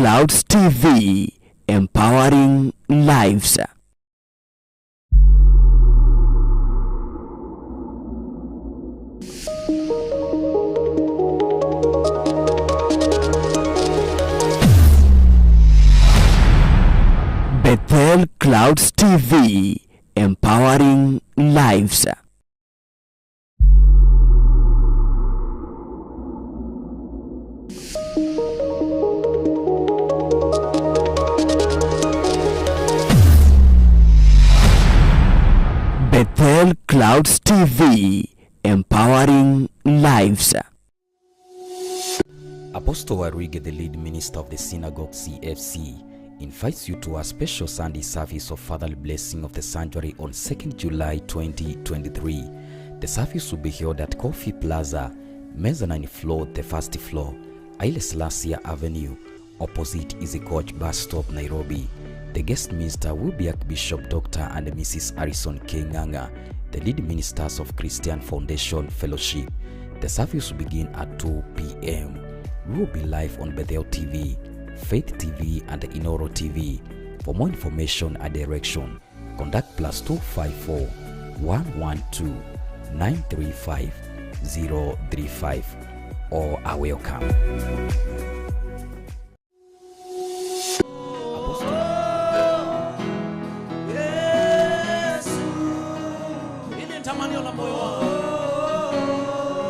Clouds TV, empowering lives. Bethel Clouds TV, empowering lives. Bethel Clouds TV, empowering lives. Apostle Waruinge, the lead minister of the Synagogue CFC, invites you to a special Sunday service of Fatherly Blessing of the Sanctuary on 2nd July 2023. The service will be held at Coffee Plaza, mezzanine floor, the first floor, Haile Selassie Avenue, opposite Easy Coach Bus Stop, Nairobi. The guest minister will be Archbishop Dr. and Mrs. Harrison K. Nganga, the lead ministers of Christian Foundation Fellowship. The service will begin at 2 p.m. We will be live on Bethel TV, Faith TV, and Inoro TV. For more information and direction, contact +254 112 935 035 or are welcome. Apostle Yesu, hili ni tamanio la moyo wangu,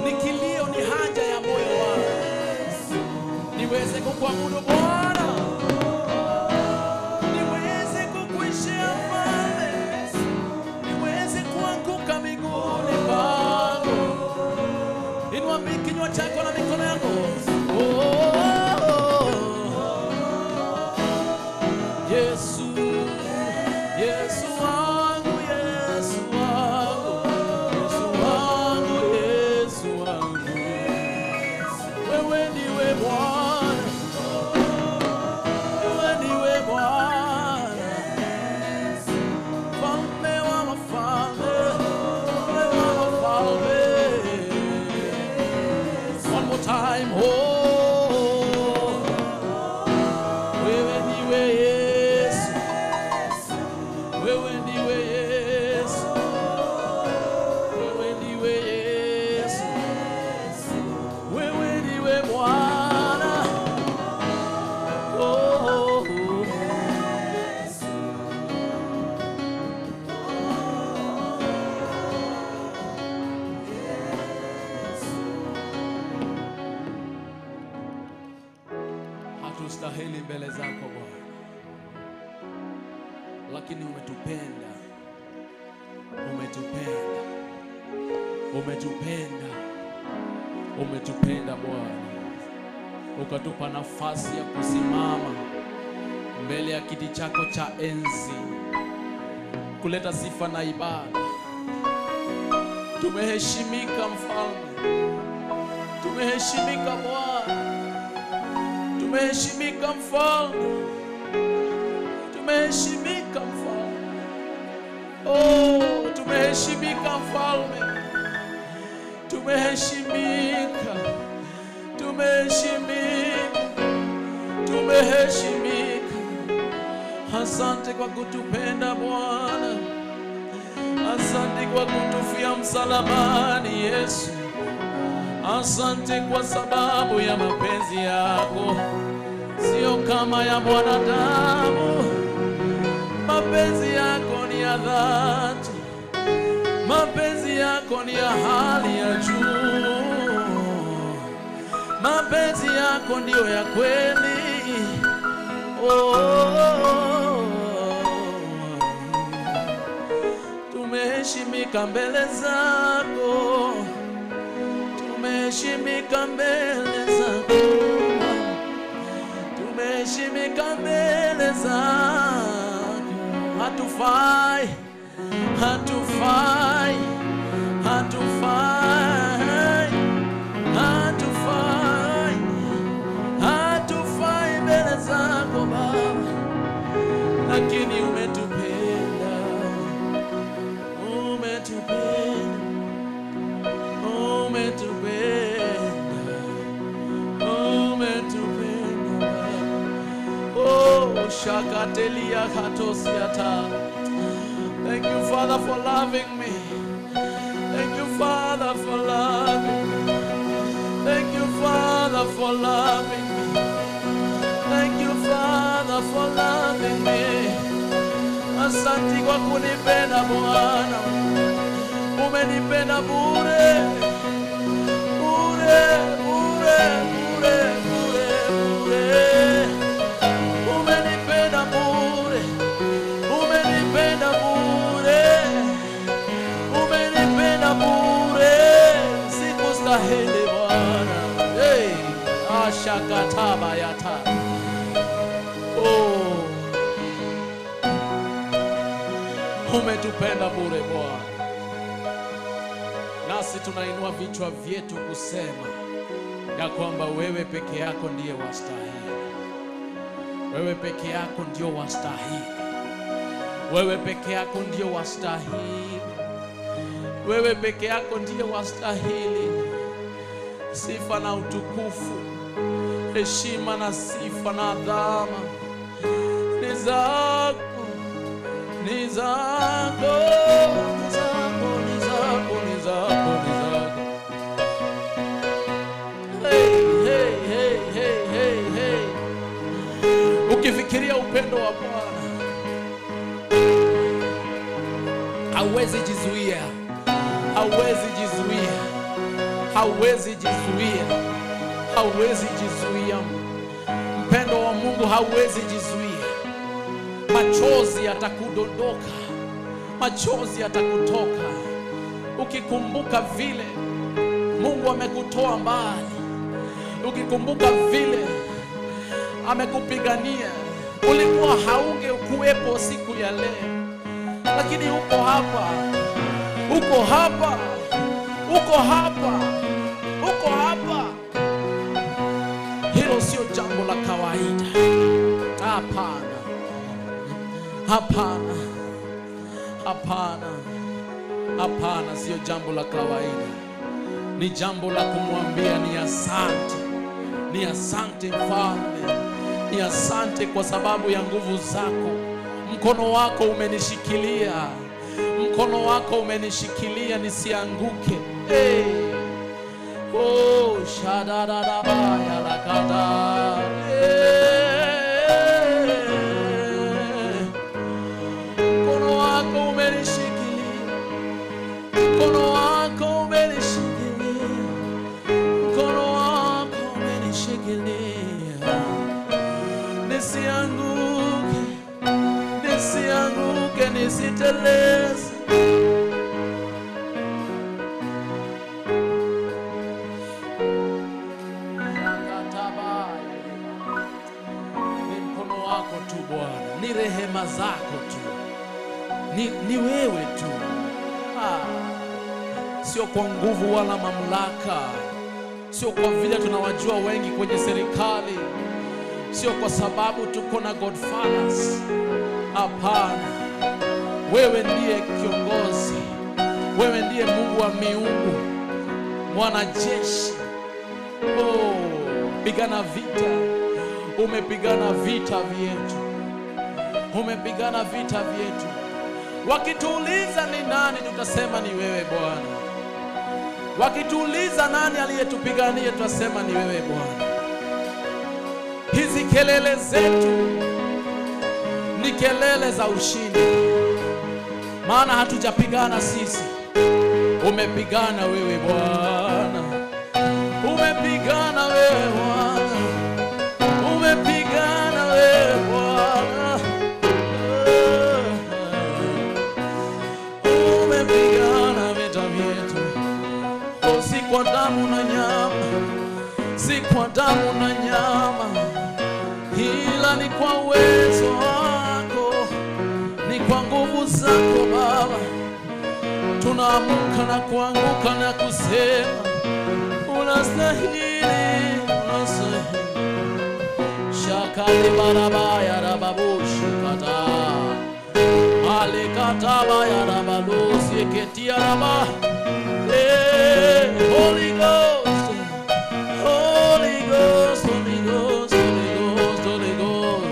ni kilio, ni haja ya moyo wangu, niweze kukuabudu Bwana, niweze kukuishia Mfalme, niweze kuanguka miguuni pako. Inua kinywa chako na mikono yako. Oh, oh, oh. Yesu, Yesu wangu, Yesu wangu, Yesu wangu, Yesu wangu. Wewe ndiwe Bwana, wewe ndiwe Bwana, Mfalme wa mafalme, Mfalme wa mafalme. One more time, oh. Wewe ndiwe Yesu, wewe ndiwe Yesu, wewe ndiwe Yesu, wewe ndiwe Bwana. Oh, oh, oh. Hatustahili mbele zako Bwana, lakini umetupenda, umetupenda, umetupenda, umetupenda Bwana, ukatupa nafasi ya kusimama mbele ya kiti chako cha enzi kuleta sifa na ibada. Tumeheshimika Mfalme, tumeheshimika Bwana, tumeheshimika Mfalme, tumeheshimika Mfalme. Oh, tumeheshimika Mfalme, tumeheshimika, tumeheshimika, tumeheshimika. Asante kwa kutupenda Bwana, asante kwa kutufia msalabani Yesu. Asante kwa sababu ya mapenzi yako, sio kama ya mwanadamu. Mapenzi yako ni ya dhati, mapenzi yako ni ya hali ya juu, mapenzi yako ndiyo ya kweli. Oh, tumeheshimika mbele zako, tumeheshimika mbele zako, tumeheshimika mbele zako. Hatufai, hatufai, hatufai, hatufai, hatufai mbele zako Baba, lakini umetupenda, umetupenda, umetupenda, umetupenda Baba. Katelia katosiata. Thank you, Father, for loving me. Thank you, Father, for loving me. Thank you, Father, for loving me. Thank you, Father, for loving me. Asante kwa kunipenda Bwana. Umenipenda bure. Bure, bure, bure, bure, bure. Umenipenda bure. Umenipenda bure. Umenipenda bure. Sikustahili Bwana. Hey, ashakataba yata. Oh. Umetupenda bure Bwana. Nasi tunainua vichwa vyetu kusema ya kwamba wewe peke yako ndiye wastahili. Wewe peke yako ndio wastahili. Wewe peke yako ndio wastahili. Wewe peke yako ndiye wastahili. Sifa na utukufu, heshima na sifa na adhama ni zako, ni zako, ni zako, ni zako, ni zako, ni zako. Hey, hey, hey, hey, hey, hey. Ukifikiria upendo wa Bwana hauwezi jizuia, hauwezi jizuia, hauwezi jizuia, hauwezi jizuia. Mpendo wa Mungu hauwezi jizuia. Machozi yatakudondoka, machozi yatakutoka ukikumbuka vile Mungu amekutoa mbali, ukikumbuka vile amekupigania. Ulikuwa haungekuwepo siku ya leo, lakini uko hapa, uko hapa, uko hapa, uko hapa. Hilo sio jambo la kawaida. Hapana, hapana, hapana, hapana, sio jambo la kawaida. Ni jambo la kumwambia ni asante, ni asante Mfalme, ni asante kwa sababu ya nguvu zako. Mkono wako umenishikilia, mkono wako umenishikilia nisianguke. Hey. Oh, shadadadabaya lakada. Hey. Mkono wako umenishikilia, mkono wako umenishikilia, mkono wako umenishikilia nisianguke, nisianguke, nisiteleze. Ni mkono wako tu Bwana, ni rehema zako tu, ni wewe tu. Sio kwa nguvu wala mamlaka, sio kwa vile tunawajua wengi kwenye serikali, sio kwa sababu tuko na godfathers. Hapana, wewe ndiye kiongozi, wewe ndiye Mungu wa miungu, mwanajeshi. Oh, pigana vita, umepigana vita vyetu, umepigana vita vyetu. Wakituuliza ni nani, tutasema ni wewe Bwana. Wakituuliza nani aliyetupigania, tutasema ni wewe Bwana. Hizi kelele zetu ni kelele za ushindi, maana hatujapigana sisi, umepigana wewe Bwana, umepigana wewe Bwana, umepigana wewe Bwana, umepigana vita vyetu. Si kwa damu na nyama, si kwa damu na nyama, ila ni kwa uwezo wako, ni kwa nguvu zako Baba. Tunaamka na kuanguka na kusema unastahili, unastahili. Shakali barabaya rababushi kata alikataba ya rabalusi ketia raba. Hey, Holy Ghost, Holy Ghost, Holy Ghost, Holy Ghost, Holy Ghost.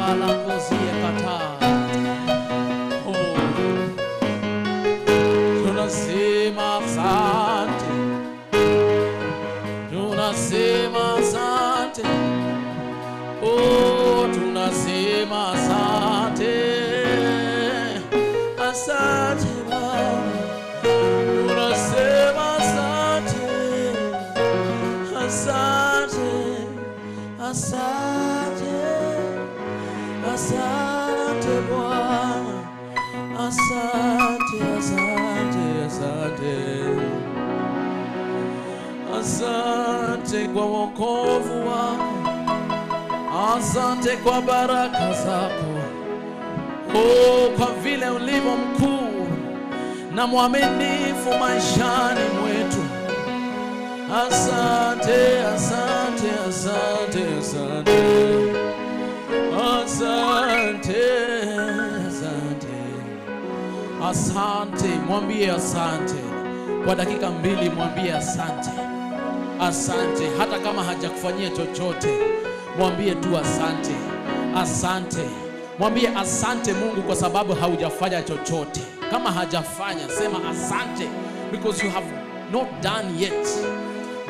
Balakozie kata. Oh. Tunasema asante, tunasema asante, oh, tunasema asante, asante Baba, tunasema asante, asante, asante, asante Bwana, asante, asante, asante. Asante kwa wokovu wako, asante kwa baraka zako, oh, kwa vile ulivyo mkuu na mwaminifu maishani mwetu. Asante, asante, asante, asante, asante, asante, asante. Mwambie asante kwa dakika 2, mwambie asante. Asante, hata kama hajakufanyia chochote, mwambie tu asante, asante. Mwambie asante Mungu kwa sababu haujafanya chochote. Kama hajafanya, sema asante because you have not done yet,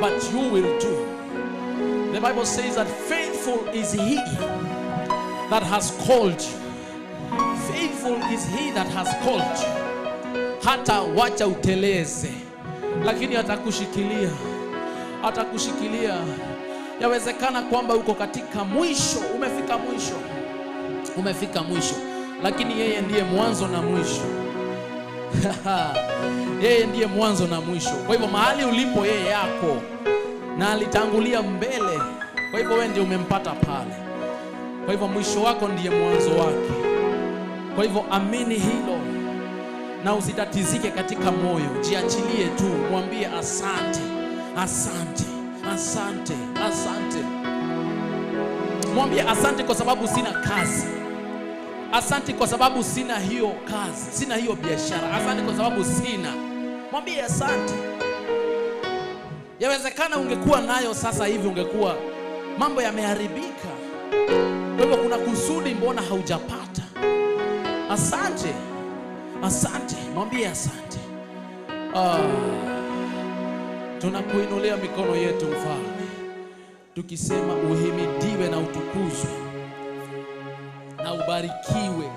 but you will do. The Bible says that faithful is he that has called you. Faithful is he that has called you. Hata wacha uteleze, lakini atakushikilia, atakushikilia. Yawezekana kwamba uko katika mwisho, umefika mwisho, umefika mwisho, lakini yeye ndiye mwanzo na mwisho. Yeye ndiye mwanzo na mwisho. Kwa hivyo mahali ulipo yeye yako, na alitangulia mbele. Kwa hivyo wewe ndiye umempata pale. Kwa hivyo mwisho wako ndiye mwanzo wake. Kwa hivyo amini hilo na usitatizike katika moyo. Jiachilie tu, mwambie asante, asante, asante, asante. Mwambie asante kwa sababu sina kazi. Asante kwa sababu sina hiyo kazi, sina hiyo biashara. Asante kwa sababu sina. Mwambie asante. Yawezekana ungekuwa nayo sasa hivi, ungekuwa mambo yameharibika. Kwa hivyo kuna kusudi mbona haujapata. Asante, asante, mwambie asante. Tunakuinulia mikono yetu Mfalme, tukisema uhimidiwe na utukuzwe na ubarikiwe,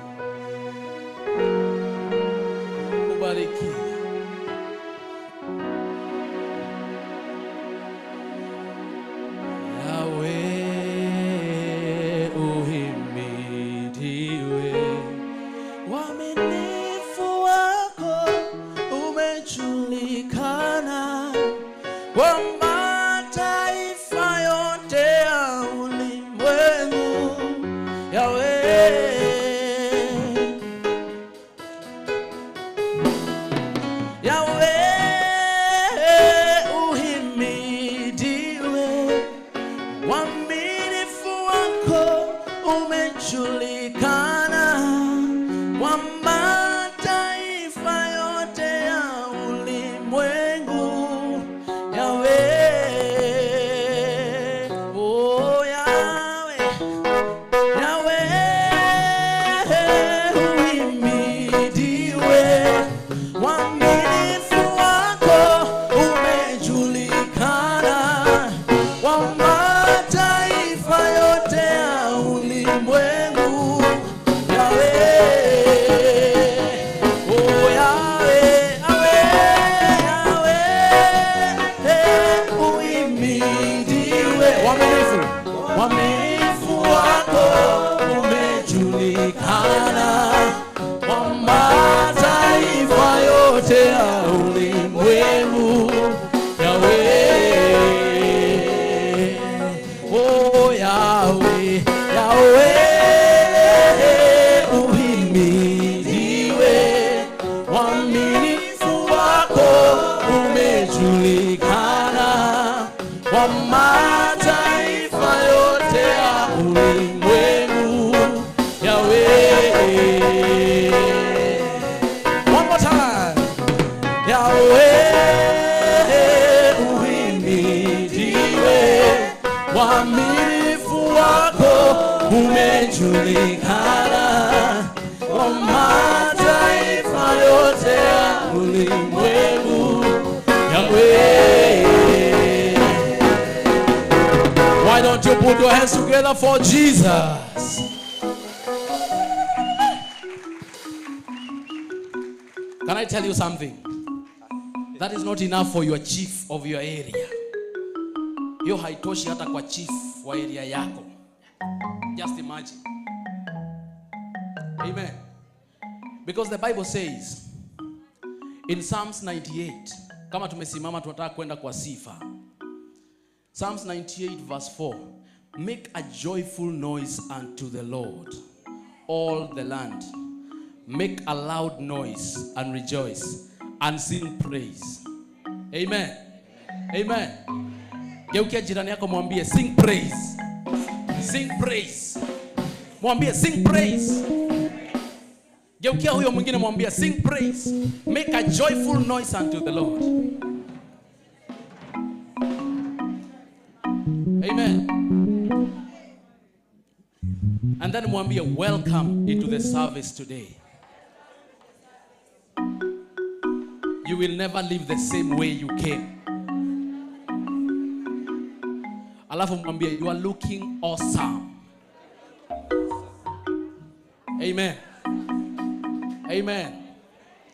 ubarikiwe. Yahweh uhimidiwe, uaminifu wako umejulikana kwa mataifa yote ya ulimwengu. Yahweh, Yahweh uhimidiwe, uaminifu wako umejulikana kwa mataifa yote ya ulimwengu. Yahweh, oh Yahweh, Yahweh uhimidiwe, uaminifu wako umejulikana kwa mataifa yote ya ulimwengu. Yahweh, oh Yahweh, Yahweh, Yahweh uhimidiwe, uaminifu, uaminifu wako umejulikana kwa mataifa yote ya ulimwengu. Yahweh, oh Yahweh, Yahweh uhimidiwe, uaminifu wako umejulikana kwa mataifa yote ya ulimwengu. Yahweh, one more time. Yahweh uhimidiwe, uaminifu wako umejulikana Julikana kwa mataifa yote ya ulimwengu. Yahweh. Why don't you put your hands together for Jesus? Can I tell you something? That is not enough for your chief of your area. Hiyo haitoshi hata kwa chief wa area yako. Just imagine. Amen. Because the Bible says in Psalms 98, kama tumesimama tunataka kwenda kwa sifa. Psalms 98 verse 4. Make a joyful noise unto the Lord, all the land. Make a loud noise and rejoice and sing praise. Amen. Amen. Geukia jirani yako mwambie sing praise. Sing praise. Mwambie sing praise. Geukia huyo mwingine mwambie sing praise. Make a joyful noise unto the Lord. Amen. And then mwambie welcome into the service today. You will never live the same way you came. Alafu mwambie you are looking awesome. Amen. Amen.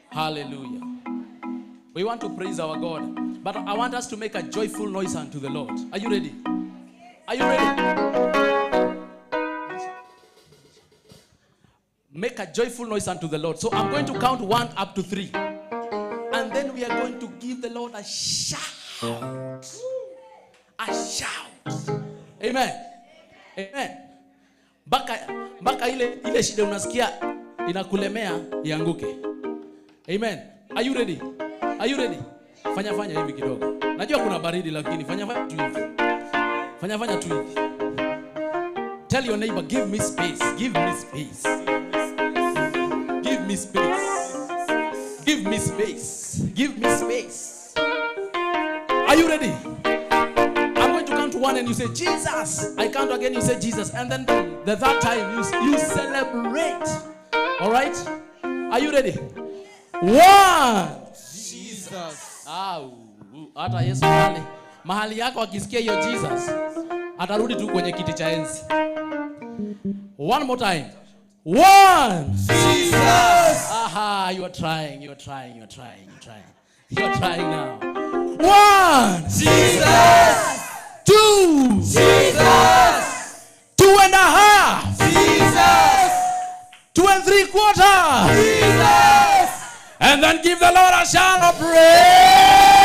Hallelujah. We want to praise our God, but I want us to make a joyful noise unto the Lord. Are you ready? Are you ready? Make a joyful noise unto the Lord. So I'm going to count 1 up to 3. And then we are going to give the Lord a shout. A shout. Amen. Amen. Mpaka ile shida unasikia inakulemea ianguke. Amen. Are you ready? Are you ready? Fanya hivi kidogo. Najua kuna baridi lakini fanya tu hivi. Fanya tu hivi. Tell your neighbor, give me space. Give me space. Give me space. Give me space. Give me space. Are you ready? I'm going to count to 1 and you say Jesus. I count again, you say Jesus. And then the third time you celebrate. All right? Are you ready? 1. Jesus. Hata Yesu mahali yako akisikia hiyo Jesus atarudi tu kwenye kiti cha enzi. One more time. 1. Jesus. Aha, you are trying, you are trying, you are trying, you are trying. You are trying now. 1. Jesus. 2. Jesus. 2.5. Jesus. 2 3/4. Jesus. And then give the Lord a shout of praise.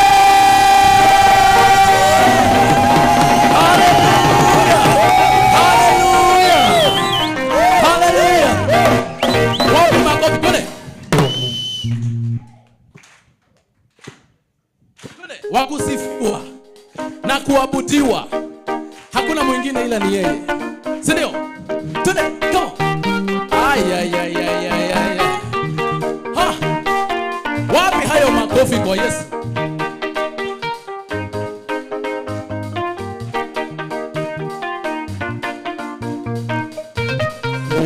Hallelujah. Hallelujah. Hallelujah. Wapi makofi kule? Wakusifiwa na kuabudiwa. Hakuna mwingine ila ni yeye. Si ndio? Twende, come on. Ay ay ay ay ay ay. Ha! Wapi hayo makofi kwa Yesu?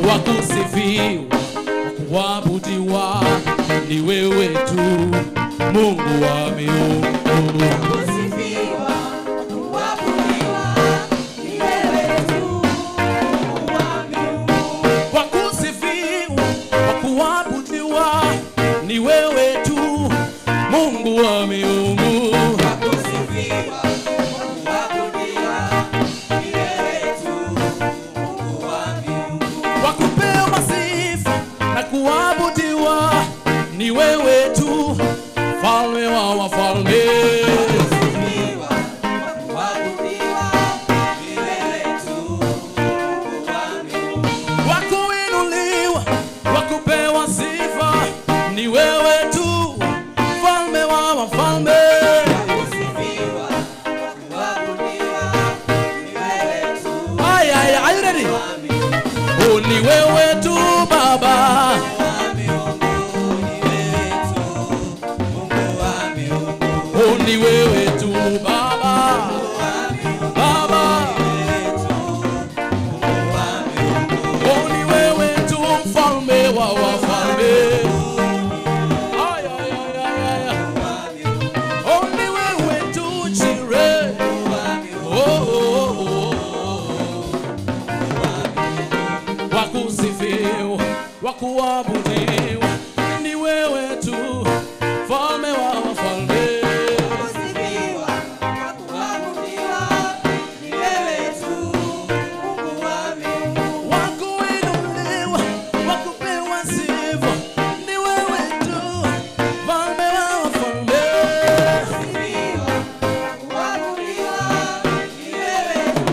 Wakusifiwa, wakuabudiwa ni wewe tu, Mungu wa miungu. Wakusifiwa, wakuabudiwa ni wewe tu, Mungu wa miungu. Wakusifiwa, wakuabudiwa ni wewe tu, Mungu wa miungu. Wakusifiwa, wakuabudiwa ni wewe tu, Mungu wa miungu. Wakupewa sifa na kuabudiwa ni wewe tu, Mfalme wa wafalme. Wakusifiwa, wakuabudiwa ni wewe tu, Mungu wa miungu. Wakuinuliwa, wakupewa sifa ni wewe tu, Mfalme wa wafalme. Wakusifiwa, wakuabudiwa ni wewe tu, Ay, ay, are you ready? wa miungu. Oh, ni wewe tu Baba. Wa miungu ni wewe tu. Wakusifiwa, wakuabudiwa, ni wewe tu, mfalme wa wafalme. Kusifiwa, kuabudiwa, ni wewe tu, Mungu wa miungu. Wakuinuliwa, wakupewa sifa, ni wewe tu, mfalme wa wafalme. Kusifiwa, kuabudiwa, ni wewe tu,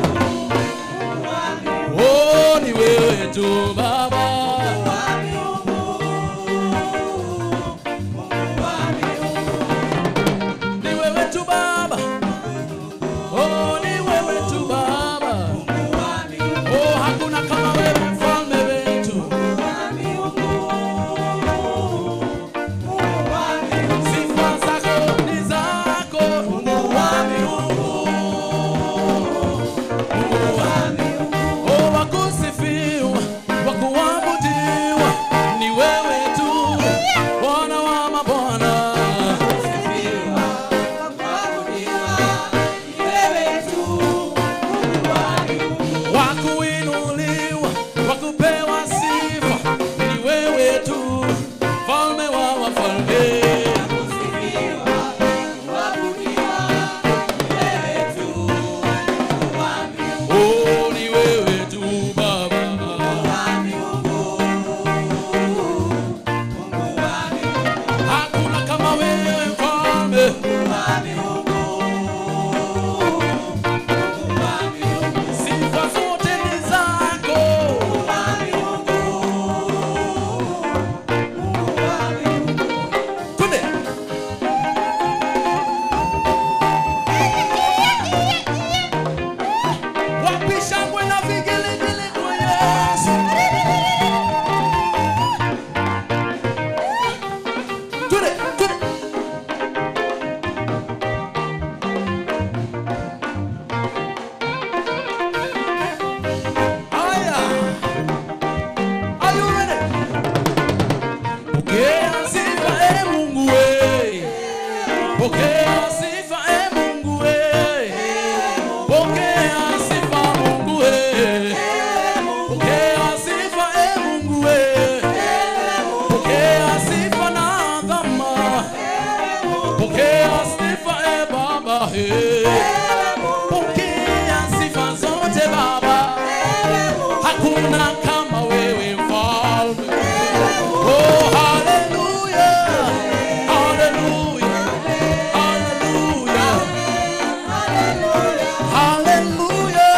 Mungu wa miungu. Oh, ni wewe tu Baba. Wa miungu, Mungu wa miungu. Ni wewe tu Baba. Oh, ni wewe tu Baba. Mungu wa miungu, Oh, hakuna kama wewe mfalme wetu. wa miungu, Mungu wa miungu. Sifa zako ni zako, Mungu wa miungu. Mungu wa miungu. Oh, wakusifiwa, wakuabudiwa, ni wewe tu, Bwana wa mabwana. Kusifiwa, kuabudiwa, ni wewe tu, Mungu wa miungu. Wakuinuliwa, wakupewa sifa, ni wewe tu, mfalme wa wafalme. Kusifiwa, kuabudiwa, ni wewe tu, Mungu wa miungu. Oh, ni wewe tu Baba. Wa miungu, Mungu wa miungu. Hakuna kama wewe mfalme. Wa miungu, Mungu wa miungu. Sifa zote ni zako. Wa miungu, Mungu wa miungu. Twende. Wapi shangwe na vigelegele kwa Yesu? Twende, twende. Haya. Are you ready? Pokea sifa e Mungu we. Pokea sifa e Mungu we. Pokea sifa Mungu we. Pokea sifa e Mungu we. Pokea sifa na adhama. Pokea sifa e Baba he. Pokea sifa zote Baba. Hakuna kama wewe mfalme. Oh, hallelujah. Hallelujah. Hallelujah. Hallelujah.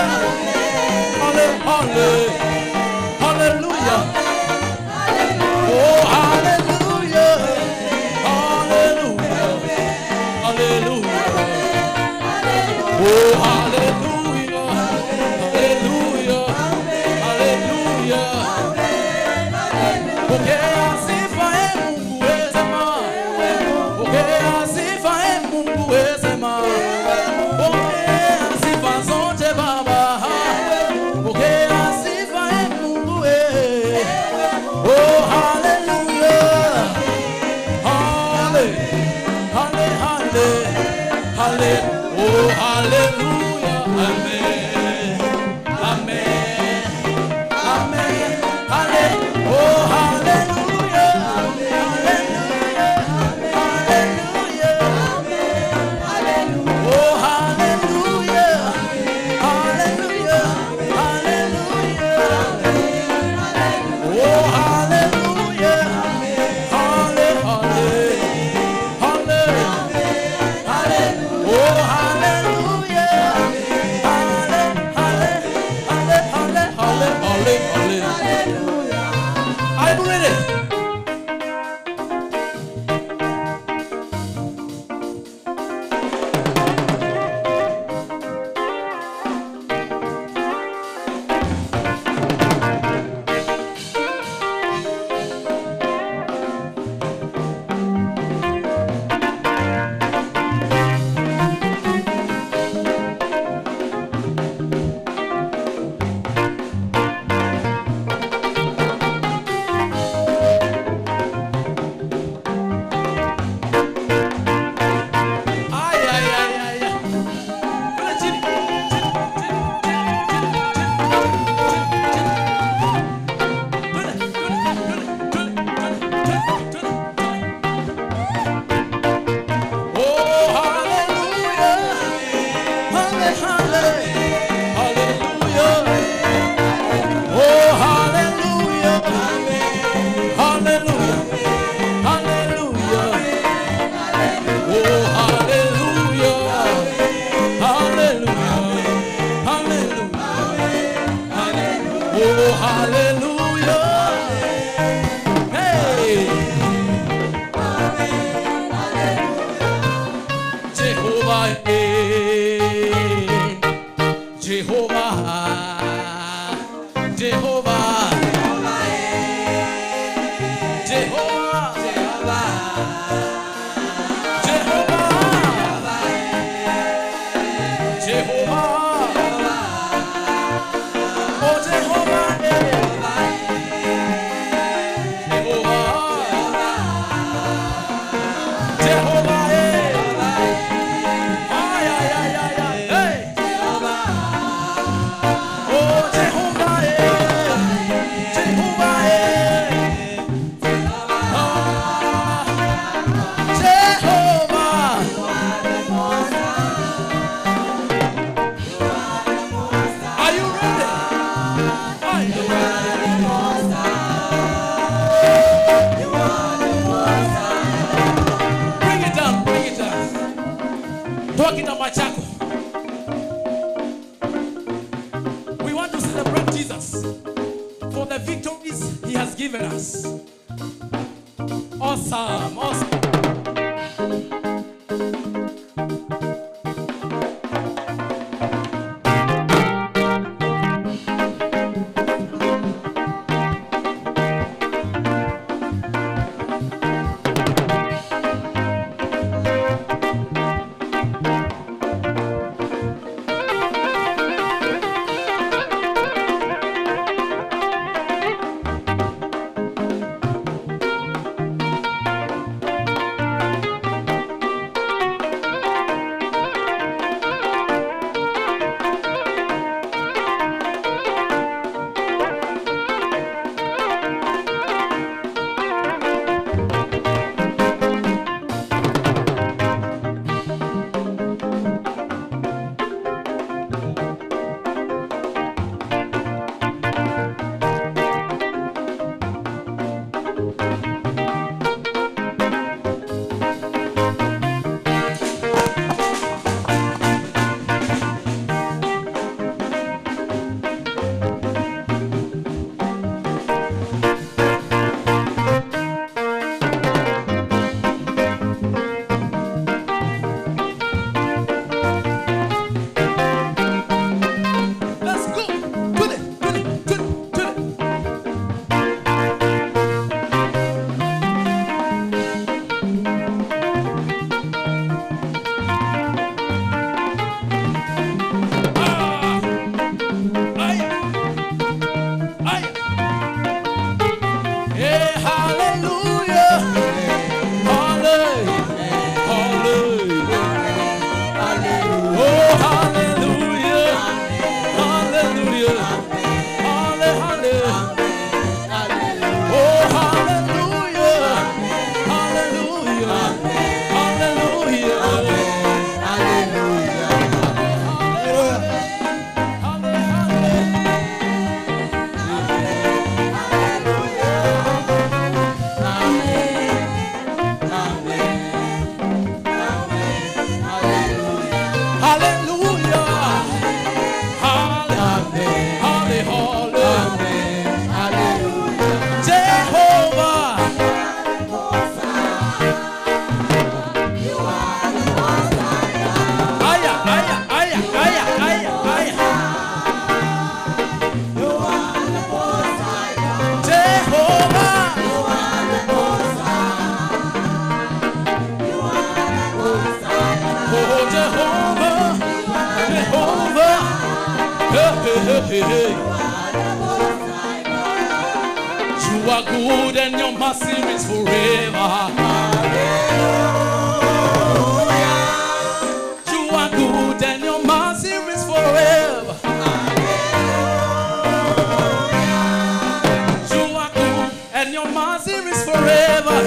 Hallelujah. Oh, hallelujah. Hallelujah. Hallelujah. Oh, hallelujah. Hallelujah. Hallelujah. Pokea sifa e Mungu we sema. Pokea sifa e Mungu we sema. Pokea sifa zote Baba. Pokea sifa e Mungu we. Oh, hallelujah. Halle, halle, halle, halle. Oh, hallelujah. Amen. Amen. Amen. Halle. Oh, hallelujah. Hallelujah. Hallelujah. Oh, hallelujah. Hallelujah. Hallelujah. Oh, hallelujah. Halle, halle. Halle. Halle. Oh, hallelujah. Halle, halle, halle, halle, halle, halle, halle. Are you ready? He has given us. Awesome, awesome. Let's go. Do it, do it, do it, do it. Ah. Aya. Aya. Hey, hallelujah. Hallelujah. Hallelujah. Oh, hallelujah. Hallelujah. Halle, halle. Oh, hallelujah. Hallelujah. Hallelujah. Halle, halle. Hallelujah. Halle, halle, halle. Jehovah. Aya, aya, aya, aya, aya, aya. Jehovah. Oh, Jehovah. Jehovah. Hey, hey, hey, hey, hey. You are good and your mercy is forever. You are good and your mercy is forever. You are good and your mercy is forever.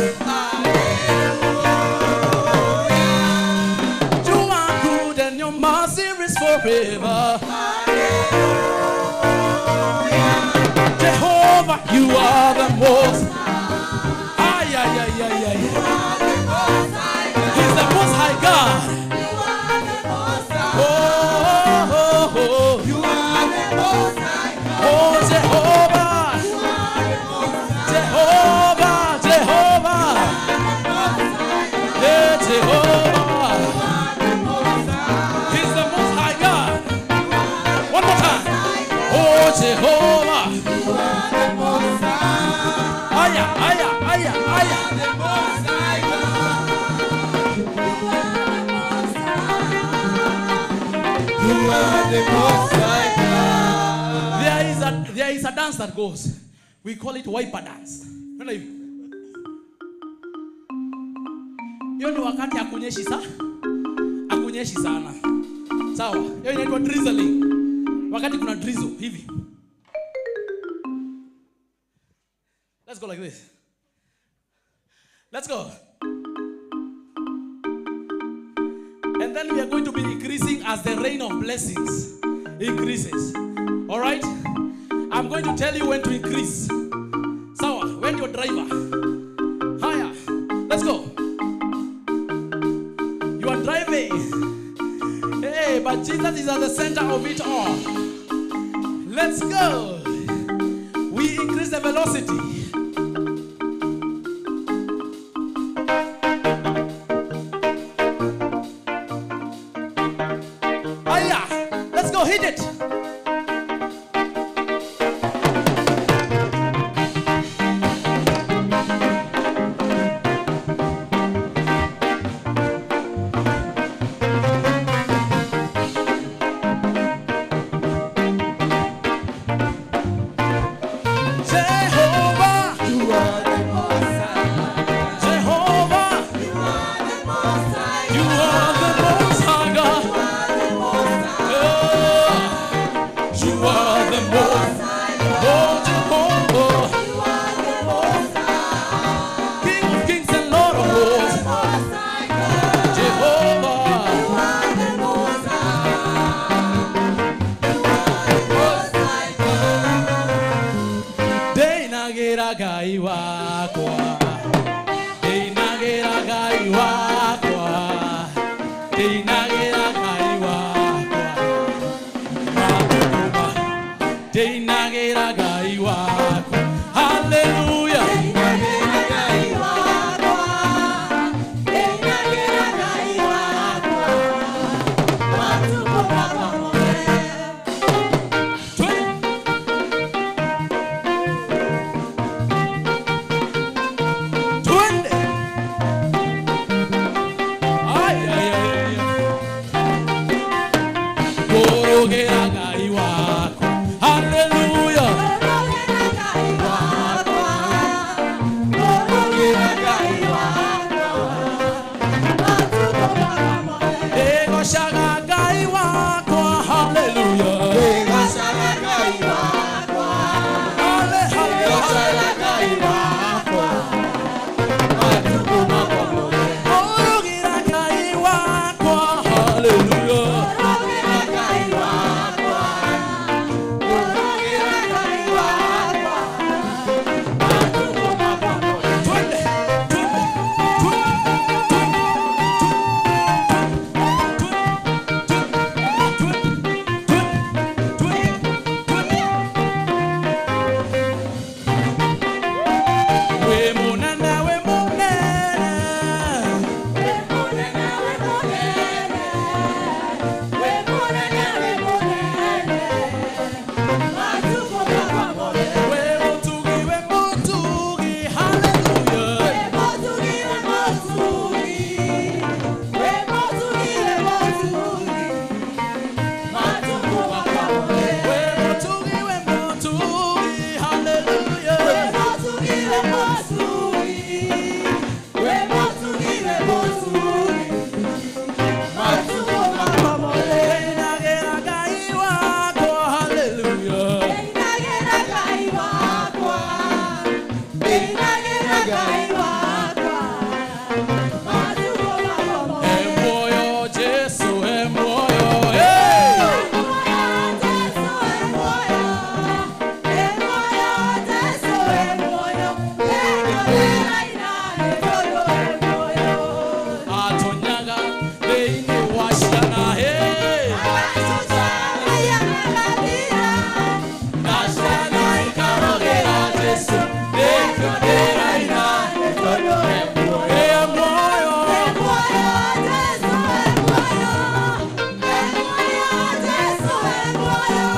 You are good and your mercy is forever. Jehovah, you are the most. Ay, ay, ay, ay, ay. He's the most high God. Oh, oh, oh. Oh, Jehovah. Jehovah, Jehovah. Yeah, Jehovah. He's the most high God. One more time. Oh, Jehovah. Aya, aya, aya, aya. You are the most high God. There is a dance that goes. We call it wiper dance. Unaona hivi? Hiyo ni wakati hakunyeshi sana. Sawa. Hiyo inaitwa drizzling. Wakati kuna drizzle hivi. Let's go like this. Let's go. And then we are going to be increasing as the rain of blessings increases. All right? I'm going to tell you when to increase. Sawa, when your driver. Higher. Let's go. You are driving. Hey, but Jesus is at the center of it all. Let's go. We increase the velocity. Aya, let's go hit it. Jehovah, You are the Most High. Jehovah, You are the Most High. you are the Most High God. You are the Most You are the Most. High. Oh, Jehovah, You are the Most High. King of kings and Lord of lords. Most High God. Jehovah, You are the Most High. You are the Most High God. Ndeinagĩra Ngai wakwa, ndeinagĩra Ngai wakwa, ndeinagĩra Ngai wakwa, Matukuma, ndeinagĩra Ngai wakwa. Hallelujah. Neinagĩra Ngai wakwa, neinagĩra Ngai wakwa, matukũ makwa mothe. Twende. Twende. Ay, ay, ay, ay. Ngũrũgĩra Ngai wakwa. Hallelujah. Ngũrũgĩra Ngai wakwa, ngũrũgĩra Ngai wakwa, matukũ makwa mothe. Ndĩgocaga Ngai wakwa. Hallelujah. Ngũgocaga Ngai wakwa, Hallelujah. ngũgocaga Ngai wakwa, matukũ makwa mothe. Ngũrũgĩra Ngai wakwa. Hallelujah. Ngũrũgĩra Ngai wakwa, ngũrũgĩra Ngai wakwa, matukũ makwa mothe. Twende, twende, twende, twende, twende, twende, twende, twende. Wĩ mũnene, wĩ mũnene. Wĩ mũnene, wĩ mũnene, wĩ mũnene, wĩ mũnene, matukũ makwa mothe. Wĩ mũtugi, wĩ mũtugi. Hallelujah. Wĩ mũtugi, wĩ mũtugi, wĩ mũtugi, wĩ mũtugi, matukũ makwa mothe. Wĩ mũtugi, wĩ mũtugi. Hallelujah. Wĩ mũtugi, wĩ mũtugi, wĩ mũtugi, wĩ mũtugi, matukũ makwa mothe. Ndinagĩra Ngai wakwa. Hallelujah. Neinagĩra Ngai wakwa, neinagĩra Ngai wakwa, matukũ makwa mothe. He muoyo Jesu, he muoyo, hey! Muoyo Jesu, he muoyo, he muoyo Jesu, he muoyo, neinagĩra inane tondũ he muoyo. Atonyaga thĩinĩ wa ciana, hey! Agacucania magathira, Na ciana ikarogera Jesu, nĩkĩo ndĩraina. tondũ he muoyo. He muoyo, He muoyo Jesu, he muoyo, he muoyo Jesu, he muoyo,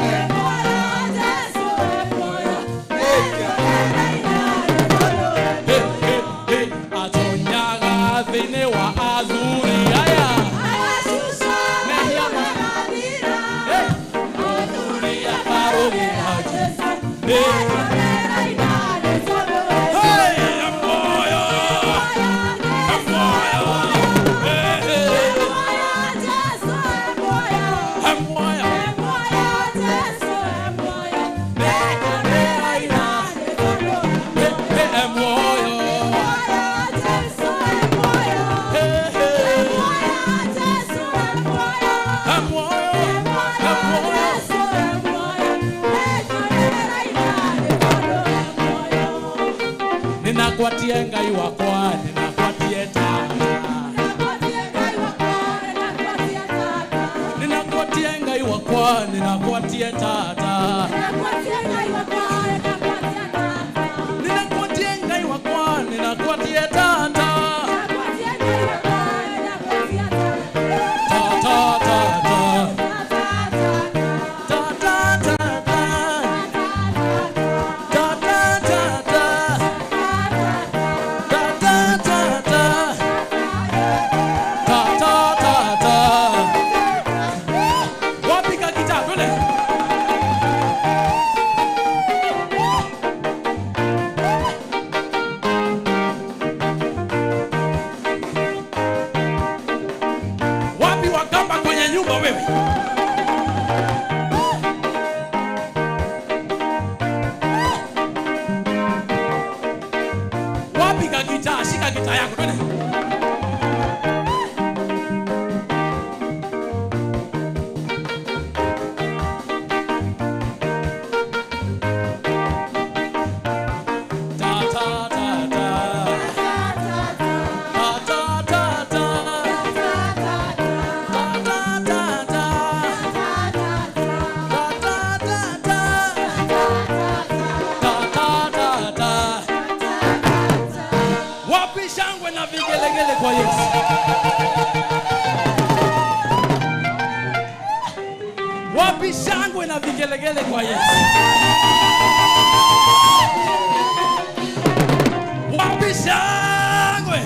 he muoyo Jesu, he muoyo, neinagĩra inane tondũ he hey, hey, hey! Atonyaga thĩinĩ wa athuri aya. Hey! Athuri akarogera Jesu, nĩkĩo. Hey! He muoyo, he muoyo, hey, hey! He muoyo. Hey, hey, muoyo. Hey, hey. He muoyo, he muoyo. Ninakwatie Ngai wakwa, ninakwatie tata. Ninakwatie Ngai wakwa, wakwa ninakwatie tata. Ninakwatie Ngai wakwa ninakwatie tata. Ta ta ta ta. Ta ta ta ta. Ta ta ta ta. Ta ta ta ta. Ta ta ta ta. Wapi kagitaa? Twende. Wapi Wakamba kwenye nyumba wewe? Wapi kagitaa? Shika gitaa yako twende. Ta ta ta ta. Ta ta ta ta. Ta ta ta ta. Ta ta ta ta. Ta ta ta ta. Wapi shangwe na vigelegele kwa Yesu? Wapi shangwe na vigelegele kwa Yesu? Wapi shangwe?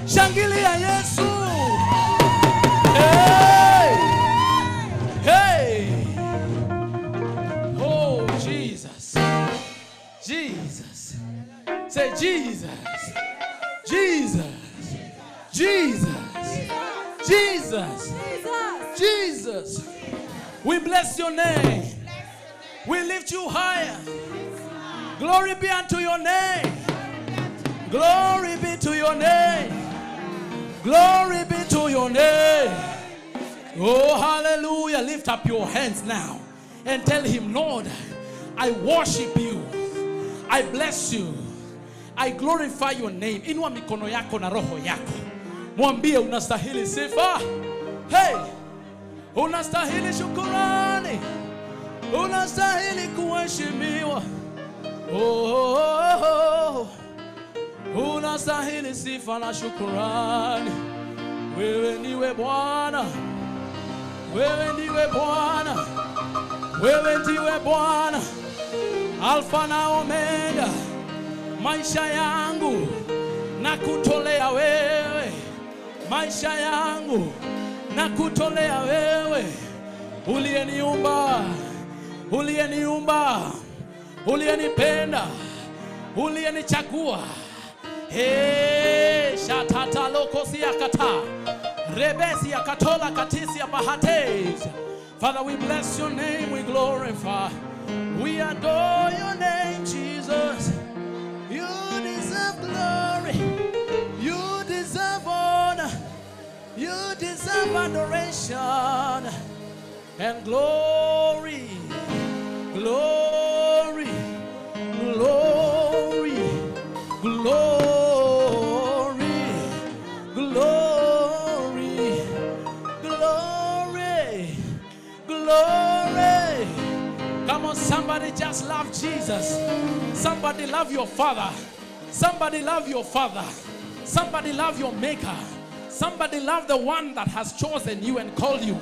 Shangilia Yesu. Hey! Hey! Oh, Jesus. Jesus. Say Jesus. Jesus. Jesus. Jesus. Jesus. We bless your name. We lift you higher. Glory be unto your name. Glory be to your name. Glory be to your name. Oh, hallelujah. Lift up your hands now and tell him, Lord, I worship you. I bless you. I glorify your name. Inua mikono yako na roho yako. Mwambie unastahili sifa. Hey, unastahili shukurani. Unastahili kuheshimiwa. Oh, oh, oh, oh. Unastahili sifa na shukurani. Wewe ndiwe Bwana. Wewe ndiwe Bwana. Wewe ndiwe Bwana. Alfa na Omega. Maisha yangu na kutolea wewe. Maisha yangu na kutolea wewe. Uliyeniumba, uliyeniumba, uliyenipenda, uliyenichagua. Hey, shatata lokosia kata. Rebesia katola katisia bahates. Father, we bless your name, we glorify. We adore your name, Jesus. You deserve glory. You deserve honor. You deserve adoration and glory. Glory, glory, glory, glory, glory, glory. Come on, somebody just love Jesus. Somebody love your father. Somebody love your father. Somebody love your maker. Somebody love the one that has chosen you and called you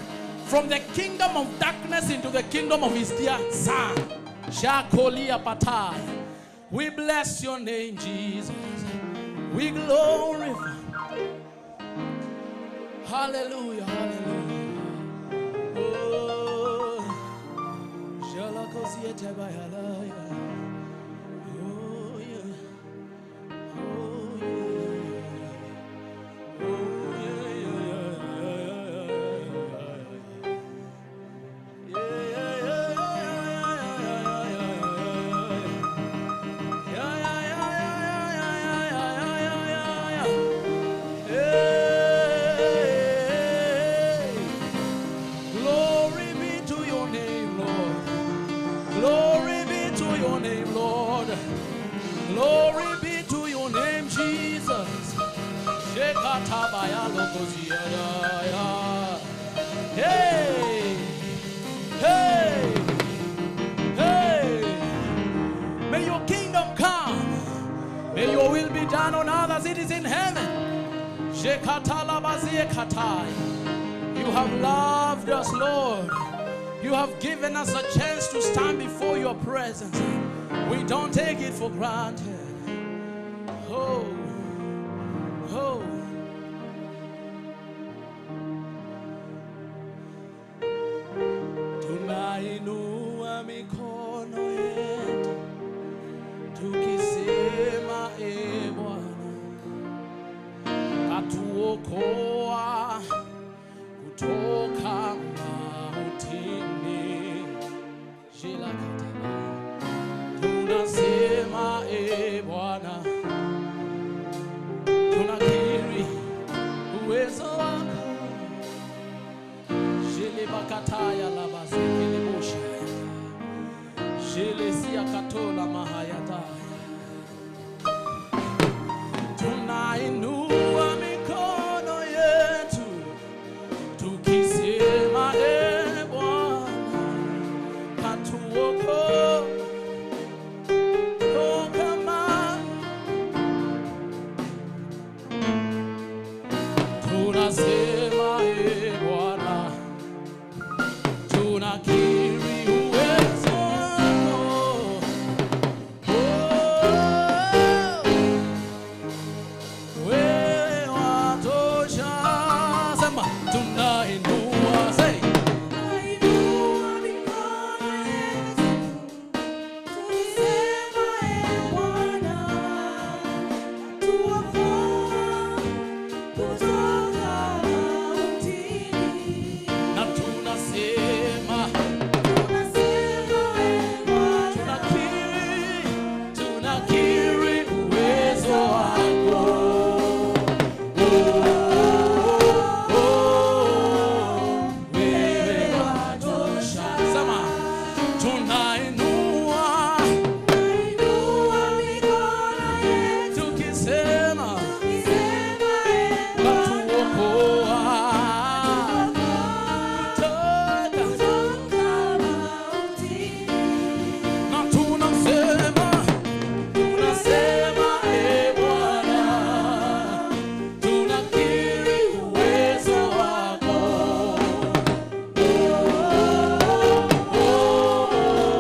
from the kingdom of darkness into the kingdom of his dear son. Shakolia Patai. We bless your name, Jesus. We glorify. Hallelujah, hallelujah. Oh, Shalakosiete bayalaya. Oh, yeah. Oh, yeah. Oh, yeah, yeah, yeah, yeah, yeah, yeah, yeah, yeah, yeah, yeah. Hey. Glory be to your name, Lord. Glory be to your name, Lord. Glory be to your name, Jesus. Shekatabaya lokoziadaya. Hey! Hey! Hey! May your kingdom come. May your will be done on earth as it is in heaven. Shekatalabaziekatai. You have loved us, Lord. You have given us a chance to stand before your presence. We don't take it for granted. Oh, oh. Tunainua mikono yetu tukisema, e Bwana, katuokoa kutoka mautini. Jila kataba. Tunasema, e Bwana, tunakiri uwezo wako. Jele bakataya labazekelebosha. Jele sia katola mahayataya. Tunainua mikono yetu tukisema, e Bwana, katuokoa kama. Tunasema, e Bwana, tunakiri uwezo wako. Oh, wewe watosha. Sema, tunainua, say. Tunainua mikono yetu tukisema, e Bwana, tuokoa kutoka mautini. Na tunasema, Tunasema, e Bwana, tunakiri, tunakiri uwezo wako. Oh, oh, wewe watosha. Sema, tunainua tunainua mikono yetu tukisema, tukisema, e Bwana, katuokoa kutoka kutoka mautini. na tunasema, tunasema, e Bwana, tunakiri uwezo wako. Oh, oh, oh,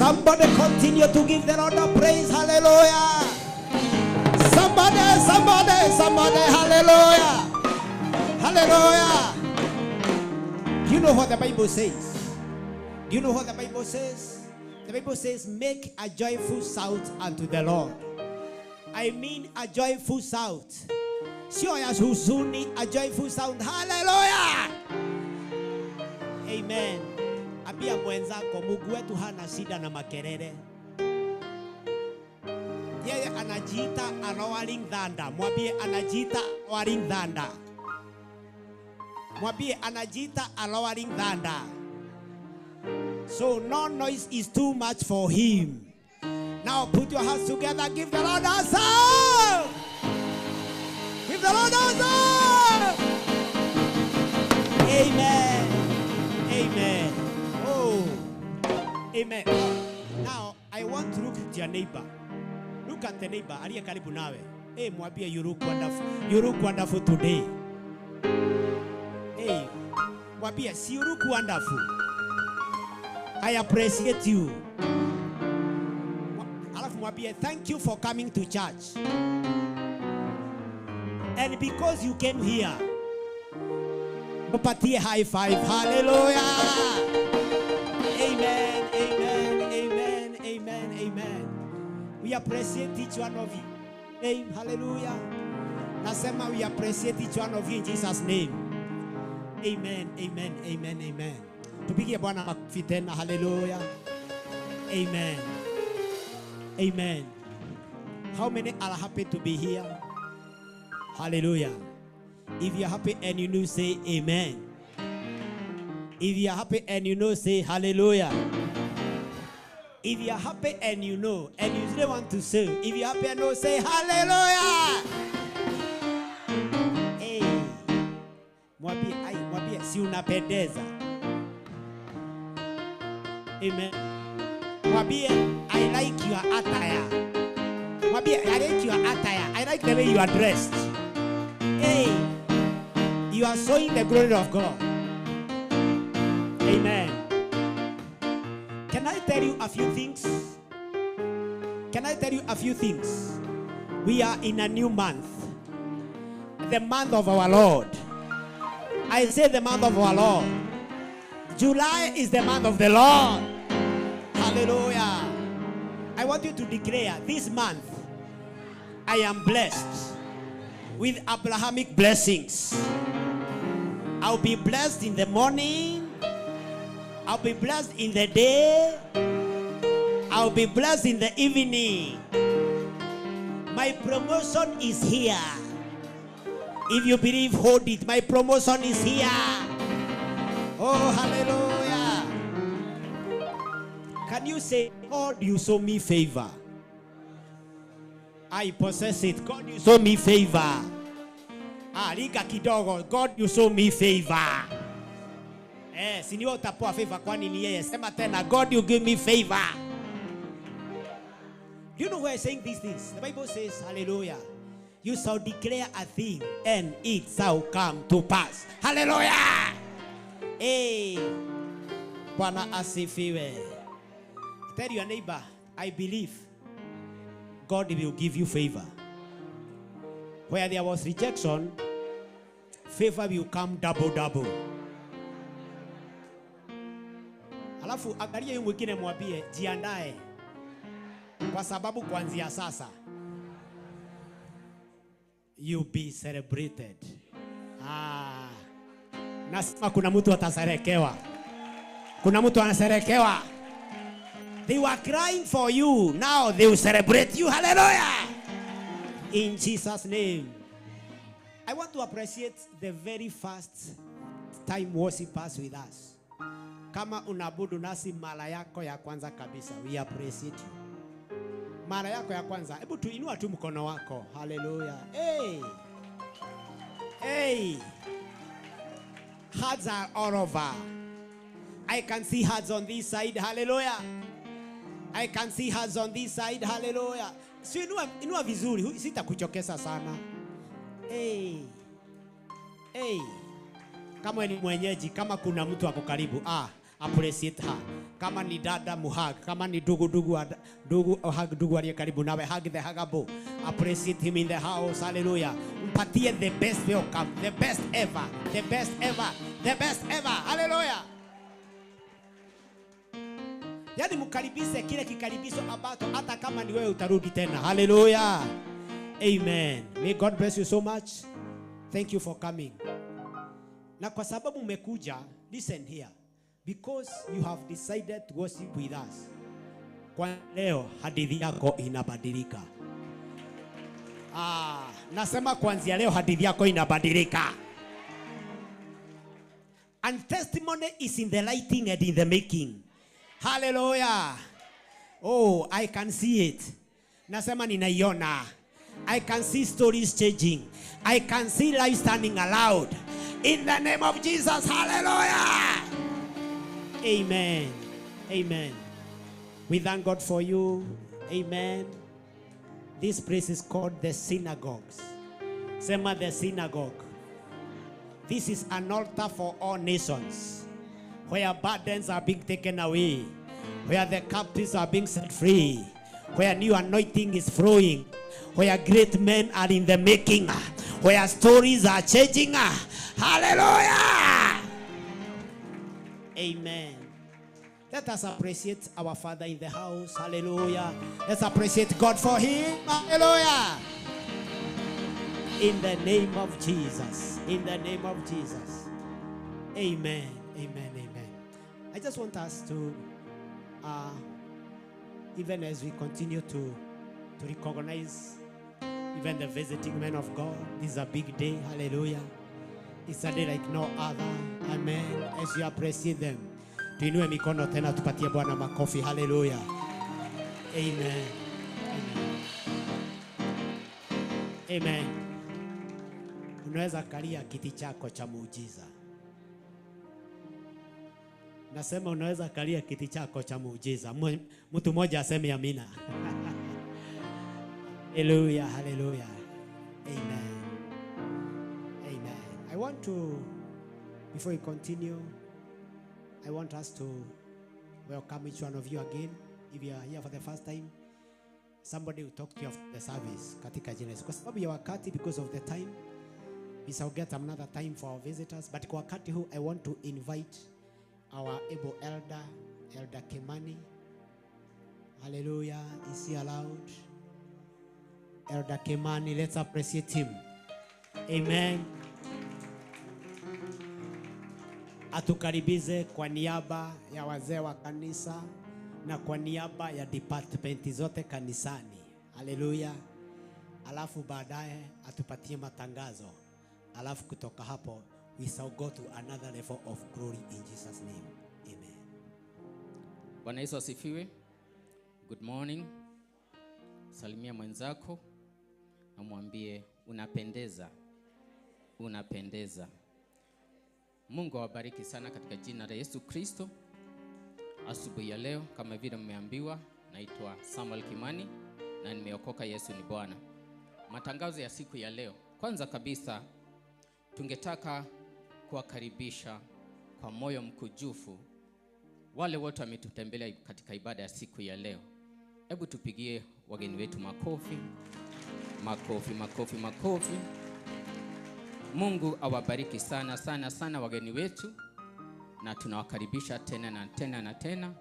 Somebody continue to give the Lord a praise. Hallelujah. Somebody, somebody, somebody, hallelujah. Hallelujah. Do you know what the Bible says? Do you know what the Bible says? The Bible says, make a joyful shout unto the Lord. I mean a joyful shout. Sio ya huzuni, a joyful sound. Hallelujah. Amen. Ambia mwenzako, Mungu wetu hana shida na makelele. Yeye anajiita a roaring thunder. Mwambie anajiita roaring thunder. Mwambie anajiita a roaring thunder. So no noise is too much for him. Now put your hands together, give the Lord a sound. Give the Lord a sound. Amen. Amen. Oh. Amen. Now I want to look at your neighbor. Look at the neighbor aliye karibu nawe. Hey, mwambie you look wonderful. You look wonderful today. Hey, mwambie si you look wonderful. I appreciate you. Alafu mwambie thank you for coming to church. And because you came here, mpatie high five. Hallelujah. Amen, amen, amen, amen, amen. We appreciate each one of you. Name, hallelujah. Nasema we appreciate each one of you in Jesus' name. Amen, amen, amen, amen. Tupigie Bwana makofi tena, hallelujah. Amen. Amen. How many are happy to be here? Hallelujah. If you're happy and you know, say amen. If you're happy and you know, say hallelujah. If you're happy and you know, and you still want to say, if you're happy and know, say hallelujah. Hey. Mwambie, ai, mwambie, si unapendeza. Amen. Mwambie, I like your attire. Mwambie, I like your attire. I like the way you are dressed. Hey, you are showing the glory of God. Amen. Can I tell you a few things? Can I tell you a few things? We are in a new month. The month of our Lord. I say the month of our Lord. July is the month of the Lord. Hallelujah. I want you to declare this month, I am blessed with Abrahamic blessings. I'll be blessed in the morning. I'll be blessed in the day. I'll be blessed in the evening. My promotion is here. If you believe, hold it. My promotion is here. Oh, hallelujah. Can you say, God, you show me favor? I possess it. God, you show me favor. Ah, liga kidogo. God, you show me favor. Eh, si ni wewe utapewa favor kwani ni yeye? Sema tena, God, you give me favor. Do you know why I'm saying these things? The Bible says, hallelujah, you shall declare a thing and it shall come to pass. Hallelujah. Hey, Bwana asifiwe. Tell your neighbor, I believe God will give you favor. Where there was rejection, favor will come double double. Alafu angalia huyu mwingine mwambie jiandae, kwa sababu kuanzia sasa you be celebrated. Ah, nasema kuna mtu atasherekewa. Kuna mtu anasherekewa. They were crying for you. Now they will celebrate you. Hallelujah. In Jesus' name. I want to appreciate the very first time worshipers with us. Kama unaabudu nasi mara yako ya kwanza kabisa, we appreciate you. Mara yako ya kwanza, hebu tu inua tu mkono wako. Hallelujah. Hey. Hey. Hearts are all over. I can see hearts on this side. Hallelujah. I can see hands on this side. Hallelujah. Si inua, inua vizuri, sitakuchokesa sana. Hey. Hey. Kama ni mwenyeji, kama kuna mtu ako karibu, ah, appreciate her. Kama ni dada muhug, kama ni ndugu ndugu ndugu hug ndugu aliye karibu nawe, hug the huggable. Appreciate him in the house. Hallelujah. Mpatie the best welcome, the best ever, the best ever, the best ever. Hallelujah. Yaani mkaribishe kile kikaribisho ambacho hata kama ni wewe utarudi tena. Hallelujah. Amen. May God bless you so much. Thank you for coming. Na kwa sababu mmekuja, listen here. Because you have decided to worship with us. Kwa leo hadithi yako inabadilika. Ah, nasema kuanzia leo hadithi yako inabadilika. And testimony is in the writing and in the making. Hallelujah. Oh, I can see it. Nasema ninaiona. I can see stories changing. I can see life standing aloud. In the name of Jesus, hallelujah. Amen. Amen. We thank God for you. Amen. This place is called the synagogues. Sema the synagogue. This is an altar for all nations, where burdens are being taken away, where the captives are being set free, where new anointing is flowing, where great men are in the making, where stories are changing. Hallelujah! Amen. Let us appreciate our Father in the house. Hallelujah. Let's appreciate God for him. Hallelujah. In the name of Jesus. In the name of Jesus. Amen. Amen. Amen. I just want us to, even as we continue to recognize even the visiting men of God, this is a big day. Hallelujah. It's a day like no other. Amen. As you appreciate them, tuinue mikono tena tupatie Bwana makofi. Hallelujah. Amen. Amen. Amen. Unaweza kalia kiti chako cha muujiza. Nasema unaweza kalia kiti chako cha muujiza. Mtu mmoja aseme amina. Hallelujah, hallelujah. Amen. Amen. I want to, before we continue, I want us to welcome each one of you again. If you are here for the first time, somebody will talk to you after the service katika jina Yesu. Kwa sababu ya wakati, because of the time, we shall get another time for our visitors. But kwa wakati huu, I want to invite our able elder, Elder Kimani. Hallelujah. Is he allowed? Elder Kimani, let's appreciate him. Amen. Atukaribishe kwa niaba ya wazee wa kanisa na kwa niaba ya department zote kanisani. Haleluya. Alafu baadaye atupatie matangazo. Alafu kutoka hapo we shall go to another level of glory in Jesus' name. Amen. Bwana Yesu asifiwe. Good morning. Salimia mwenzako na mwambie unapendeza. Unapendeza. Mungu awabariki sana katika jina la Yesu Kristo. Asubuhi ya leo kama vile mmeambiwa, naitwa Samuel Kimani na nimeokoka, Yesu ni Bwana. Matangazo ya siku ya leo. Kwanza kabisa tungetaka kuwakaribisha kwa moyo mkujufu wale wote wametutembelea katika ibada ya siku ya leo. Hebu tupigie wageni wetu makofi. Makofi, makofi, makofi. Mungu awabariki sana sana sana wageni wetu, na tunawakaribisha tena na tena na tena.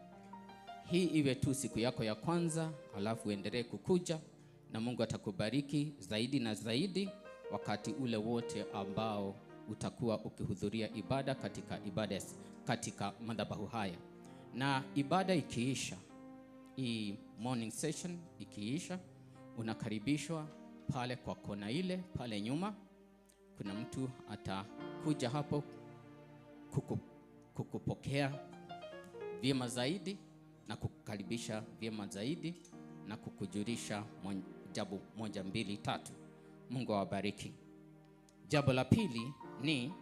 Hii iwe tu siku yako ya kwanza, alafu uendelee kukuja na Mungu atakubariki zaidi na zaidi wakati ule wote ambao utakuwa ukihudhuria ibada katika madhabahu haya. Na ibada ikiisha, hii morning session ikiisha, unakaribishwa pale kwa kona ile pale nyuma. Kuna mtu atakuja hapo kukupokea vyema zaidi na kukukaribisha vyema zaidi na kukujulisha jambo moja, mbili, tatu. Mungu awabariki. Jambo la pili ni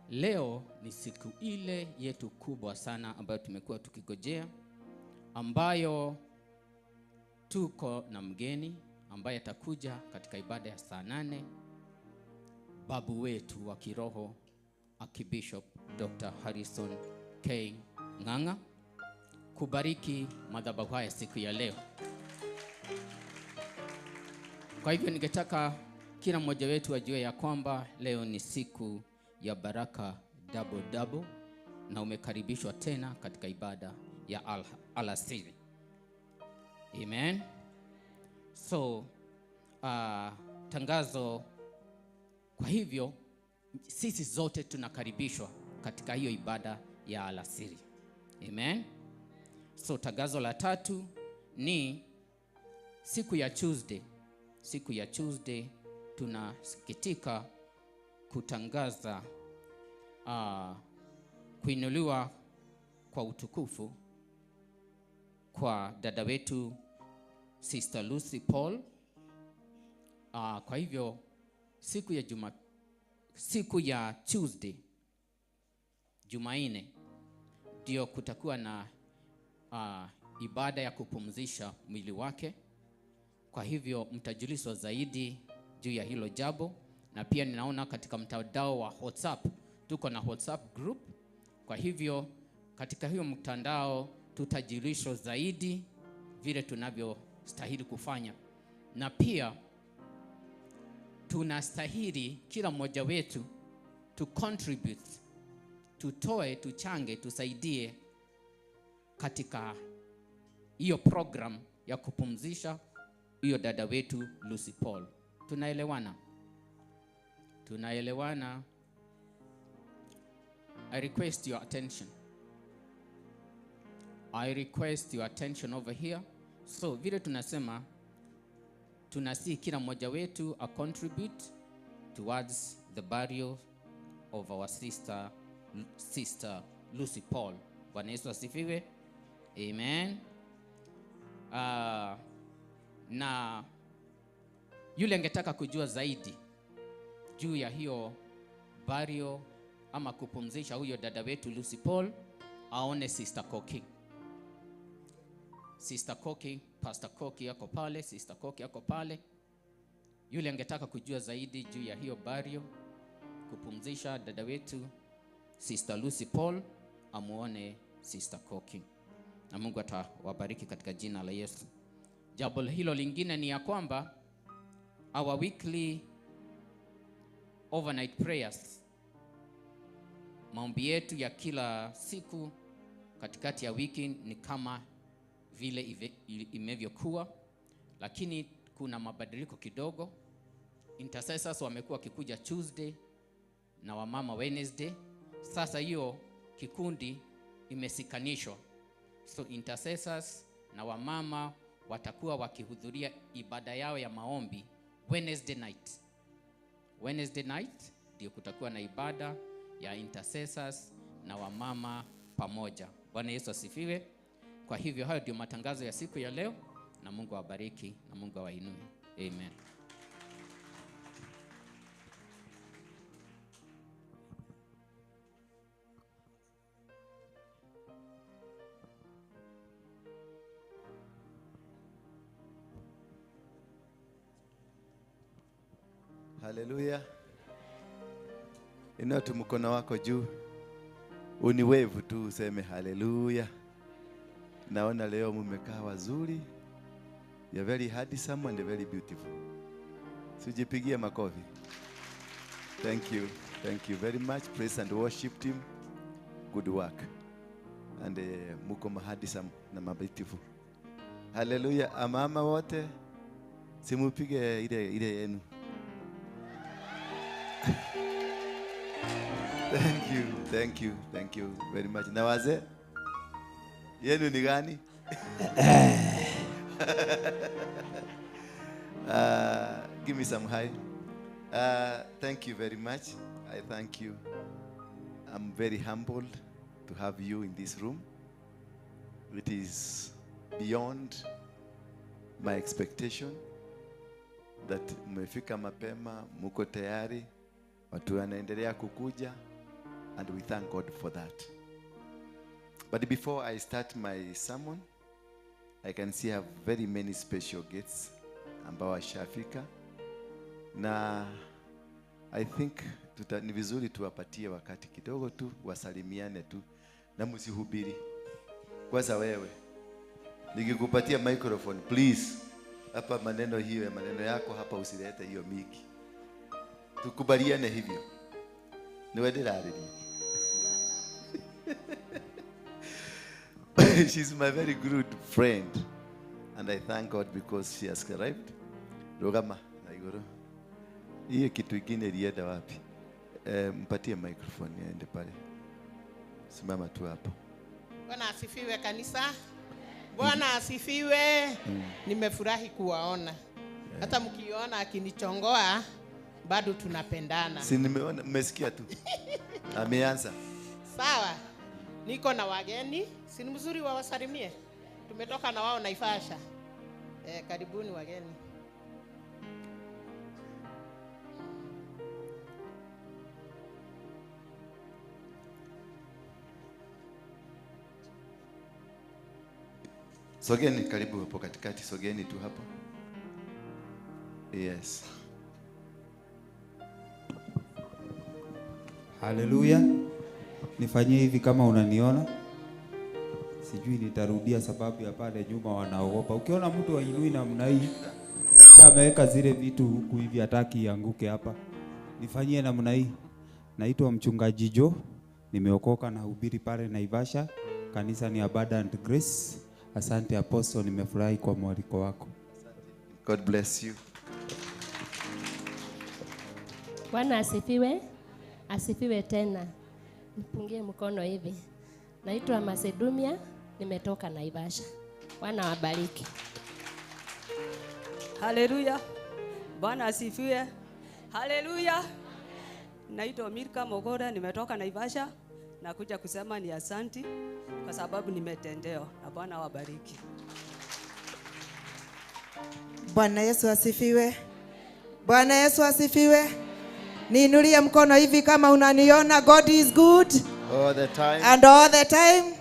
leo ni siku ile yetu kubwa sana ambayo tumekuwa tukigojea, ambayo tuko na mgeni ambaye atakuja katika ibada ya saa 8, babu wetu wa kiroho Archbishop Dr. Harrison K. Ng'ang'a. kubariki madhabahu haya siku ya leo. Kwa hivyo ningetaka kila mmoja wetu ajue ya kwamba leo ni siku ya baraka double double, na umekaribishwa tena katika ibada ya alasiri. Amen. So tangazo, kwa hivyo sisi zote tunakaribishwa katika hiyo ibada ya alasiri. Amen. So tangazo la tatu ni siku ya Tuesday. Siku ya Tuesday tunasikitika kutangaza kuinuliwa kwa utukufu kwa dada wetu Sister Lucy Paul. Kwa hivyo siku ya Tuesday, Jumanne, ndio kutakuwa na ibada ya kupumzisha mwili wake. Kwa hivyo mtajulishwa zaidi juu ya hilo jambo, na pia ninaona katika mtandao wa WhatsApp, tuko na WhatsApp group. Kwa hivyo katika hiyo mtandao tutajulishwa zaidi vile tunavyostahili kufanya, na pia tunastahili kila mmoja wetu to contribute, tutoe, tuchange, tusaidie katika hiyo program ya kupumzisha hiyo dada wetu Lucy Paul. Tunaelewana? Tunaelewana? I request your attention. I request your attention over here. So vile tunasema, tunasihi kila mmoja wetu a contribute towards the burial of our sister Lucy Paul. Bwana Yesu asifiwe. Amen. Na yule angetaka kujua zaidi juu ya hiyo burial ama kupumzisha huyo dada wetu Lucy Paul, aone Sister Koki. Sister Koki, Pastor Koki yako pale, Sister Koki yako pale. Yule angetaka kujua zaidi juu ya hiyo burial, kupumzisha dada wetu Sister Lucy Paul, amuone Sister Koki. Na Mungu atawabariki katika jina la Yesu. Jambo hilo lingine ni ya kwamba our weekly overnight prayers, maombi yetu ya kila siku katikati ya wiki ni kama vile imevyokuwa, lakini kuna mabadiliko kidogo. Intercessors wamekuwa wakikuja Tuesday na wamama Wednesday. Sasa hiyo kikundi imesikanishwa. So intercessors na wamama watakuwa wakihudhuria ibada yao ya maombi Wednesday night. Wednesday night ndio kutakuwa na ibada ya intercessors na wamama pamoja. Bwana Yesu asifiwe. Kwa hivyo hayo ndio matangazo ya siku ya leo, na Mungu awabariki na Mungu awainue. Amen. Haleluya. Inua tu mkono wako juu, uniwevu tu useme haleluya. Naona leo mumekaa wazuri. You're very handsome and very beautiful. Sijipigie makofi. Thank you. Thank you very much. Praise and worship team. Good work. And muko handsome na beautiful. Haleluya. Amama wote simupige ile yenu. Thank you, thank you, thank you very much. Na wazee yenu ni gani? Give me some high. Thank you very much. I thank you. I'm very humbled to have you in this room. It is beyond my expectation that mmefika mapema, muko tayari, watu wanaendelea kukuja, and we thank God for that. But before I start my sermon, I can see I have very many special guests ambao washafika, na I think ni vizuri tuwapatie wakati kidogo tu wasalimiane tu na msihubiri. Kwanza wewe, nikikupatia microphone please, hapa maneno hiyo ya maneno yako hapa usilete hiyo miki. Tukubaliane hivyo. Niwe ndĩrarĩria. She's my very good friend and I thank God because she has arrived. Rugama na iguru. Hiyo kitu ingine ilienda wapi? Mpatie microphone aende pale. Simama tu hapo. Bwana asifiwe kanisa. Bwana asifiwe. Nimefurahi kuwaona. Hata mkiona akinichongoa bado tunapendana. Si nimeona, mmesikia tu. Ameanza. Sawa. Niko na wageni, si ni mzuri wawasalimie? Tumetoka na wao Naivasha. Karibuni wageni. Sogeni karibu hapo katikati, sogeni tu hapo. Yes. Haleluya. Nifanyie hivi kama unaniona. Sijui nitarudia sababu ya pale nyuma wanaogopa. Ukiona mtu ainui namna hii, ameweka zile vitu huku hivi hataki ianguke hapa. Nifanyie namna hii. Naitwa Mchungaji Joe, nimeokoka na hubiri pale Naivasha. Kanisa ni Abundant Grace. Asante Apostle, nimefurahi kwa mwaliko wako. God bless you. Bwana asifiwe. Asifiwe tena. Nipungie mkono hivi. Naitwa Masedumia, nimetoka Naivasha. Bwana wabariki. Haleluya. Bwana asifiwe. Haleluya. Naitwa Mirka Mogora, nimetoka Naivasha. Nakuja kusema ni asanti kwa sababu nimetendewa, na Bwana wabariki. Bwana Yesu asifiwe. Bwana Yesu asifiwe. Niinulie mkono hivi kama unaniona. God is good all the time. And all the time.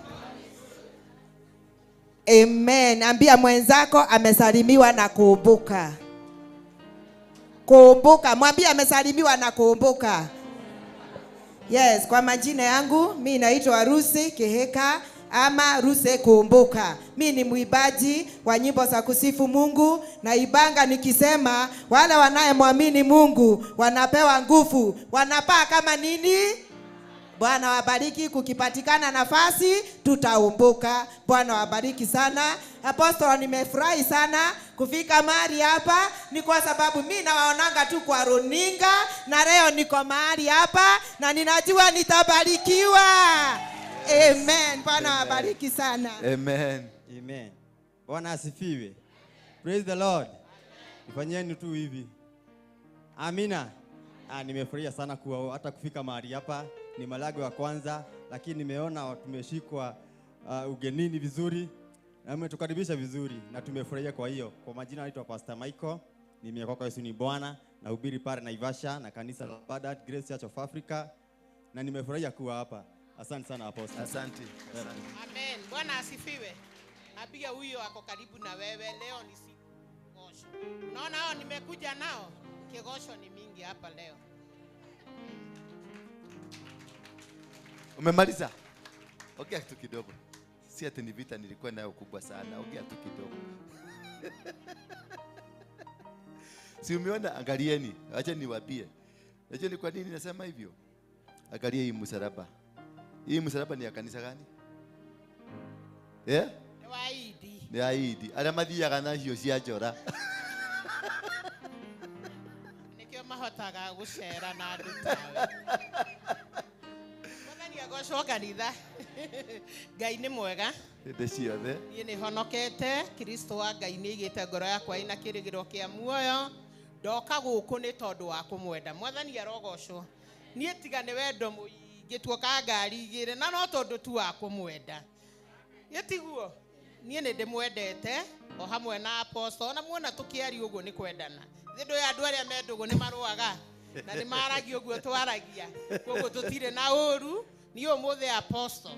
Amen. Ambia mwenzako amesalimiwa na kuumbuka. Kuumbuka. Mwambie amesalimiwa na kuumbuka. Yes, kwa majina yangu mi naitwa Rusi Kihika ama Ruse Kuumbuka. Mi ni mwimbaji wa nyimbo za kusifu Mungu, na ibanga nikisema wale wanayemwamini Mungu wanapewa nguvu, wanapaa kama nini? Bwana wabariki, kukipatikana nafasi tutaumbuka. Bwana wabariki sana. Apostle, nimefurahi sana kufika mahali hapa, ni kwa sababu mimi nawaonanga tu kwa runinga, na leo niko mahali hapa na ninajua nitabarikiwa. Amen. Bwana wabariki sana. Amen. Amen. Bwana asifiwe. Praise the Lord. Ifanyeni tu hivi. Amina. Nimefurahia sana kuwa hata kufika mahali hapa. Ni malago ya kwanza, lakini nimeona tumeshikwa ugenini vizuri na umetukaribisha vizuri na tumefurahia kwa hiyo. Kwa majina naitwa Pastor Michael, nimeokoka, Yesu ni Bwana, nahubiri pale Naivasha na kanisa la Abundant Grace Church of Africa, na nimefurahia kuwa hapa. Asante sana Apostle. Asante. Amen. Bwana asifiwe. Apiga huyo ako karibu na wewe, leo ni siku kigosho. Unaona hao nimekuja nao, kigosho ni mingi hapa leo. Umemaliza? Ongea tu kidogo. Si ati ni vita nilikuwa nayo kubwa sana. Ongea tu kidogo. Si umeona? Angalieni. Acha niwaambie. Unajua ni kwa nini nasema hivyo? Angalia hii msalaba. Hii msalaba ni ya kanisa gani? Eh? Ni waidi. Ni waidi. Arĩa mathiaga na hiyo cia njora. Nikio mahotaga gucera na andu tawe. Mwathani agocwo kanitha. Ngai nĩ mwega. Hĩndĩ ciothe. Niĩ nĩ honokete, Kristo wa Ngai nĩ aigĩte ngoro yakwa ĩna kĩrĩgĩrĩro kĩa muoyo. Ndoka gũkũ nĩ tondũ wa kũmwenda. Mwathani arogocwo. Niĩ tiga nĩ wendo mũingĩ tuoka ngari igĩrĩ na no tondũ tu wa kũmwenda. Gĩtiguo? Niĩ nĩ ndĩmwendete o hamwe na apostle, na muona tũkĩaria ũguo nĩ kwendana. Thĩ ndũĩ andũ arĩa me ndũgũ nĩ marũaga na nĩ maragia ũguo twaragia. Koguo tũtirĩ na ũru. Niĩ ũmũthĩ apostle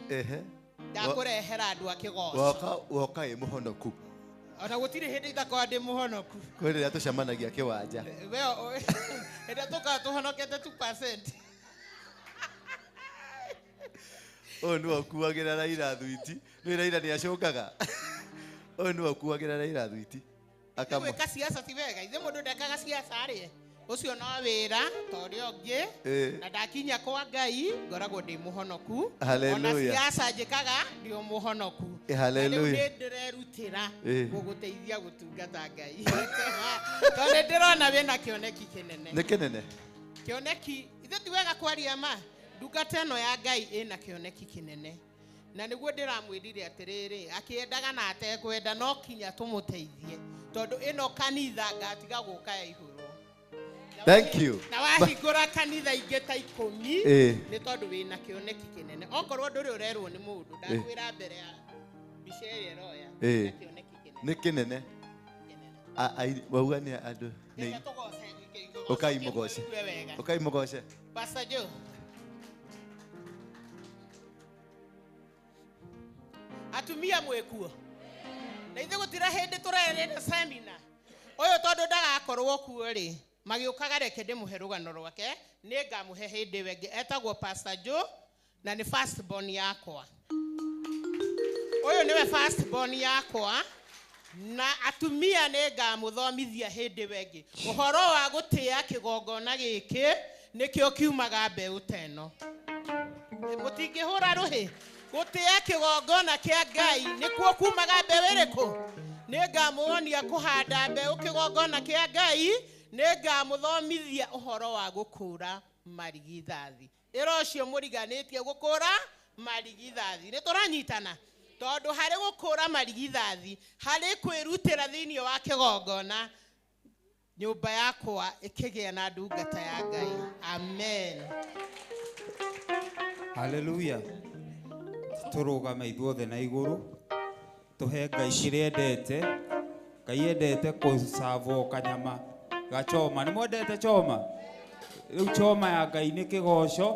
ndakũrehera andũ a kĩgoco. Woka ĩ mũhonoku. Ona gũtirĩ hĩndĩ itakoragwo ndĩ mũhonoku. Kwĩ rĩrĩa tũcemanagia kĩwanja. We hĩndĩ ĩrĩa tũkoragwo tũhonokete 2%. Ũyũ nĩwe ũkuagĩra Raila thwiti. Nĩ Raila nĩ acokaga. Ũyũ nĩwe ũkuagĩra Raila thwiti. Akamũ. Gwĩka siasa ti wega, ithe mũndũ ndekaga siasa arĩe. Ũcio no wĩra ta ũrĩa ũngĩ. Na ndakinya kwa Ngai ngoragwo ndĩ mũhonoku. Hallelujah. Ona siasa njĩkaga ndĩ o mũhonoku. Hallelujah. Na rĩu nĩ ndĩrerutĩra gũgũteithia gũtungata Ngai. Tondũ nĩ ndĩrona wĩna kĩoneki kĩnene. Nĩ kĩnene. Kĩoneki, ithe ti wega kwaria ma. Ndungata ĩno ya Ngai ĩna kĩoneki kĩnene. Na nĩguo ndĩramwĩrire atĩrĩrĩ, akĩendaga na atekwenda no kinya tũmũteithie. Tondũ ĩno kanitha ngatiga gũka ya ihũrwo. Thank you. Na wahingũra kanitha ingĩ ta 10 nĩ tondũ wĩna kĩoneki kĩnene. Okorwo ndũrĩ ũrerwo nĩ mũndũ, ndakwĩra mbere ya mbica ĩrĩa ĩroya, wĩna kĩoneki kĩnene. Nĩ kĩnene. Wauga nĩ andũ nĩ Ũkai mũgoce. Ũkai mũgoce. Pastor Joe. Atumia mwĩkuo. Na ithuĩ gũtira hĩndĩ tũrerĩra seminar. Ũyũ tondũ ndagakorwo kuo rĩ, magĩũkaga reke ndĩmũhe rũgano rwake, nĩ ngamũhe hĩndĩ ĩyo ĩngĩ. Etagwo Pastor Joe na nĩ first born yakwa. Ũyũ nĩwe first born yakwa na atumia nĩ ngamũthomithia hĩndĩ ĩyo ĩngĩ. Ũhoro wa gũtĩa kĩgongona gĩkĩ nĩkĩo kiumaga mbeũ ta ĩno. Mũtingĩhũra rũhĩ. Gũtĩa kĩgongona kĩa Ngai nĩkuo kumaga mbeũ ĩrĩkũ? Nĩ ngamuonia kũhanda mbeũ kĩgongona kĩa Ngai, nĩ ngamũthomithia ũhoro wa gũkũra marigithathi. Ĩra ũcio mũriganĩtie gũkũra marigithathi. Nĩ tũranyitana? Tondũ harĩ gũkũra marigithathi, harĩ kwĩrutĩra thĩinĩ wa kĩgongona, nyũmba yakwa ĩkĩgĩa na ndungata ya Ngai. Amen. Hallelujah. Tũrũgame ithuothe na igũrũ, tũhe Ngai kĩrĩa endete. Ngai endete kũcavwo kanyama gachoma. Nĩ mwendete choma? Rĩu choma ya Ngai nĩ kĩgoco,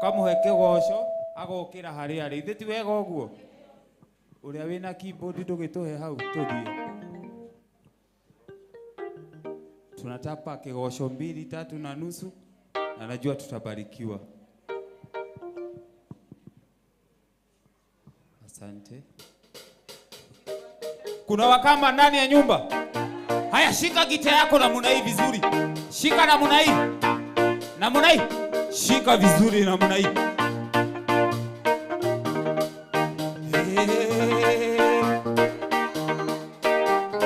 kamũhe kĩgoco agokĩra harĩa arĩ. Ithe ti wega ũguo? Ũrĩa wĩna keyboard ndũgĩtũhe hau tũthiĩ. Tunatapa kĩgoco 2, 3 na nusu na najua tutabarikiwa. Asante. Kuna wakamba ndani ya nyumba. Haya, shika gita yako namna hii vizuri. Shika namna hii. Namna hii. Shika vizuri namna hii.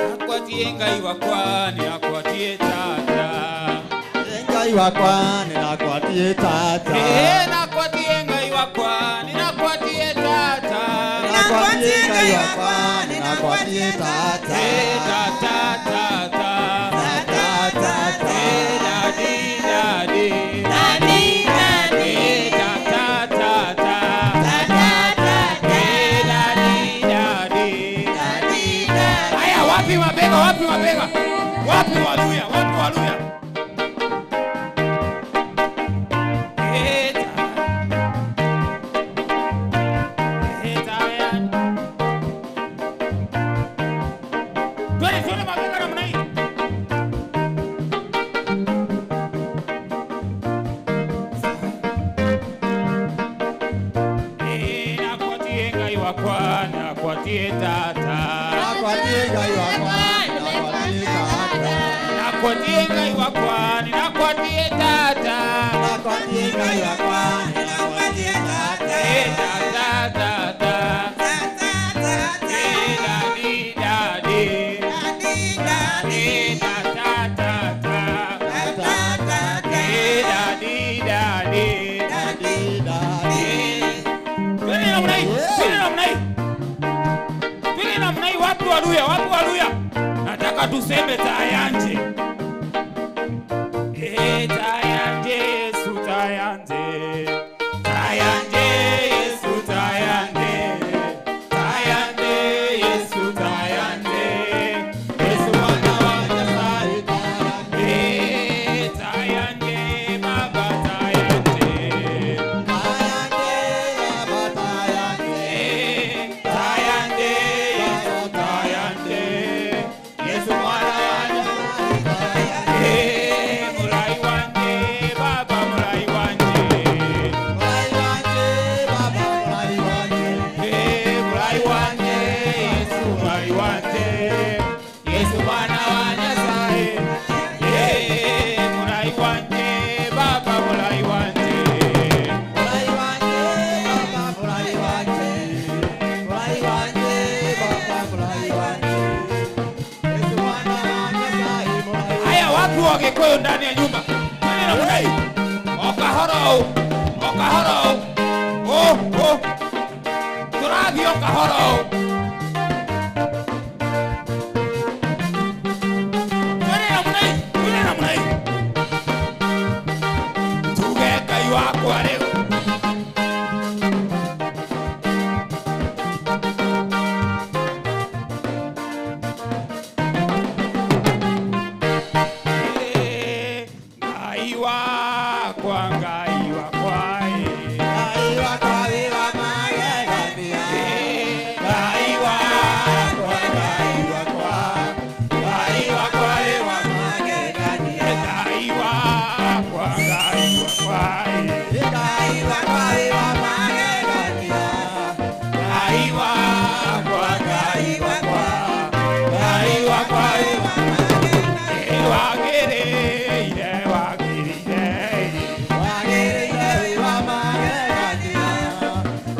Nakwatie Ngai wakwa, nakwatie tata. Ngai wakwa, nakwatie tata. Nakwatie Ngai wakwa, nakwatie tata. Nakwatie Ngai wakwa, nakwatie tata. Tata tata. Tata tata. Daddy daddy. Daddy daddy. Tata tata. Tata tata. Daddy daddy. Daddy daddy. Haya, wapi mabega, wapi mabega? Wapi Waluya, wapi Waluya? Nakwatie tata. Nakwatie Ngai wakwa, nakwatie tata. Nakwatie Ngai wakwa, nakwatie tata. Nakwatie Ngai wakwa, nakwatie tata. Tata tata. Tata tata. Daddy daddy. Daddy daddy. Tata tata. Tata tata. Daddy daddy. Daddy daddy. Twende namna hii, twende namna hii. Namna hii, wapi Waluya, wapi Waluya? Nataka tuseme tayanje. Tayanje Yesu tayanje. Tayanje Yesu tayanje. Tayanje Yesu tayanje. Yesu mwana wa Nyasaye tayanje. Tayanje Baba tayanje. Tayanje Baba tayanje. Tayanje Yesu tayanje. Yesu mwana wa Nyasaye. Leo ndani ya nyumba. Twende namna hii. Okahoro. Okahoro. Oh, oh. Turathi okahoro. Twende namna hii. Twende namna hii. Tuge Ngai wakwa rĩu. Ngai wakwa, Ngai wakwa, Ngai wakwa wĩ wa magegania. Ngai wakwa, Ngai wakwa, Ngai wakwa wĩ wa magegania. Ngai wakwa, Ngai wakwa, Ngai wakwa wĩ wa magegania. Ngai wakwa, Ngai wakwa, Ngai wakwa wĩ wa magegania. Wagĩrĩire, wagĩrĩire, wagĩrĩire wĩ wa magegania.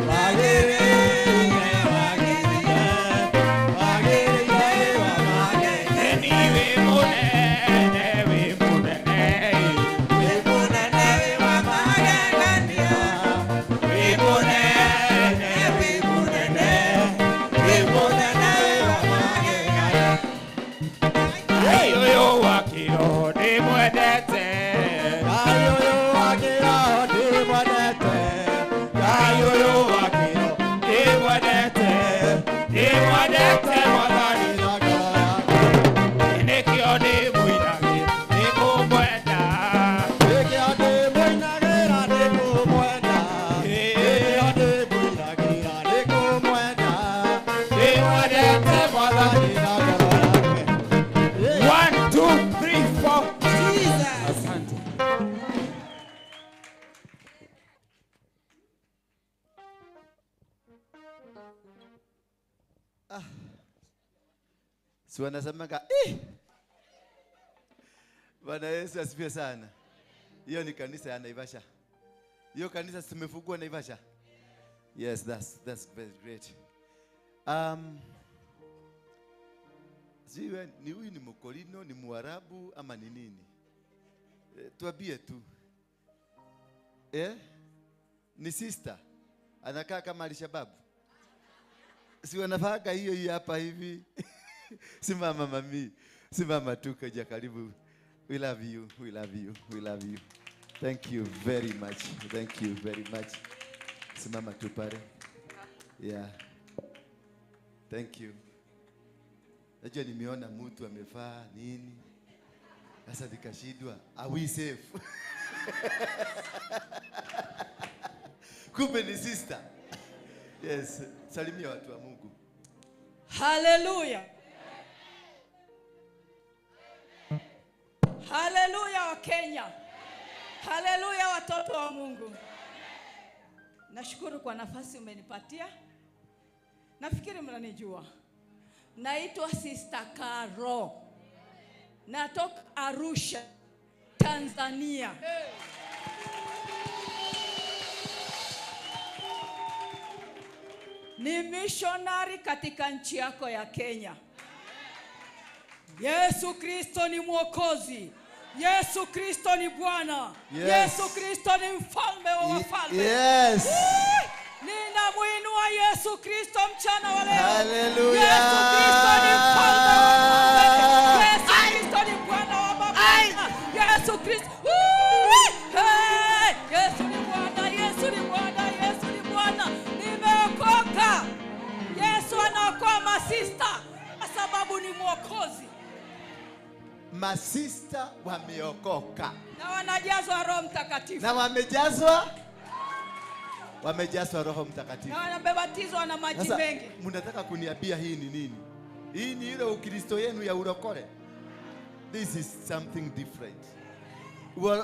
Wagĩrĩire, wagĩrĩire, wagĩrĩire wĩ wa magegania. Ni wĩ mũnene, wĩ mũnene, wĩ mũnene wĩ wa magegania. Wĩ mũnene, wĩ mũnene, wĩ mũnene wĩ wa magegania. Ngai ũyũ wa kĩroho ndĩmwendete. Ngai ũyũ wa kĩroho ndĩmwendete. Ngai ũyũ wa kĩroho ndĩmwendete. Ndĩmwendete Mwathani na ngoro yakwa. Nĩkĩo ndĩmũinagĩra nĩkũmwenda. Nĩkĩo ndĩmũinagĩra nĩkũmwenda. Nĩkĩo ndĩmũinagĩra nĩkũmwenda. Ndĩmwendete Mwathani na ngoro yakwa. 1, 2, 3, 4. Asante. Si wanasemanga eh! Bwana Yesu asifiwe sana. Hiyo ni kanisa ya Naivasha. Hiyo kanisa tumefungua Naivasha. Yes, that's very great. Sijui ni huyu ni Mkorino, ni Mwarabu ama ni nini? Tuambie tu. Ni sister. Anakaa kama Alishababu. Si wanafaka hiyo hiyo hapa hivi. Simama mami. Simama tu kaja karibu. We love you. We love you. We love you. Thank you very much. Thank you very much. Simama tu pale. Yeah. Thank you. Najua nimeona mtu amevaa nini. Sasa nikashindwa. Are we safe? Kumbe ni sister. Yes, salimia watu wa Mungu. Hallelujah. Hallelujah wa Kenya. Hallelujah watoto wa Mungu. Nashukuru kwa nafasi umenipatia. Nafikiri mnanijua. Naitwa Sister Caro. Natoka Arusha, Tanzania. Ni missionary katika nchi yako ya Kenya. Yesu Kristo ni Mwokozi. Yesu Kristo ni Bwana. Yes. Yesu Kristo ni mfalme wa wafalme. Yes. Ninamuinua Yesu Kristo mchana wa leo. Hallelujah. Yesu Kristo ni mfalme wa wafalme. Yesu Kristo ni Bwana wa mabwana. Yesu Kristo. Hey! Yesu ni Bwana, Yesu ni Bwana, Yesu ni Bwana. Nimeokoka. Yesu anaokoa masista kwa sababu ni Mwokozi. Masista wameokoka. Na wanajazwa Roho Mtakatifu. Na wamejazwa Roho Mtakatifu. Na wanabatizwa na maji mengi. Mnataka kuniambia hii ni nini? Hii ni ile Ukristo yenu ya urokole. This is something different.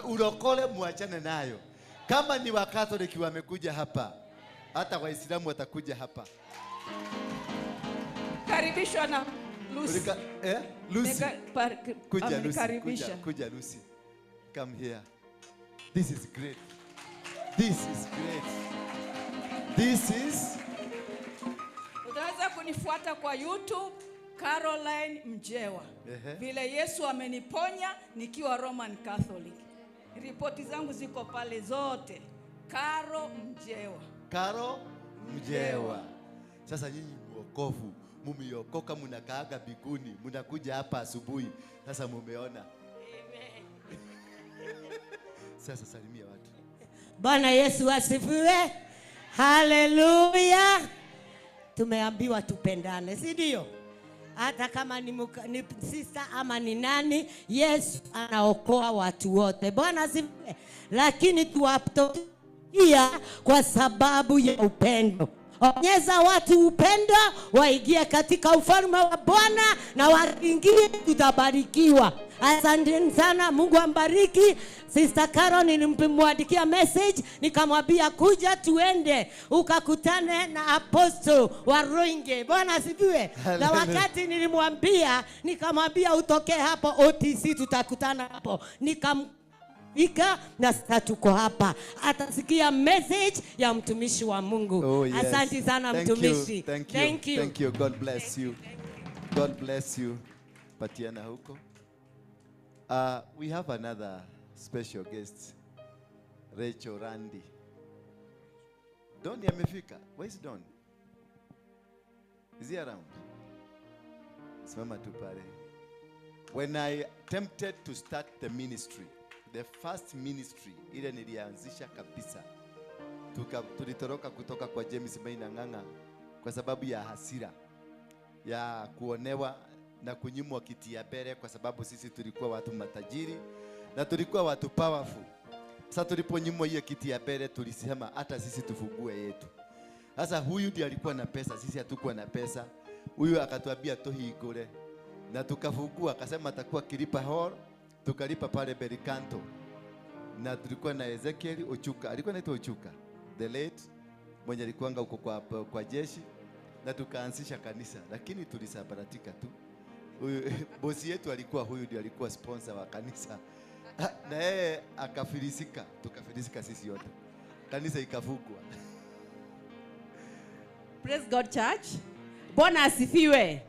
Urokole muachane nayo. Kama ni Wakatoliki wamekuja hapa, hata Waislamu watakuja hapa. Karibishwa na Lucy. Lucy. Kuja Lucy. Kuja Lucy. Come here. This is great. This is great. This is. Utaweza kunifuata kwa YouTube Caroline Mjewa. Vile Yesu ameniponya nikiwa Roman Catholic. Ripoti zangu ziko pale zote. Caro Mjewa. Caro Mjewa. Sasa nyinyi mwokofu, mumeokoka, mnakaaga biguni, mnakuja hapa asubuhi. Sasa mumeona. Amen. Sasa salimia watu. Bwana Yesu asifiwe. Haleluya. Tumeambiwa tupendane, si ndio? Hata kama ni sister ama ni nani, Yesu anaokoa watu wote. Bwana asifiwe. Lakini tuwapokea kwa sababu ya upendo. Onyesha watu upendo, waingie katika ufalme wa Bwana, na waingie tutabarikiwa. Asante sana, Mungu ambariki. Sister Carol nilimwandikia message nikamwambia kuja tuende ukakutane na apostle wa Ruinge. Bwana asifiwe. Na wakati nilimwambia, nikamwambia utokee hapo OTC, tutakutana hapo. Nikamfika na sasa tuko hapa. Atasikia message ya mtumishi wa Mungu. Oh, yes. Asante sana Thank mtumishi. You. Thank you. Thank you. Thank you. God bless you. God bless you. Patiana huko. We have another special guest, Rachel Randy. Don amefika. Where is Don? Is he around? Simama tu pale. When I attempted to start the ministry, the first ministry, ile nilianzisha kabisa, tulitoroka kutoka kwa James Maina Ng'ang'a kwa sababu ya hasira ya kuonewa na kunyimwa kiti ya mbele, kwa sababu sisi tulikuwa watu matajiri na tulikuwa watu powerful. Sasa tuliponyimwa hiyo kiti ya mbele tulisema hata sisi tufungue yetu. Sasa huyu ndiye alikuwa na pesa, sisi hatukuwa na pesa. Huyu akatuambia tuhingure na tukafungua, akasema atakuwa kilipa hall, tukalipa pale Berikanto. Na tulikuwa na Ezekiel Ochuka, alikuwa anaitwa Ochuka, the late, mwenye alikuwa huko kwa jeshi, na tukaanzisha kanisa, lakini tulisambaratika tu. Huyu bosi yetu alikuwa huyu ndiye alikuwa sponsor wa kanisa. Na yeye akafilisika, tukafilisika sisi wote. Kanisa ikafungwa. Praise God church. Bwana asifiwe.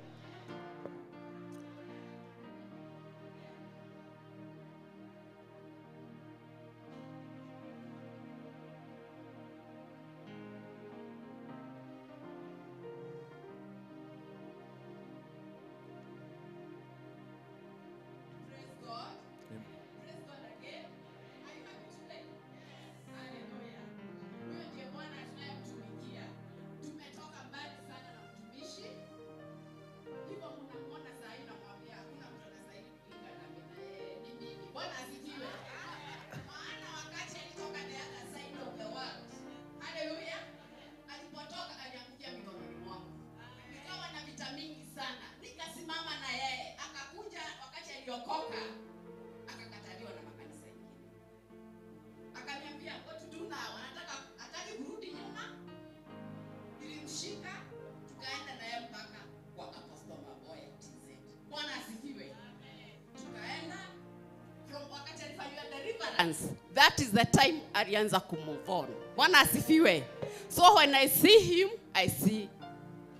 That is the time alianza ku move on. Bwana asifiwe. So when I see him, I see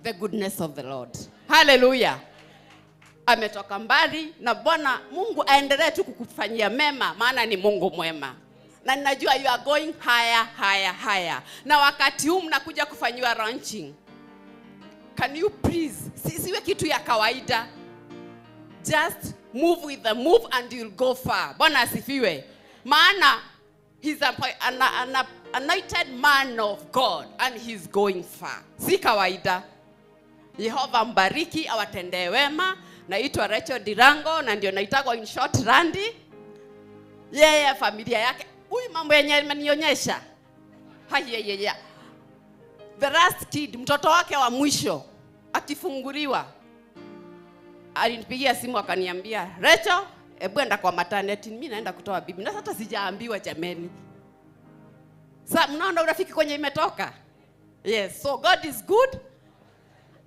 the goodness of the Lord. Hallelujah. Ametoka mbali na Bwana Mungu aendelee tu kukufanyia mema, maana ni Mungu mwema. Na ninajua you are going higher, higher, higher. Na wakati huu mnakuja kufanyiwa launching. Can you please, siwe kitu ya kawaida. Just move with the move and you'll go far. Bwana asifiwe. Maana he's an anointed man of God and he's going far. Si kawaida. Yehova mbariki, awatendee wema. Naitwa Rachel Dirango na ndio naitagwa in short Randy. Yeye familia yake. Huyu mambo yenye amenionyesha. Hayeyeye. The last kid, mtoto wake wa mwisho akifunguliwa, alinipigia simu akaniambia, Rachel, hebu enda kwa maternity, mimi naenda kutoa bibi. Na hata sijaambiwa jameni. Sasa mnaona urafiki kwenye imetoka. Yes, so God is good.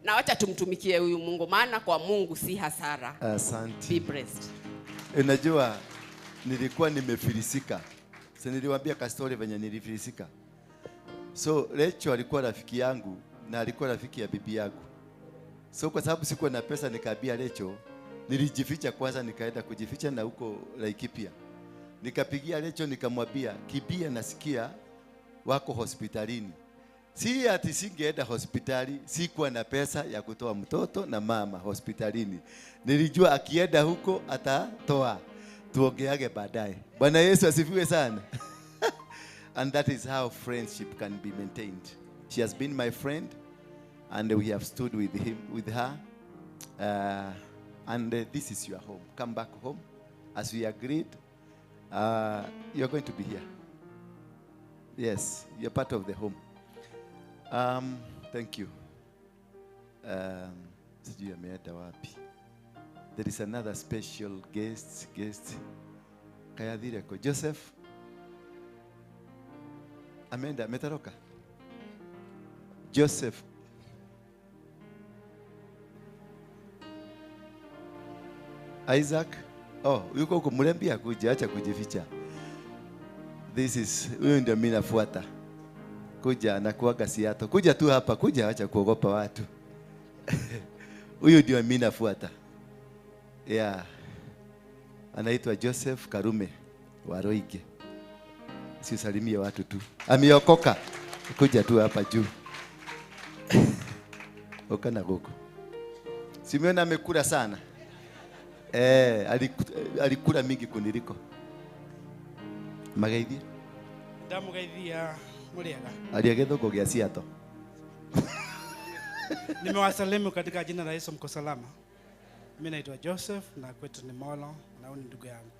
Na wacha tumtumikie huyu Mungu, maana kwa Mungu si hasara. Asante. Be blessed. Unajua nilikuwa nimefilisika. Sasa niliwaambia ka story venye nilifilisika. So Rachel alikuwa rafiki yangu na alikuwa rafiki ya bibi yangu. So kwa sababu sikuwa na pesa nikaambia Rachel, nilijificha kwanza, nikaenda kujificha na huko Laikipia. Nikapigia Rachel nikamwambia, Kibia nasikia wako hospitalini. Si ati singeenda hospitali, sikuwa na pesa ya kutoa mtoto na mama hospitalini. Nilijua akienda huko atatoa. Tuongeage baadaye. Bwana Yesu asifiwe sana. And that is how friendship can be maintained. She has been my friend, and we have stood with him, with her. And this is your home. Come back home. As we agreed, you're going to be here. Yes, you're part of the home. Thank you. Sijui ameenda wapi. There is another special guest. Kayathireko. Joseph. Ameenda, ametoroka. Joseph. Isaac. Oh, yuko huko mrembi akuja, acha kujificha. This is, huyu ndio mimi nafuata. Kuja anakuaga Seattle. Kuja tu hapa, kuja acha kuogopa watu. Huyu ndio mimi nafuata. Yeah. Anaitwa Joseph Karume wa Roige. Sisalimie watu tu. Ameokoka. Kuja tu hapa juu. Oka na goko. Simeona amekula sana. Alikula mingi kuniliko. Magaithia. Ndamugaithia muriega. Aria githũngũ gĩa Seattle. Nimewasalimu katika jina la Yesu, mko salama. Mimi naitwa Joseph na kwetu ni Molo na huyu ni ndugu yangu.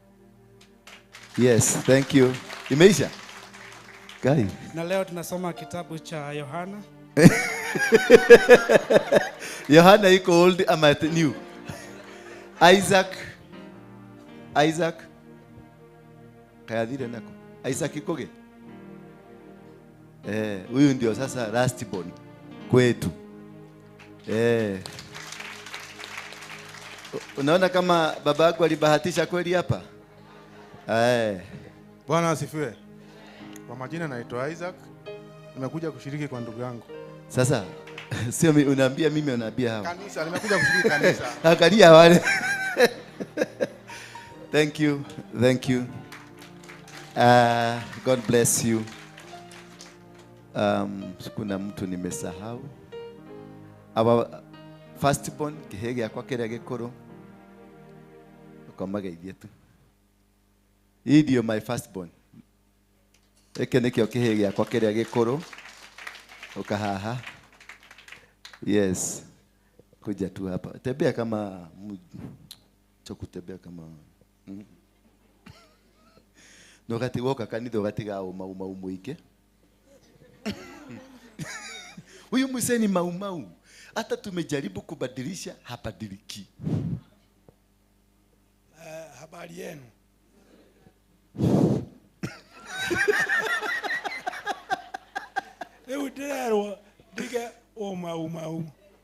Yes, thank you. Imeisha? Kai. Na leo tunasoma kitabu cha Yohana. Yohana iko old ama new? Isaac. Isaac. Kayathire nako. Isaac ikoge? Huyu ndio sasa last born kwetu. Unaona kama babangu alibahatisha kweli hapa? Bwana asifiwe. Kwa majina naitwa Isaac. Nimekuja kushiriki kwa ndugu yangu. Sasa sio unaambia mimi, unaambia hawa. Kanisa, nimekuja kushiriki kanisa. Angalia wale. Thank you. Thank you. God bless you. Kuna mtu nimesahau. Our firstborn kihege yakwa kiria gikuru. Ukomageithie tu. Hii ndio my firstborn. Eke nikio kihege yakwa kiria gikuru. Ukahaha. Yes. Kuja tu hapa. Tembea kama chokutembea kama no gatigoka kanitha gatiga mau mau muingi. Huyu mzee ni mau mau. Hata tumejaribu kubadilisha habadiliki. Habari yenu. Leo ndirerwo ndige o mau mau.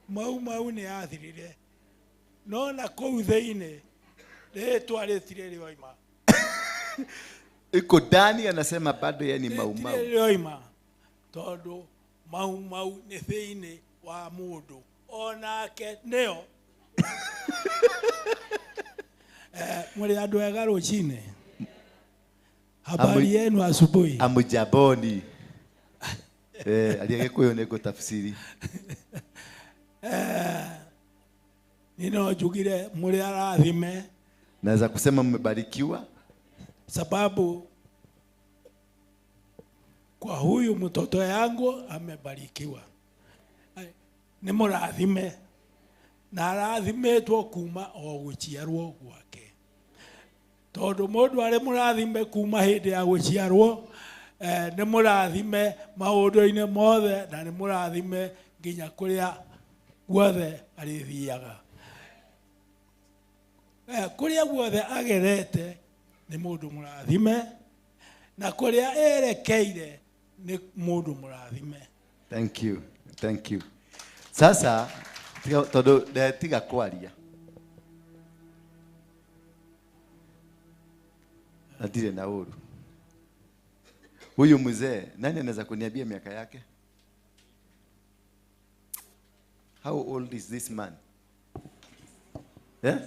Mau mau ni athirire. No na kuu thiini ritwa ritire rioima. Iko ndani anasema bado yeye ni mau mau. Rioima. Tondu mau mau ni thiini wa mundu onake nio. Muri andu ega rucini. Habari yenu asubuhi. Amujaboni. Aria Gikuyu ni ngutafsiri. Ni no njugire muri arathime. Naweza kusema mmebarikiwa sababu kwa huyu mtoto yangu amebarikiwa. Ni murathime na arathimetwo kuma o guciarwo gwake. Tondu mundu ari murathime kuma hindi ya guciarwo, ni murathime maundu-ini mothe na ni murathime nginya kuria guothe arithiaga. Kuria guothe agerete ni mundu murathime na kuria erekeire ni mundu murathime. Thank you. Thank you. Sasa tondu ndetiga kwaria. Atire na uru. Huyu mzee, nani anaweza kuniambia miaka yake? How old is this man? Yeah?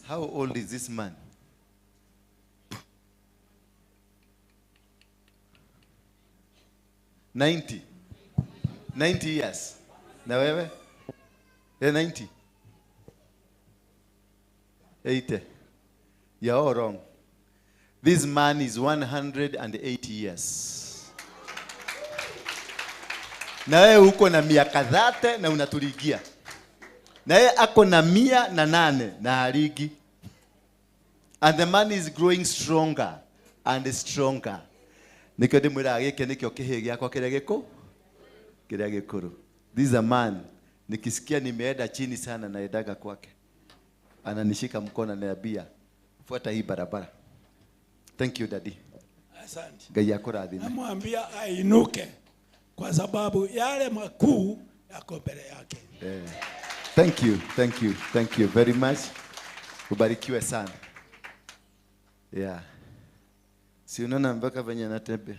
How old is this man? 90. 90 years. Na wewe? 90. 80. You're all wrong. This man is 180 years. Na wewe uko na miaka 30 na unatuligia. Na yeye ako na 108 na haligi. And the man is growing stronger and stronger. Nikyo ndimwiraga giki nikyo kihii giakwa kiria giku kiria gikuru. This is a man, nikisikia nimeenda chini sana naendaga kwake. Ananishika mkono ananiambia fuata hii barabara. Thank you daddy. Asante. Ngai akurathime. Namwambia ainuke kwa sababu yale makuu yako mbele yake. Thank you, thank you, thank you very much. Ubarikiwe sana. Yeah. Si unaona mpaka venye anatembea.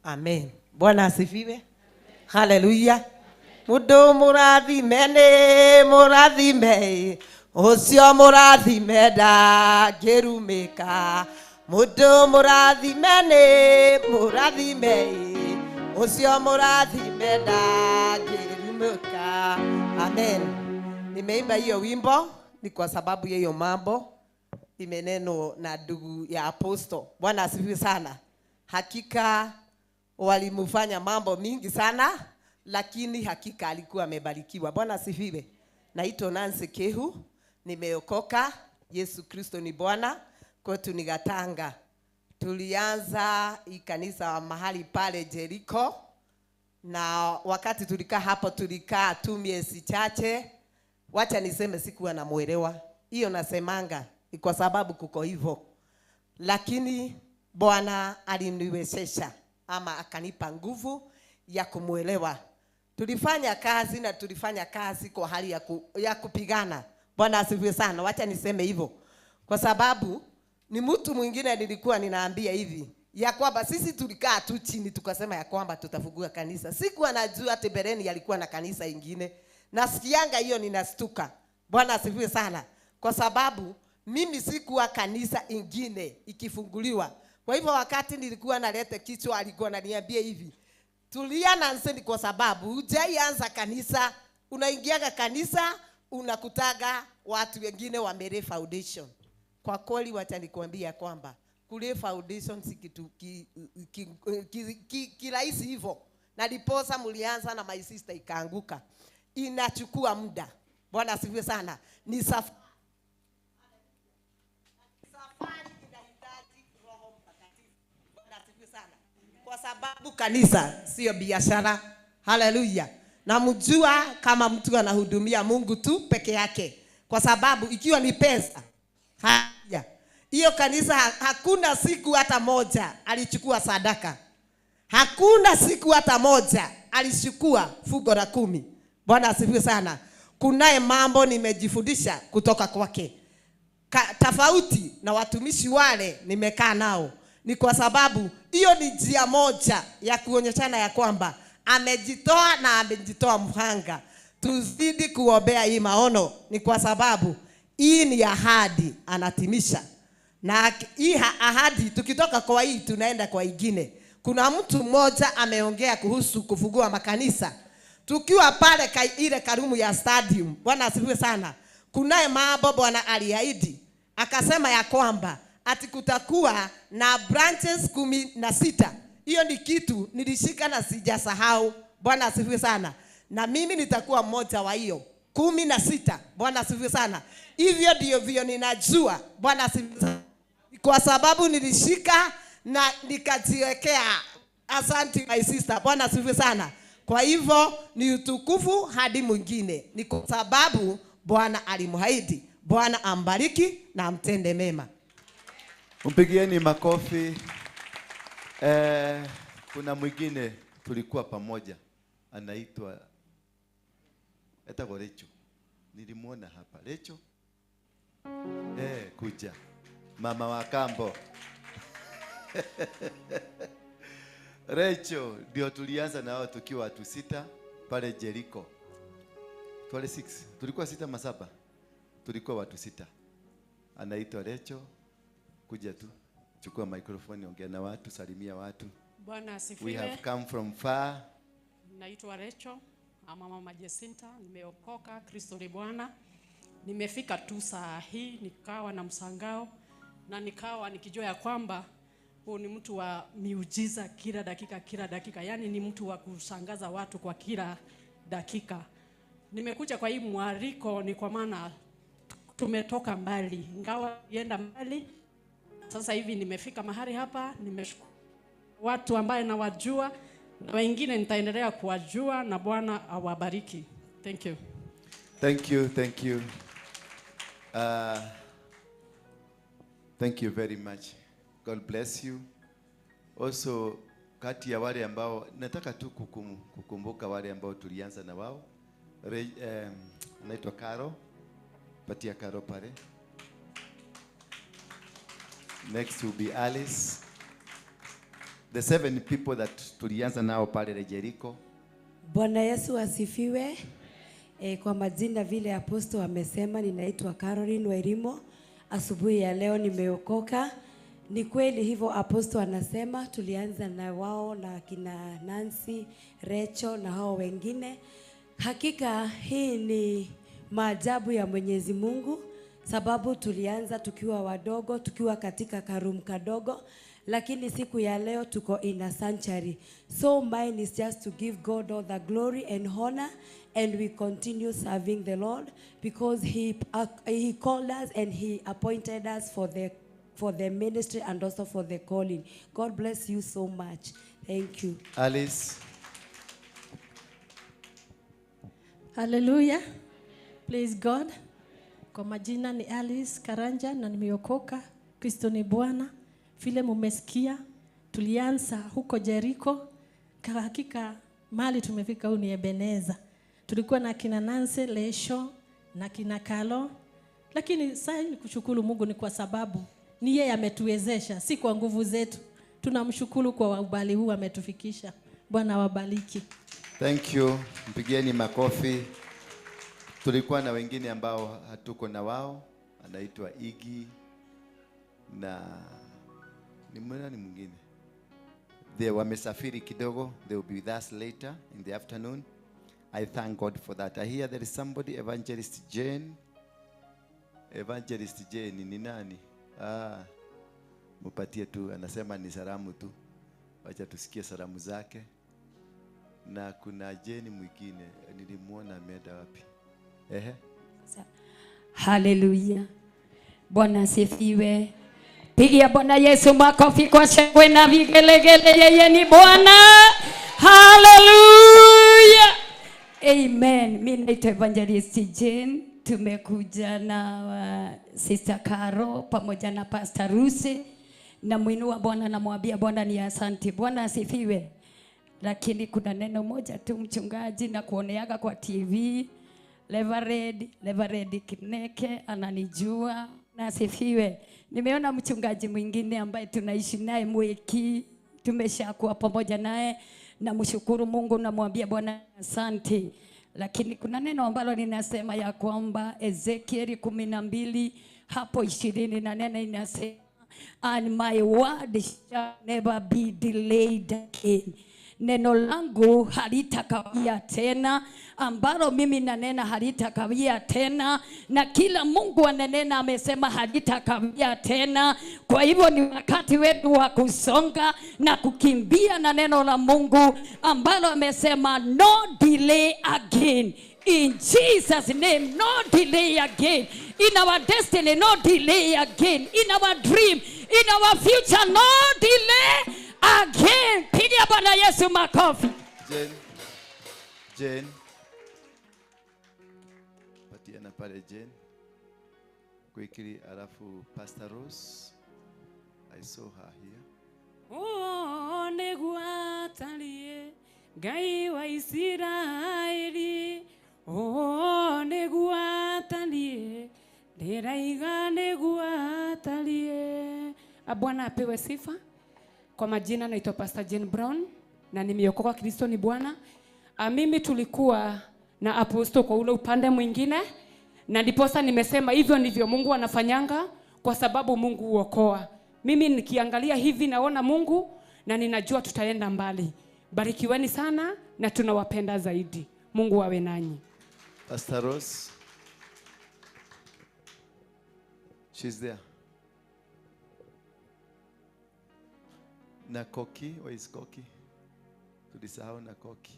Amen. Bwana asifiwe. Haleluya. Mundu murathime ni murathime, ucio murathime ndangĩrumĩka. Mundu murathime ni murathime, ucio murathime ndangĩrumĩka. Amen. Nimeimba hiyo wimbo ni kwa sababu ya hiyo mambo imeneno na ndugu ya apostle. Bwana asifiwe sana. Hakika walimfanya mambo mingi sana, lakini hakika alikuwa amebarikiwa. Bwana asifiwe. Naitwa Nancy Kehu, nimeokoka. Yesu Kristo ni Bwana. Kwetu ni Gatanga. Tulianza kanisa mahali pale Jericho, na wakati tulikaa hapo tulikaa tu miezi chache. Wacha niseme sikuwa namuelewa. Hiyo nasemanga ni kwa sababu kuko hivyo. Lakini Bwana aliniwezesha ama akanipa nguvu ya kumuelewa. Tulifanya kazi na tulifanya kazi kwa hali ya kupigana. Bwana asifiwe sana. Wacha niseme hivyo. Kwa sababu ni mtu mwingine nilikuwa ninaambia hivi ya kwamba sisi tulikaa tu chini tukasema ya kwamba tutafungua kanisa. Sikuwa najua ati Bereni alikuwa na kanisa ingine. Nasikianga hiyo ninastuka. Bwana asifiwe sana. Kwa sababu mimi sikuwa kanisa ingine ikifunguliwa. Kwa hivyo wakati nilikuwa naleta kichwa alikuwa ananiambia hivi, tulia Nancy, kwa sababu hujaianza kanisa, unaingiaga kanisa unakutaga watu wengine wamere foundation. Kwa kweli wacha nikwambia kwamba kule foundation si kitu kirahisi hivyo. Na ndiposa mlianza na my sister ikaanguka. Inachukua muda. Bwana asifiwe sana. Ni safari inahitaji Roho Mtakatifu. Bwana asifiwe sana. Kwa sababu kanisa sio biashara. Haleluya. Na mjua kama mtu anahudumia Mungu tu peke yake. Kwa sababu ikiwa ni pesa, haya, hiyo kanisa hakuna siku hata moja alichukua sadaka. Hakuna siku hata moja alichukua fungu la 10. Bwana asifiwe sana. Kunaye mambo nimejifundisha kutoka kwake. Tofauti na watumishi wale nimekaa nao. Ni kwa sababu hiyo ni njia moja ya kuonyeshana ya kwamba amejitoa na amejitoa mhanga. Tuzidi kuombea hii maono, ni kwa sababu hii ni ahadi anatimisha. Na hii ahadi tukitoka kwa hii tunaenda kwa ingine. Kuna mtu mmoja ameongea kuhusu kufungua makanisa. Tukiwa pale ile karumu ya stadium, Bwana asifiwe sana. Kunaye mambo Bwana aliahidi. Akasema ya kwamba ati kutakuwa na branches 16. Hiyo ni kitu nilishika na sijasahau. Bwana asifiwe sana. Na mimi nitakuwa mmoja wa hiyo 16. Bwana asifiwe sana. Hivyo ndio vio ninajua. Bwana asifiwe sana. Kwa sababu nilishika na nikajiwekea. Asante my sister. Bwana asifiwe sana. Kwa hivyo ni utukufu hadi mwingine. Ni kwa sababu Bwana alimwahidi. Bwana ambariki na amtende mema. Mpigieni makofi. Kuna mwingine tulikuwa pamoja anaitwa etagwo Recho. Nilimuona hapa Recho. Kuja. Mama wa kambo. Rachel ndio tulianza na wao tukiwa watu 6 pale Jericho. Twale 6. Tulikuwa 6 ama 7. Tulikuwa watu 6. Anaitwa Rachel. Kuja tu. Chukua microphone, ongea na watu, salimia watu. Bwana asifiwe. We have come from far. Naitwa Rachel, ama Mama Jacinta, nimeokoka, Kristo ni Bwana. Nimefika tu saa hii nikawa na msangao na nikawa nikijua ya kwamba huu ni mtu wa miujiza kila dakika kila dakika. Yaani ni mtu wa kushangaza watu kwa kila dakika. Nimekuja kwa hii mwaliko ni kwa maana tumetoka mbali, ingawa yenda mbali. Sasa hivi nimefika mahali hapa, nimeshukuru watu ambaye nawajua na wengine nitaendelea kuwajua, na Bwana awabariki. Thank you. Thank you, thank you. Thank you very much. God bless you. Also, kati ya wale ambao nataka tu kukumbuka wale ambao tulianza na wao. Anaitwa Caro. Patia Caro pale. Next will be Alice. The 7 people that tulianza nao pale Jericho. Bwana Yesu asifiwe. Kwa majina vile apostle amesema, ninaitwa Caroline Wairimo. Asubuhi ya leo nimeokoka. Ni kweli hivyo apostle anasema, tulianza na wao na kina Nancy, Rachel na hao wengine. Hakika hii ni maajabu ya Mwenyezi Mungu, sababu tulianza tukiwa wadogo, tukiwa katika karum kadogo, lakini siku ya leo tuko in a sanctuary. So mine is just to give God all the glory and honor, and we continue serving the Lord because he called us and he appointed us for the ministry and also for the calling. God bless you so much. Thank you. Alice. Hallelujah. Praise God. Kwa majina ni Alice Karanja na nimeokoka. Kristo ni Bwana. Vile mumesikia, tulianza huko Jericho. Kwa hakika mahali tumefika huu ni Ebeneza. Tulikuwa na kina Nancy, Lesho na kina Kalo. Lakini sasa ni kushukuru Mungu ni kwa sababu ni yeye ametuwezesha, si kwa nguvu zetu. Tunamshukuru kwa ubali huu ametufikisha. Bwana wabariki. Thank you. Mpigieni makofi. Tulikuwa na wengine ambao hatuko na wao, anaitwa Iggy na ni nani mwingine. They wamesafiri kidogo, they will be with us later in the afternoon. I thank God for that. I hear there is somebody, Evangelist Jane. Evangelist Jane ni nani? Mupatie tu, anasema ni salamu tu. Wacha tusikie salamu zake. Na kuna Jane mwingine nilimuona ameenda wapi? Ehe. Hallelujah. Bwana asifiwe. Pigia Bwana Yesu makofi kwa shangwe na vigelegele, yeye ni Bwana. Hallelujah. Amen. Mimi naitwa Evangelist Jane. Tumekuja na Sister Caro pamoja na Pastor Ruse. Na muinua Bwana na mwambia Bwana ni asante. Bwana asifiwe. Lakini kuna neno moja tu mchungaji na kuoneaga kwa TV. Reverend Kineke ananijua. Na asifiwe. Nimeona mchungaji mwingine ambaye tunaishi naye Mweki, tumeshakuwa pamoja naye, na mshukuru Mungu na mwambia Bwana asante. Lakini kuna neno ambalo ninasema ya kwamba Ezekiel 12 hapo 28 inasema, and my word shall never be delayed again. Neno langu halitakawia tena, ambalo mimi nanena halitakawia tena, na kila Mungu ananena amesema halitakawia tena. Kwa hivyo ni wakati wetu wa kusonga na kukimbia na neno la Mungu ambalo amesema no delay again. In Jesus' name, no delay again. In our destiny, no delay again. In our dream, in our future, no delay again. Pigia Bwana Yesu makofi. Jane. Jane. Patiana pale Jane. Quickly, alafu Pastor Rose. I saw her here. Oh, neguatalie Ngai wa Israeli. Oh, neguatalie Ndĩraiga nĩguo atariĩ. Bwana apewe sifa. Kwa majina naitwa Pastor Jane Brown na nimeokoka, Kristo ni Bwana. Mimi tulikuwa na apostle kwa ule upande mwingine, na ndiposa nimesema hivyo ndivyo Mungu anafanyanga, kwa sababu Mungu huokoa. Mimi nikiangalia hivi naona Mungu na ninajua tutaenda mbali. Barikiweni sana na tunawapenda zaidi. Mungu awe nanyi. Pastor Rose. She's there. Na Koki, where is Koki? Tulisahau na Koki.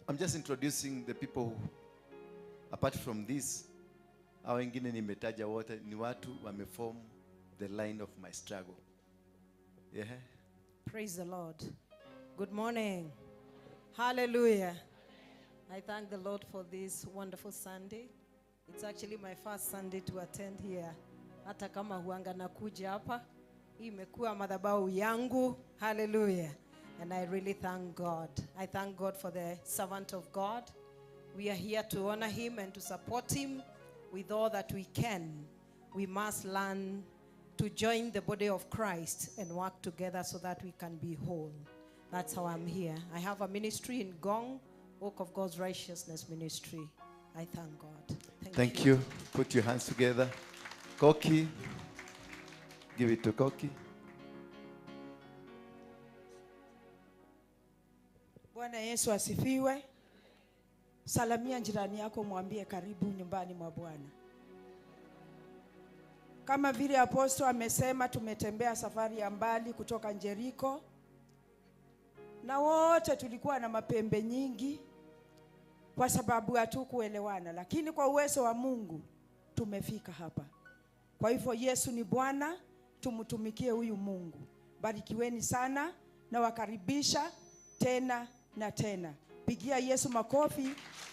I'm just introducing the people who, apart from this, hao wengine nimetaja wote ni watu wameform the line of my struggle. Yeah. Praise the Lord. Good morning. Hallelujah. I thank the Lord for this wonderful Sunday. It's actually my first Sunday to attend here. Hata kama huanga nakuja hapa, hii imekuwa madhabahu yangu. Hallelujah. And I really thank God. I thank God for the servant of God. We are here to honor him and to support him with all that we can. We must learn to join the body of Christ and work together so that we can be whole. That's how I'm here. I have a ministry in Gong, Work of God's Righteousness Ministry. I thank God. Thank you. Put your hands together. Koki. Give it to Koki. Bwana Yesu asifiwe. Salamia jirani yako, mwambie karibu nyumbani mwa Bwana. Kama vile aposto amesema, tumetembea safari ya mbali kutoka Jericho, na wote tulikuwa na mapembe nyingi kwa sababu hatukuelewana, lakini kwa uwezo wa Mungu tumefika hapa. Kwa hivyo Yesu ni Bwana, tumtumikie huyu Mungu. Barikiweni sana na wakaribisha tena na tena. Pigia Yesu makofi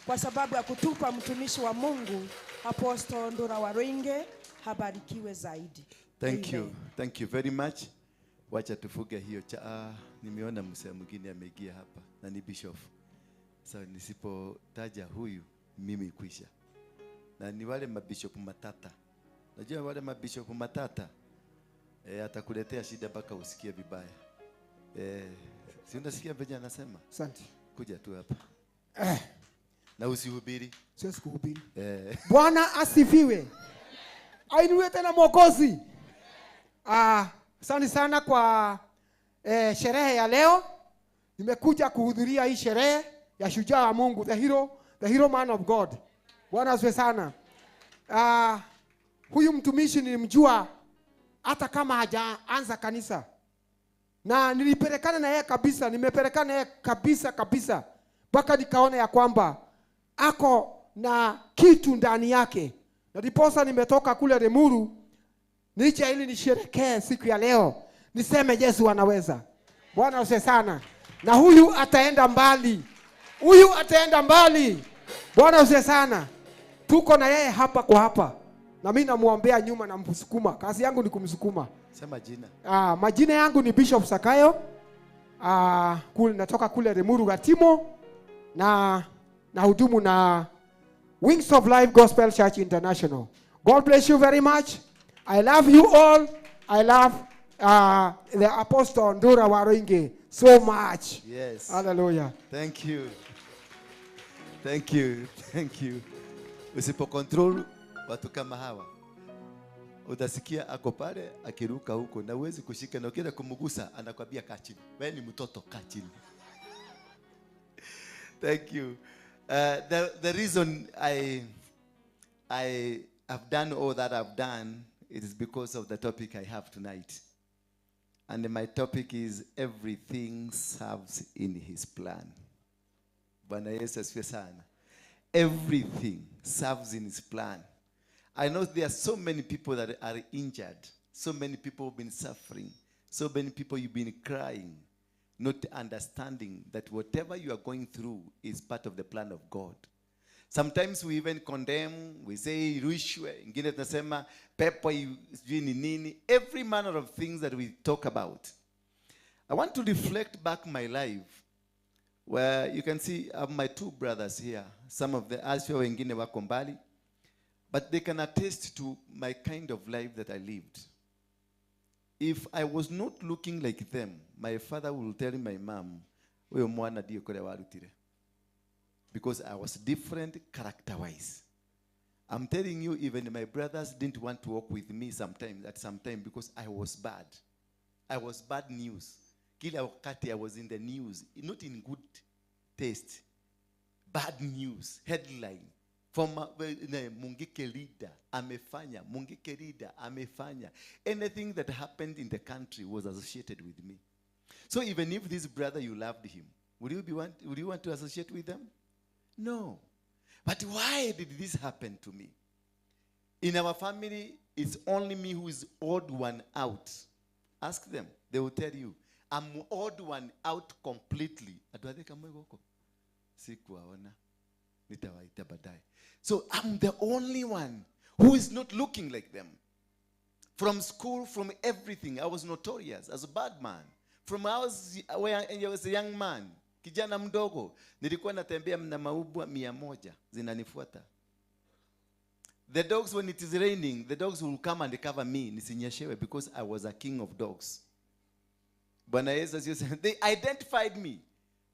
kwa sababu ya kutupa mtumishi wa Mungu Apostle Ndura Waruinge, habarikiwe zaidi. Thank you. Thank you very much. Wacha tufuge hiyo cha. Nimeona msee mwingine ameingia hapa na ni bishop. So nisipotaja huyu mimi kwisha. Na ni wale mabishop matata. Najua wale mabishop matata atakuletea shida mpaka usikie vibaya. Si unasikia venye anasema? Asante. Kuja tu hapa. Na usihubiri. Siwezi kuhubiri. Bwana asifiwe. Ainuwe tena Mwokozi. Asante sana kwa sherehe ya leo. Nimekuja kuhudhuria hii sherehe ya shujaa wa Mungu, the hero man of God. Bwana asifiwe sana. Huyu mtumishi nilimjua hata kama hajaanza kanisa. Na nilipelekana na yeye kabisa, nimepelekana na yeye kabisa kabisa. Mpaka nikaona ya kwamba ako na kitu ndani yake. Na ndiposa nimetoka kule Limuru nije ili nisherekee siku ya leo. Niseme Yesu anaweza. Bwana asifiwe sana. Na huyu ataenda mbali. Huyu ataenda mbali. Bwana asifiwe sana. Tuko na yeye hapa kwa hapa. Na mimi namuombea nyuma na msukuma. Kazi yangu ni kumsukuma. Sema jina. Majina yangu ni Bishop Sakayo. Natoka kule Limuru Gatimo na hudumu na Wings of Life Gospel Church International. God bless you very much. I love you all. I love the Apostle Ndura Waruinge so much. Yes. Hallelujah. Thank you. Thank you. Thank you. Usipo control watu kama hawa, utasikia ako pale akiruka huko na huwezi kushika, na ukienda kumgusa anakwambia kaa chini. Wewe ni mtoto, kaa chini. Thank you. The reason I have done all that I've done, it is because of the topic I have tonight. And my topic is everything serves in his plan. Bwana Yesu asifiwe sana. Everything serves in his plan. I know there are so many people that are injured. So many people have been suffering. So many people you've been crying, not understanding that whatever you are going through is part of the plan of God. Sometimes we even condemn, we say rushwe, ingine tunasema pepo sijui ni nini, every manner of things that we talk about. I want to reflect back my life where you can see I have my two brothers here. Some of the asio wengine wako mbali, but they can attest to my kind of life that I lived. If I was not looking like them, my father will tell my mom, "Huyo mwana ndiye kule warutire." Because I was different character-wise. I'm telling you, even my brothers didn't want to walk with me sometimes, at some time, because I was bad. I was bad news. Kila wakati I was in the news, not in good taste. Bad news, headline. Former Mungiki leader, amefanya, Mungiki leader, amefanya. Anything that happened in the country was associated with me. So even if this brother, you loved him, would you want to associate with them? No. But why did this happen to me? In our family, it's only me who is odd one out. Ask them. They will tell you, I'm odd one out completely. So I'm the only one who is not looking like them. From school, from everything, I was notorious as a bad man. From I was, when I was a young man, kijana mdogo, nilikuwa natembea na maubwa 100 zinanifuata. The dogs, when it is raining, the dogs will come and cover me, nisinyeshewe, because I was a king of dogs. Bwana Yesu asifiwe. They identified me.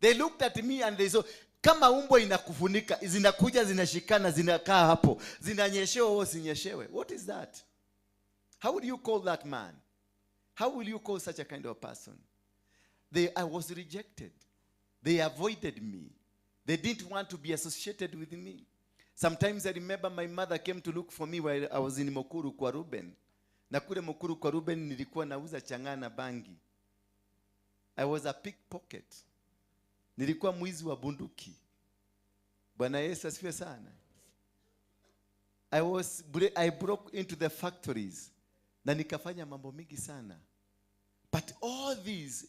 They looked at me and they saw, kama umbwa inakufunika, zinakuja, zinashikana, zinakaa hapo, zinanyeshewa, usinyeshewe. What is that? How would you call that man? How will you call such a kind of person? I was rejected. They avoided me. They didn't want to be associated with me. Sometimes I remember my mother came to look for me while I was in Mukuru kwa Ruben. Na kule Mukuru kwa Ruben nilikuwa nauza chang'aa na bangi. I was a pickpocket. Nilikuwa mwizi wa bunduki. Bwana Yesu asifiwe sana. I broke into the factories. Na nikafanya mambo mingi sana. But all these,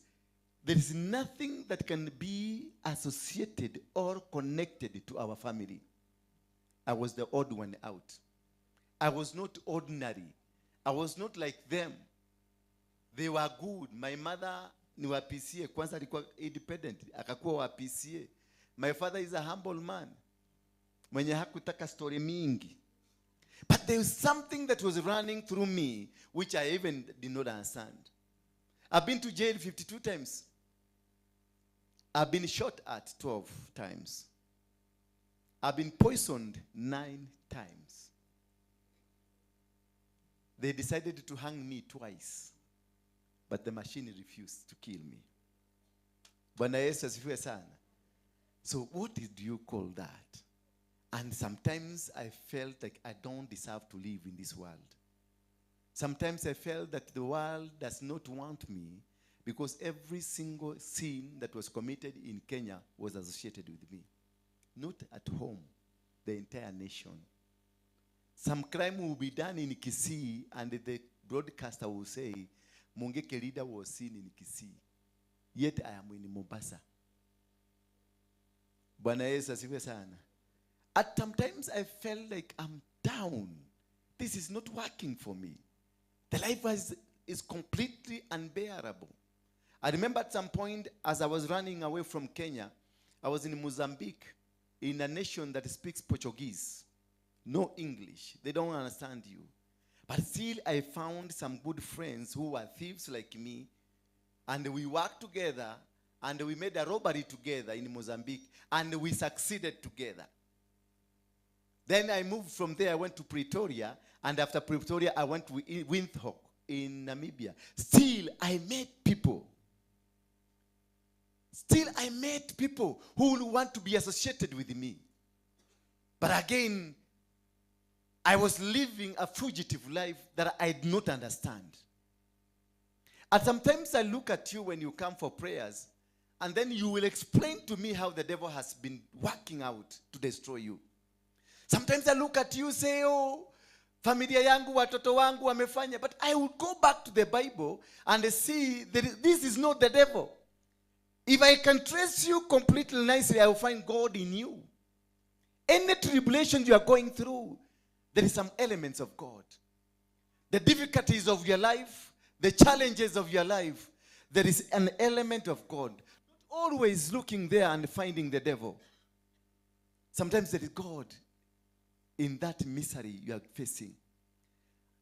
there is nothing that can be associated or connected to our family. I was the odd one out. I was not ordinary. I was not like them. They were good. My mother ni wa PCA. Kwanza alikuwa independent. Akakuwa wa PCA. My father is a humble man. Mwenye hakutaka story mingi. But there was something that was running through me, which I even did not understand. I've been to jail 52 times. I've been shot at 12 times. I've been poisoned 9 times. They decided to hang me twice, but the machine refused to kill me. Bwana Yesu asifiwe sana. So what do you call that? And sometimes I felt like I don't deserve to live in this world. Sometimes I felt that the world does not want me because every single sin that was committed in Kenya was associated with me. Not at home, the entire nation. Some crime will be done in Kisii and the broadcaster will say, Mungiki leader was seen in Kisii. Yet I am in Mombasa. Bwana Yesu asifiwe sana. At sometimes I felt like I'm down. This is not working for me. The life is completely unbearable. I remember at some point, as I was running away from Kenya, I was in Mozambique, in a nation that speaks Portuguese. No English. They don't understand you. But still, I found some good friends who were thieves like me, and we worked together, and we made a robbery together in Mozambique, and we succeeded together. Then I moved from there, I went to Pretoria, and after Pretoria, I went to Windhoek in Namibia. Still, I met people. Still, I met people who will want to be associated with me. But again, I was living a fugitive life that I did not understand. And sometimes I look at you when you come for prayers, and then you will explain to me how the devil has been working out to destroy you. Sometimes I look at you and say, oh, familia yangu, watoto wangu wamefanya. But I will go back to the Bible and see that this is not the devil. If I can trace you completely nicely, I will find God in you. Any tribulation you are going through, there is some elements of God. The difficulties of your life, the challenges of your life, there is an element of God. Not always looking there and finding the devil. Sometimes there is God in that misery you are facing.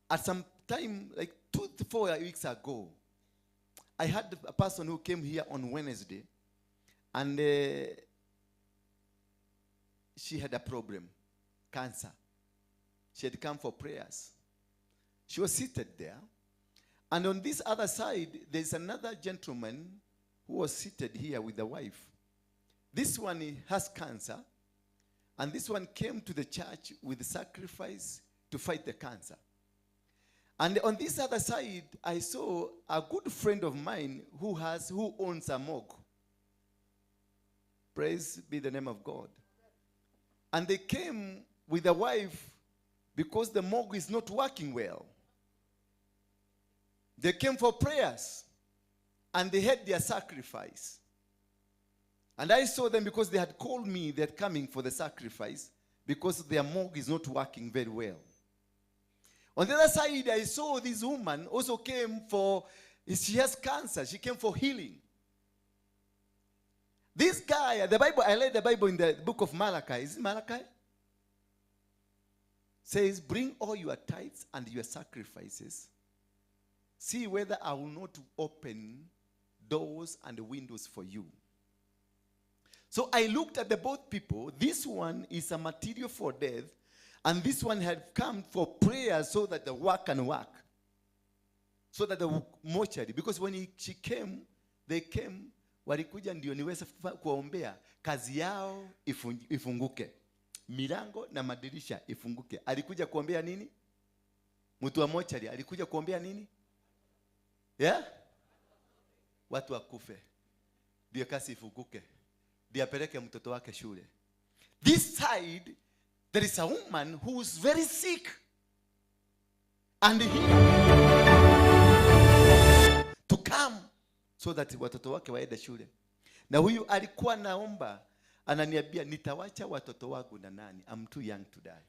At some time, like 2 to 4 weeks ago, I had a person who came here on Wednesday, and she had a problem, cancer. She had come for prayers. She was seated there. And on this other side, there's another gentleman who was seated here with the wife. This one has cancer, and this one came to the church with sacrifice to fight the cancer. And on this other side, I saw a good friend of mine who owns a morgue. Praise be the name of God. And they came with a wife because the morgue is not working well. They came for prayers, and they had their sacrifice. And I saw them because they had called me, they're coming for the sacrifice because their morgue is not working very well. On the other side, I saw this woman also came for, she has cancer. She came for healing. This guy, the Bible, I read the Bible in the book of Malachi. Is it Malachi? Says, bring all your tithes and your sacrifices. See whether I will not open doors and windows for you. So I looked at the both people. This one is a material for death. And this one had come for prayer so that the work can work. So that the mortuary, because when she came, they came, walikuja ndio niweze kuwaombea kazi yao ifunguke. Milango na madirisha ifunguke. Alikuja kuombea nini? Mtu wa mortuary alikuja kuombea nini? Yeah? Watu wakufe. Ndio kazi ifunguke. Ndio apeleke mtoto wake shule. This side, there is a woman who is very sick. And he to come so that watoto wake waende shule. Na huyu alikuwa naomba, ananiambia nitawacha watoto wangu na nani? I'm too young to die.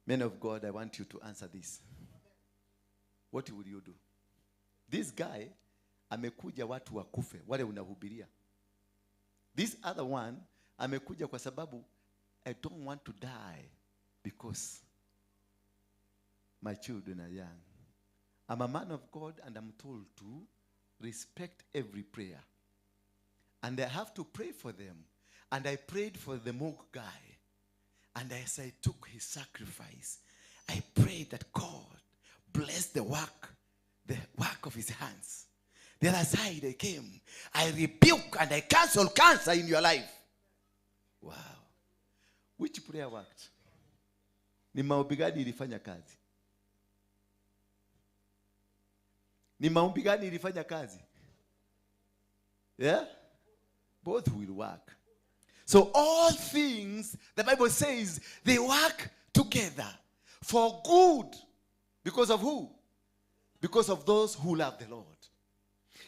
Men of God, I want you to answer this. What will you do? This guy amekuja watu wakufe, wale unahubiria. This other one amekuja kwa sababu I don't want to die because my children are young. I'm a man of God and I'm told to respect every prayer. And I have to pray for them. And I prayed for the morgue guy. And as I took his sacrifice, I prayed that God bless the work of his hands. The other side I came. I rebuke and I cancel cancer in your life. Wow. Which prayer worked? Ni maombi gani ilifanya kazi? Ni maombi gani ilifanya kazi? Yeah? Both will work. So all things, the Bible says, they work together for good. Because of who? Because of those who love the Lord.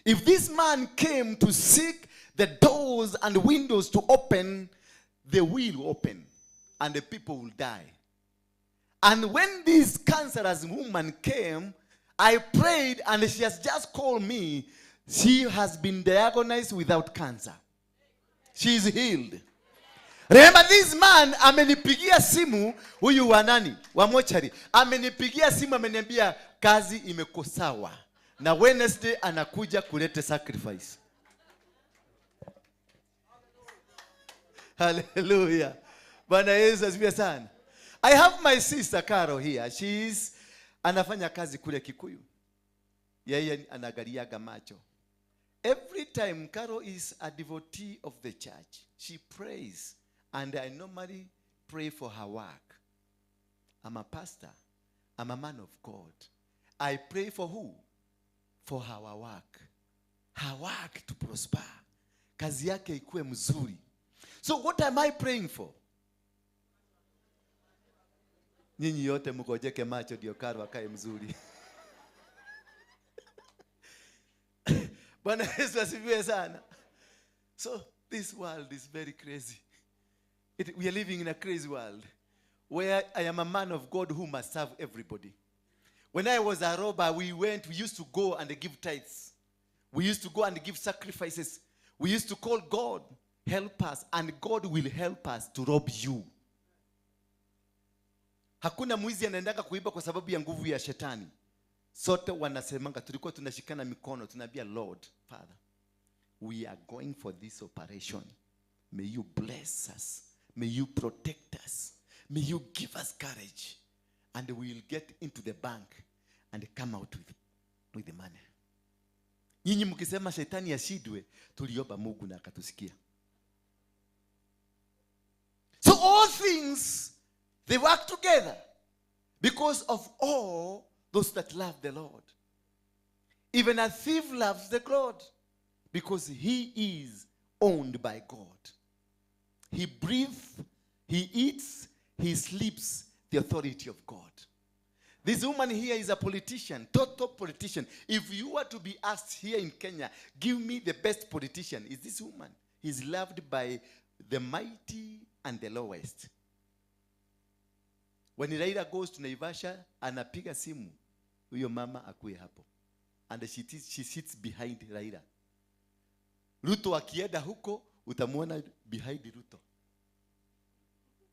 If this man came to seek the doors and windows to open, they will open and the people will die. And when this cancerous woman came, I prayed and she has just called me. She has been diagnosed without cancer. She is healed. Remember this man amenipigia simu, huyu wa nani? Wa mochari. Amenipigia simu ameniambia kazi imekosawa. Na Wednesday anakuja kulete sacrifice. Hallelujah. Bwana Yesu asifiwe sana. I have my sister Caro here. She is anafanya kazi kule Kikuyu. Yeye anagaliaga macho. Every time Caro is a devotee of the church, she prays, and I normally pray for her work. I'm a pastor. I'm a man of God. I pray for who? For her work. Her work to prosper. Kazi yake ikuwe mzuri. So what am I praying for? Nyinyi yote mgojeke macho ndio Caro akae mzuri. Bwana Yesu asifiwe sana. So this world is very crazy. We are living in a crazy world where I am a man of God who must serve everybody. When I was a robber, we used to go and give tithes. We used to go and give sacrifices. We used to call God, help us, and God will help us to rob you. Hakuna mwizi anaendanga kuiba kwa sababu ya nguvu ya shetani. Sote wanasemanga, tulikuwa tunashikana mikono, tunaambia Lord, Father, we are going for this operation. May you bless us. May you protect us. May you give us courage. And we will get into the bank and come out with the money. Nyinyi mkisema shetani ashindwe, tuliomba Mungu na akatusikia. So all things, they work together because of all those that love the Lord. Even a thief loves the Lord because he is owned by God. He breathes, he eats, he sleeps the authority of God. This woman here is a politician, total politician. If you were to be asked here in Kenya, give me the best politician, is this woman. He's loved by the mighty and the lowest. When Raila goes to Naivasha, anapiga simu, huyo mama akuwe hapo. And she sits behind Raila. Ruto akienda huko, utamuona behind Ruto.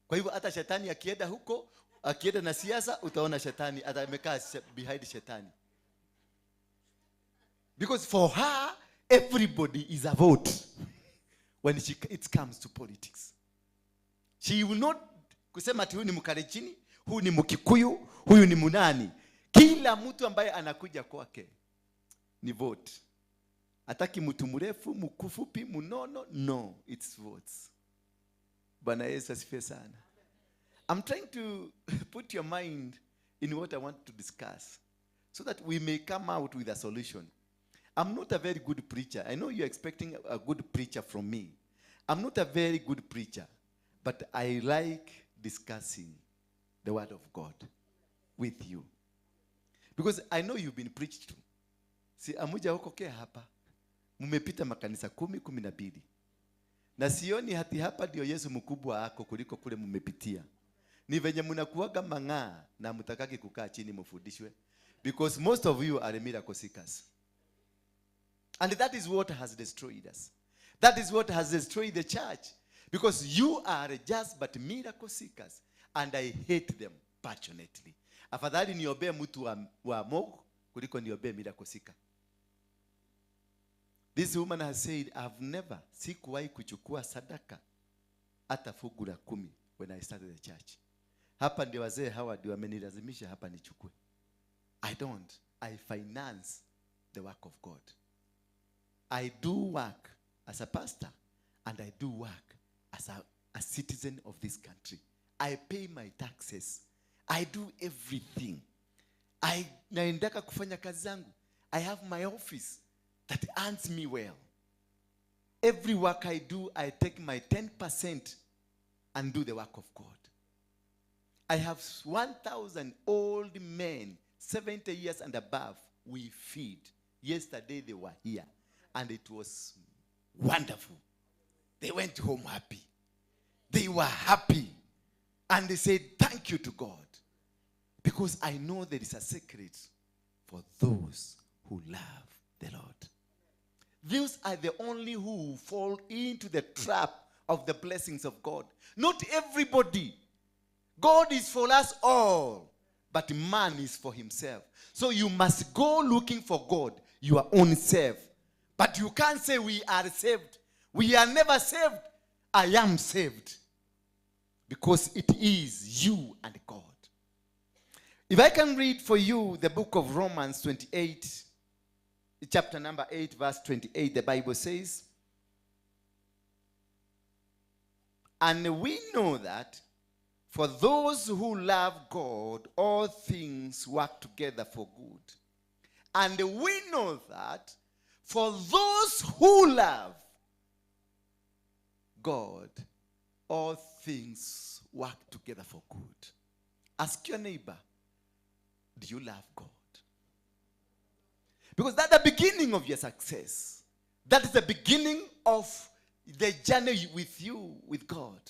Kwa hivyo hata shetani akienda huko, akienda na siasa, utaona shetani, ata amekaa behind shetani. Because for her, everybody is a vote when it comes to politics. She will not kusema ati huyu ni Mkalenjin, huyu ni Mkikuyu, huyu ni Munani. Kila mtu ambaye anakuja kwake ni vote. Hataki mtu mrefu, mkufupi, munono, no, it's votes. Bwana Yesu asifiwe sana. I'm trying to put your mind in what I want to discuss so that we may come out with a solution. I'm not a very good preacher. I know you're expecting a good preacher from me. I'm not a very good preacher, but I like discussing the word of God with you. Because I know you've been preached to. Si amuja okokea hapa. Mumepita makanisa 10, 12. Na sioni hati hapa ndio Yesu mkubwa ako kuliko kule mumepitia. Ni venye mnakuwaga mang'aa na mtakaki kukaa chini mfundishwe. Because most of you are miracle seekers. And that is what has destroyed us. That is what has destroyed the church. Because you are just but miracle seekers. And I hate them passionately. Afadhali niombee mtu wa Mungu kuliko niombee miracle seeker. This woman has said, I've never, sikuwahi kuchukua sadaka hata fungu la 10 when I started the church. Hapa ndio wazee hawa ndio wamenilazimisha hapa nichukue. I don't. I finance the work of God. I do work as a pastor and I do work as a citizen of this country. I pay my taxes. I do everything. I naendaka kufanya kazi zangu. I have my office that earns me well. Every work I do, I take my 10% and do the work of God. I have 1,000 old men, 70 years and above, we feed. Yesterday they were here, and it was wonderful. They went home happy. They were happy. And they said, thank you to God. Because I know there is a secret for those who love the Lord. These are the only who fall into the trap of the blessings of God. Not everybody. God is for us all, but man is for himself. So you must go looking for God, your own self. But you can't say we are saved. We are never saved. I am saved. Because it is you and God. If I can read for you the book of Romans 28, chapter number 8, verse 28, the Bible says, and we know that for those who love God, all things work together for good. And we know that for those who love God, all things work together for good. Ask your neighbor, do you love God? Because that's the beginning of your success. That is the beginning of the journey with you, with God.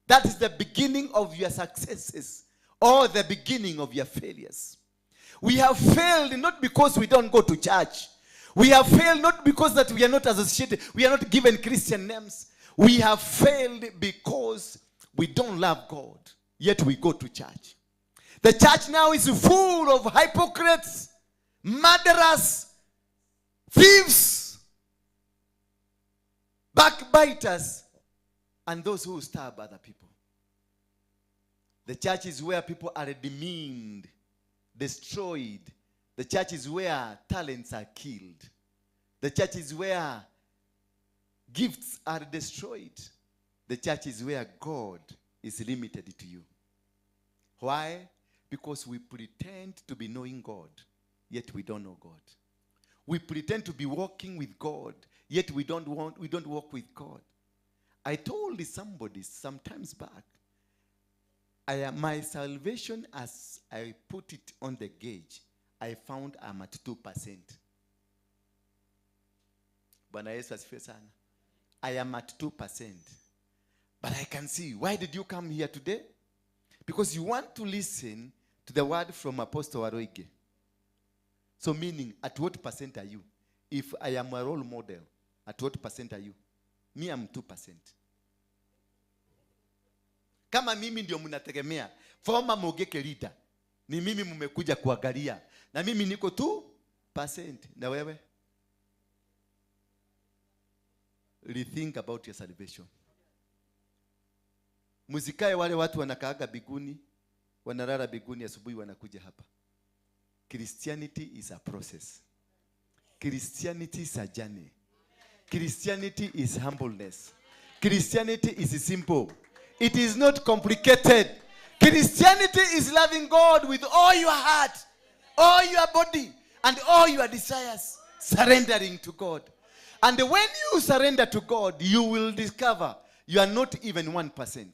That is the beginning of your successes or the beginning of your failures. We have failed not because we don't go to church. We have failed not because that we are not associated, we are not given Christian names. We have failed because we don't love God, yet we go to church. The church now is full of hypocrites, murderers, thieves, backbiters, and those who stab other people. The church is where people are demeaned, destroyed. The church is where talents are killed. The church is where gifts are destroyed. The church is where God is limited to you. Why? Because we pretend to be knowing God, yet we don't know God. We pretend to be walking with God, yet we don't walk with God. I told somebody sometimes back, my salvation, as I put it on the gauge, I found I'm at 2%. Bwana Yesu asifiwe sana. I am at 2%. But I can see, why did you come here today? Because you want to listen to the word from Apostle Waruinge. So meaning, at what percent are you? If I am a role model, at what percent are you? Me, I'm 2%. Kama mimi ndio mnategemea, former Mogeke leader, ni mimi mmekuja kuangalia. Na mimi niko 2%. Na wewe? Rethink about your salvation. Muzikae wale watu wanakaaga biguni, wanalala biguni, asubuhi wanakuja hapa. Christianity is a process. Christianity is a journey. Christianity is humbleness. Christianity is simple. It is not complicated. Christianity is loving God with all your heart, all your body, and all your desires, surrendering to God. And when you surrender to God, you will discover you are not even 1%.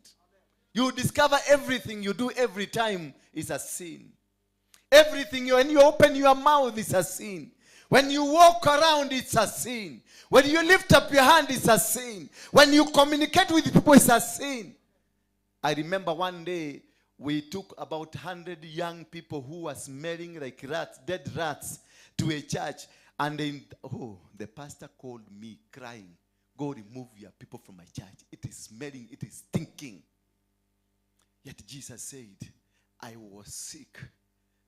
You discover everything you do every time is a sin. Everything, when you open your mouth, is a sin. When you walk around, it's a sin. When you lift up your hand, it's a sin. When you communicate with people, it's a sin. I remember one day, we took about 100 young people who were smelling like rats, dead rats, to a church. And then, the pastor called me crying, "Go remove your people from my church. It is smelling, it is stinking." Yet Jesus said, "I was sick.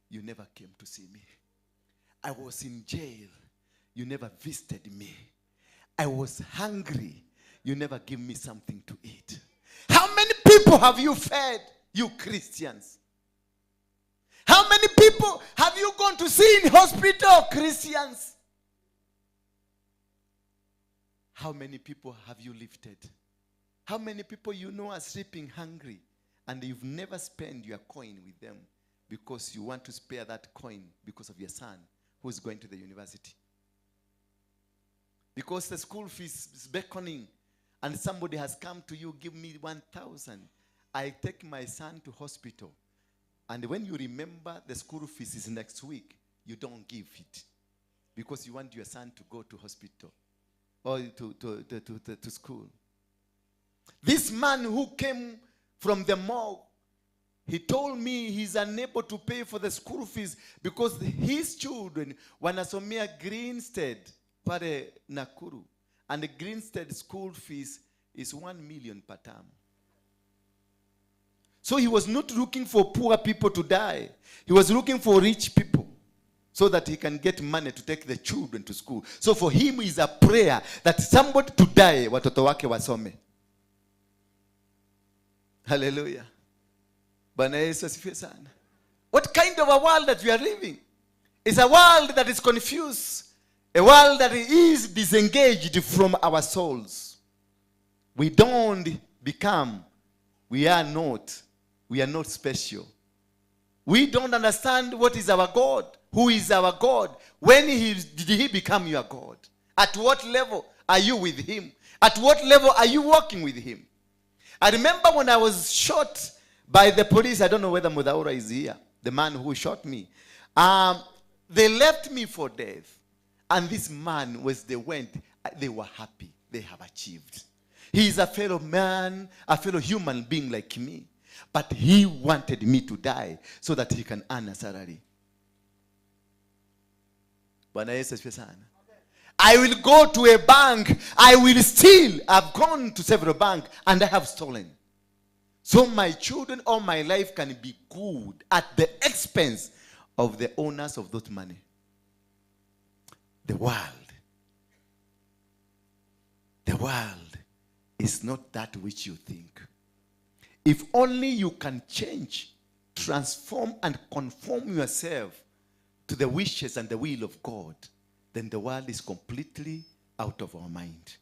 You never came to see me. I was in jail. You never visited me. I was hungry. You never gave me something to eat." How many people have you fed, you Christians? How many people have you gone to see in hospital, Christians? How many people have you lifted? How many people you know are sleeping hungry and you've never spent your coin with them because you want to spare that coin because of your son who is going to the university? Because the school fees is beckoning and somebody has come to you, give me 1,000. I take my son to hospital. And when you remember the school fees is next week, you don't give it because you want your son to go to hospital or to school. This man who came from the morgue, he told me he's unable to pay for the school fees because his children wanasomea Greenstead pale Nakuru. And the Greenstead school fees is 1 million per term. So he was not looking for poor people to die. He was looking for rich people so that he can get money to take the children to school. So for him is a prayer that somebody to die, watoto wake wasome. Hallelujah. Bwana Yesu asifiwe sana. What kind of a world that we are living? It's a world that is confused. A world that is disengaged from our souls. We don't become, we are not special. We don't understand what is our God. Who is our God? When did he become your God? At what level are you with him? At what level are you walking with him? I remember when I was shot by the police. I don't know whether Muthaura is here, the man who shot me. They left me for death. And this man, as they went, they were happy. They have achieved. He is a fellow man, a fellow human being like me. But he wanted me to die so that he can earn a salary. Bwana Yesu asifiwe sana. I will go to a bank. I will steal. I've gone to several banks and I have stolen. So my children or my life can be good at the expense of the owners of that money. The world. The world is not that which you think. If only you can change, transform, and conform yourself to the wishes and the will of God, then the world is completely out of our mind.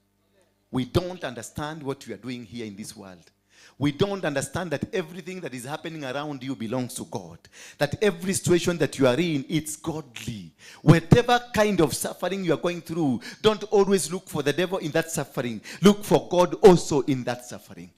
We don't understand what we are doing here in this world. We don't understand that everything that is happening around you belongs to God. That every situation that you are in, it's godly. Whatever kind of suffering you are going through, don't always look for the devil in that suffering. Look for God also in that suffering.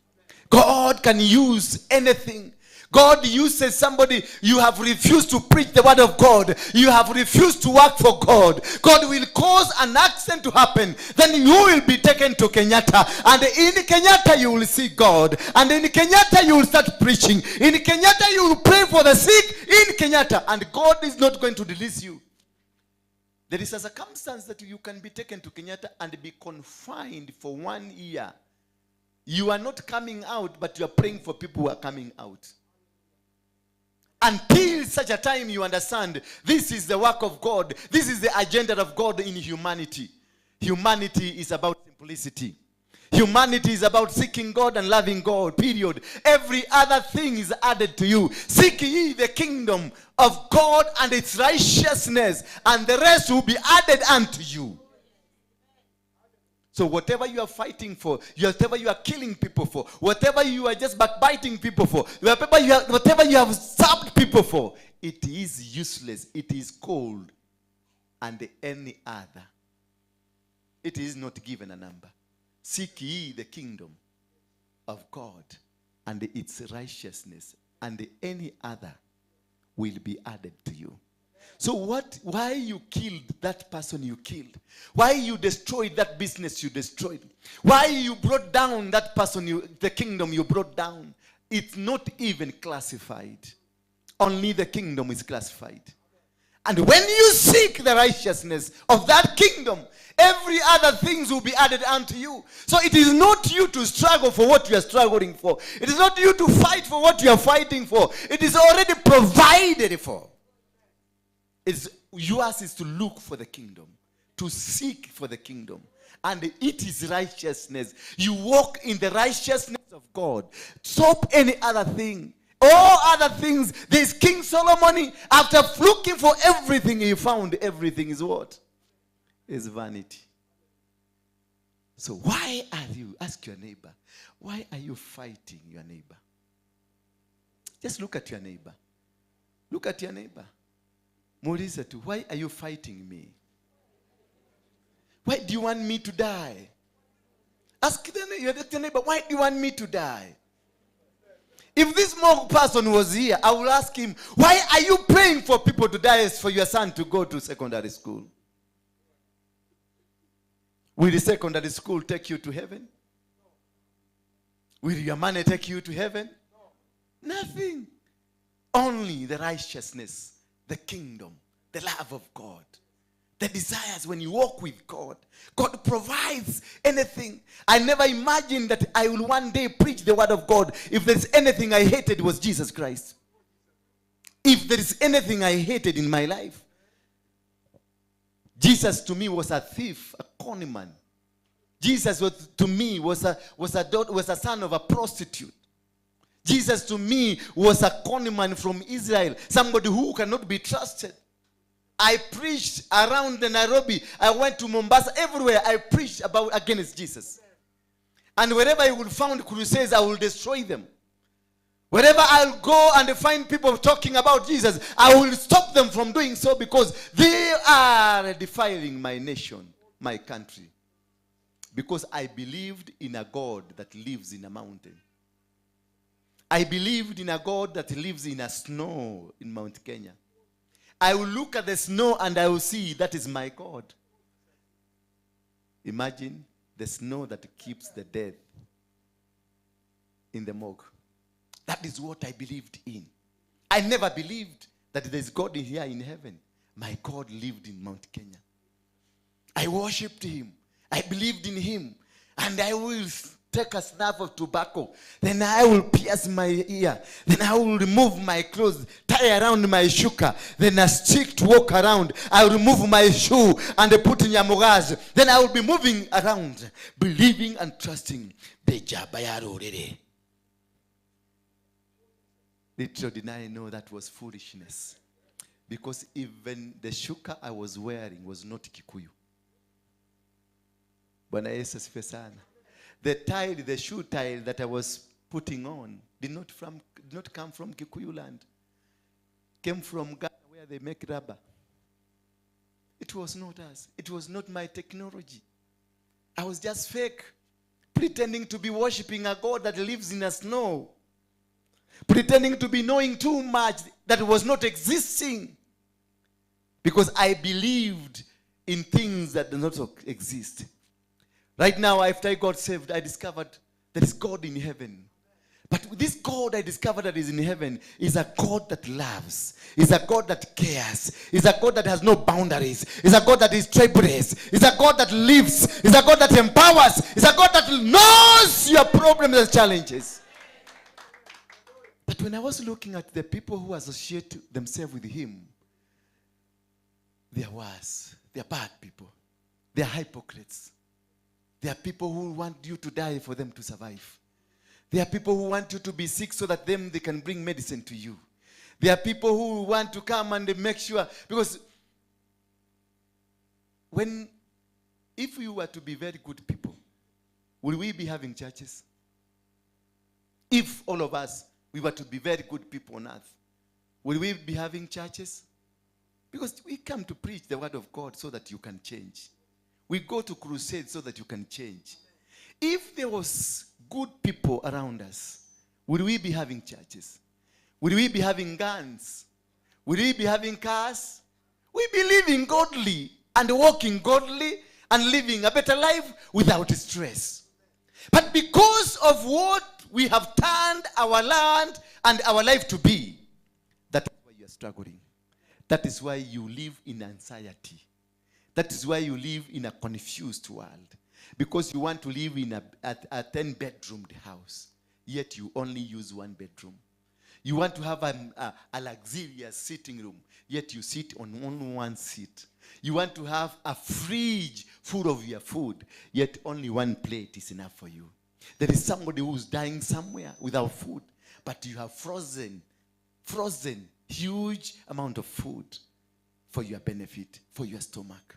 God can use anything. God uses somebody. You have refused to preach the word of God. You have refused to work for God. God will cause an accident to happen. Then you will be taken to Kenyatta. And in Kenyatta you will see God. And in Kenyatta you will start preaching. In Kenyatta you will pray for the sick. In Kenyatta. And God is not going to release you. There is a circumstance that you can be taken to Kenyatta and be confined for 1 year. You are not coming out, but you are praying for people who are coming out. Until such a time you understand, this is the work of God. This is the agenda of God in humanity. Humanity is about simplicity. Humanity is about seeking God and loving God, period. Every other thing is added to you. Seek ye the kingdom of God and its righteousness, and the rest will be added unto you. So whatever you are fighting for, whatever you are killing people for, whatever you are just backbiting people for, whatever you have stabbed people for, it is useless. It is cold. And any other. It is not given a number. Seek ye the kingdom of God and its righteousness, and any other will be added to you. So why you killed that person you killed? Why you destroyed that business you destroyed? Why you brought down that person, the kingdom you brought down? It's not even classified. Only the kingdom is classified. And when you seek the righteousness of that kingdom, every other things will be added unto you. So it is not you to struggle for what you are struggling for. It is not you to fight for what you are fighting for. It is already provided for. It's yours is to look for the kingdom, to seek for the kingdom. And it is righteousness. You walk in the righteousness of God. Stop any other thing. All other things. This King Solomon, after looking for everything, he found everything is what? Is vanity. So why are you, ask your neighbor, why are you fighting your neighbor? Just look at your neighbor. Look at your neighbor. Muulize tu, why are you fighting me? Why do you want me to die? Ask your neighbor, why do you want me to die? If this small person was here, I will ask him, why are you praying for people to die for your son to go to secondary school? Will the secondary school take you to heaven? Will your money take you to heaven? Nothing. Only the righteousness, the kingdom, the love of God, the desires when you walk with God. God provides anything. I never imagined that I will one day preach the word of God. If there's anything I hated, it was Jesus Christ. If there is anything I hated in my life, Jesus to me was a thief, a conman. Jesus was, to me was a son of a prostitute. Jesus to me was a conman from Israel, somebody who cannot be trusted. I preached around the Nairobi. I went to Mombasa. Everywhere I preached about against Jesus. And wherever I will find crusades, I will destroy them. Wherever I'll go and find people talking about Jesus, I will stop them from doing so because they are defiling my nation, my country. Because I believed in a God that lives in a mountain. I believed in a God that lives in a snow in Mount Kenya. I will look at the snow and I will see that is my God. Imagine the snow that keeps the dead in the morgue. That is what I believed in. I never believed that there is God in here in heaven. My God lived in Mount Kenya. I worshipped him. I believed in him. And I will take a snuff of tobacco. Then I will pierce my ear. Then I will remove my clothes, tie around my shuka. Then a stick to walk around. I will remove my shoe and put in yamugaz. Then I will be moving around, believing and trusting. Little did I know that was foolishness. Because even the shuka I was wearing was not Kikuyu. Bwana Yesu asifiwe sana. The tile, the shoe tile that I was putting on did not come from Kikuyu land. Came from Ghana where they make rubber. It was not us. It was not my technology. I was just fake, pretending to be worshiping a God that lives in a snow. Pretending to be knowing too much that was not existing. Because I believed in things that do not exist. Right now, after I got saved, I discovered there is God in heaven. But this God I discovered that is in heaven is a God that loves, is a God that cares, is a God that has no boundaries, is a God that is tribeless, is a God that lives, is a God that empowers, is a God that knows your problems and challenges. But when I was looking at the people who associate themselves with him, they are worse. They are bad people. They are hypocrites. They are people who want you to die for them to survive. There are people who want you to be sick so that them they can bring medicine to you. There are people who want to come and make sure. Because if we were to be very good people, will we be having churches? If all of us, we were to be very good people on earth, will we be having churches? Because we come to preach the word of God so that you can change. We go to crusade so that you can change. If there was good people around us, would we be having churches? Would we be having guns? Would we be having cars? We be living godly and walking godly and living a better life without stress. But because of what we have turned our land and our life to be, that is why you are struggling. That is why you live in anxiety. That is why you live in a confused world. Because you want to live in a 10-bedroomed house, yet you only use one bedroom. You want to have a luxurious sitting room, yet you sit on only one seat. You want to have a fridge full of your food, yet only one plate is enough for you. There is somebody who's dying somewhere without food, but you have frozen huge amount of food for your benefit, for your stomach.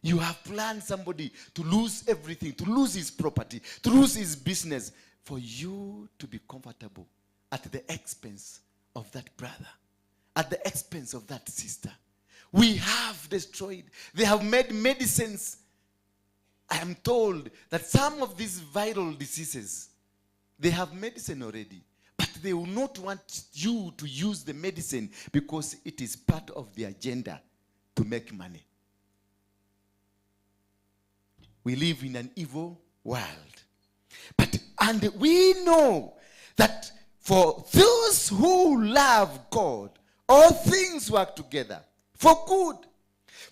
You have planned somebody to lose everything, to lose his property, to lose his business, for you to be comfortable at the expense of that brother, at the expense of that sister. We have destroyed. They have made medicines. I am told that some of these viral diseases, they have medicine already, but they will not want you to use the medicine because it is part of the agenda to make money. We live in an evil world. And we know that for those who love God, all things work together for good.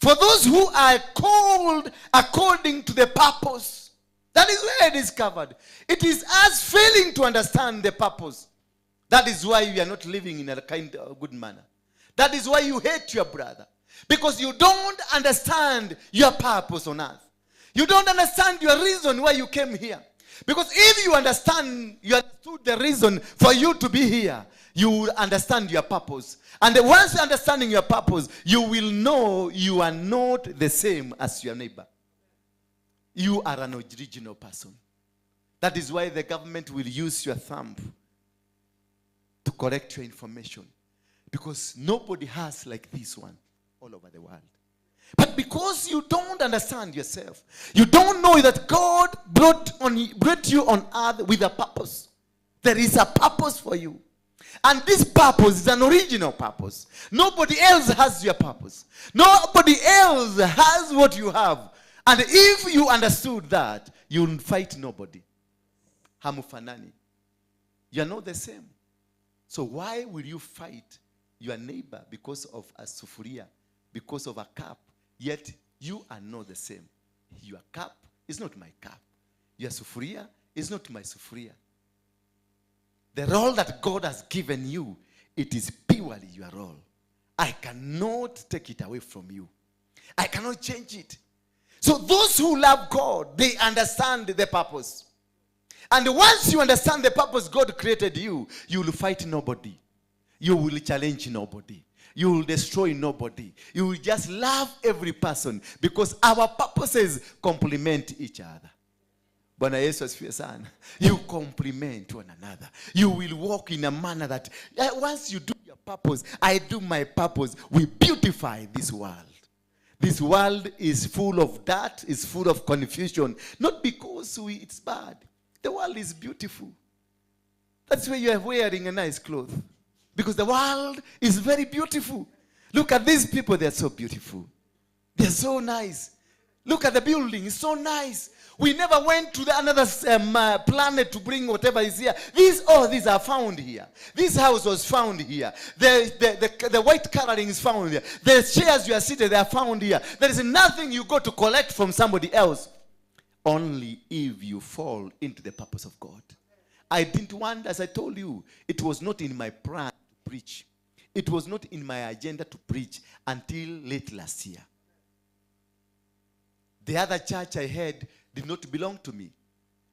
For those who are called according to the purpose. That is where it is covered. It is us failing to understand the purpose. That is why we are not living in a kind of good manner. That is why you hate your brother. Because you don't understand your purpose on earth. You don't understand your reason why you came here. Because if you understood the reason for you to be here, you will understand your purpose. And once understanding your purpose, you will know you are not the same as your neighbor. You are an original person. That is why the government will use your thumb to correct your information. Because nobody has like this one all over the world. But because you don't understand yourself, you don't know that God brought you on earth with a purpose. There is a purpose for you. And this purpose is an original purpose. Nobody else has your purpose. Nobody else has what you have. And if you understood that, you'll fight nobody. Hamufanani. You are not the same. So why will you fight your neighbor because of a sufuria, because of a cup, yet You are not the same. Your cup is not my cup. Your sufuria is not my sufuria. The role that God has given you, it is purely your role. I cannot take it away from you. I cannot change it. So those who love God, they understand the purpose. And once you understand the purpose God created you, you will fight nobody. You will challenge nobody. You will destroy nobody. You will just love every person because our purposes complement each other. Bwana Yesu asifiwe sana. You complement one another. You will walk in a manner that once you do your purpose, I do my purpose, we beautify this world. This world is full of dirt, is full of confusion. Not because it's bad. The world is beautiful. That's why you are wearing a nice cloth. Because the world is very beautiful. Look at these people, they are so beautiful. They are so nice. Look at the building, it's so nice. We never went to another planet to bring whatever is here. These are found here. This house was found here. The white coloring is found here. The chairs you are seated, they are found here. There is nothing you go to collect from somebody else. Only if you fall into the purpose of God. I didn't want, as I told you, it was not in my plan to preach. It was not in my agenda to preach until late last year. The other church I had did not belong to me.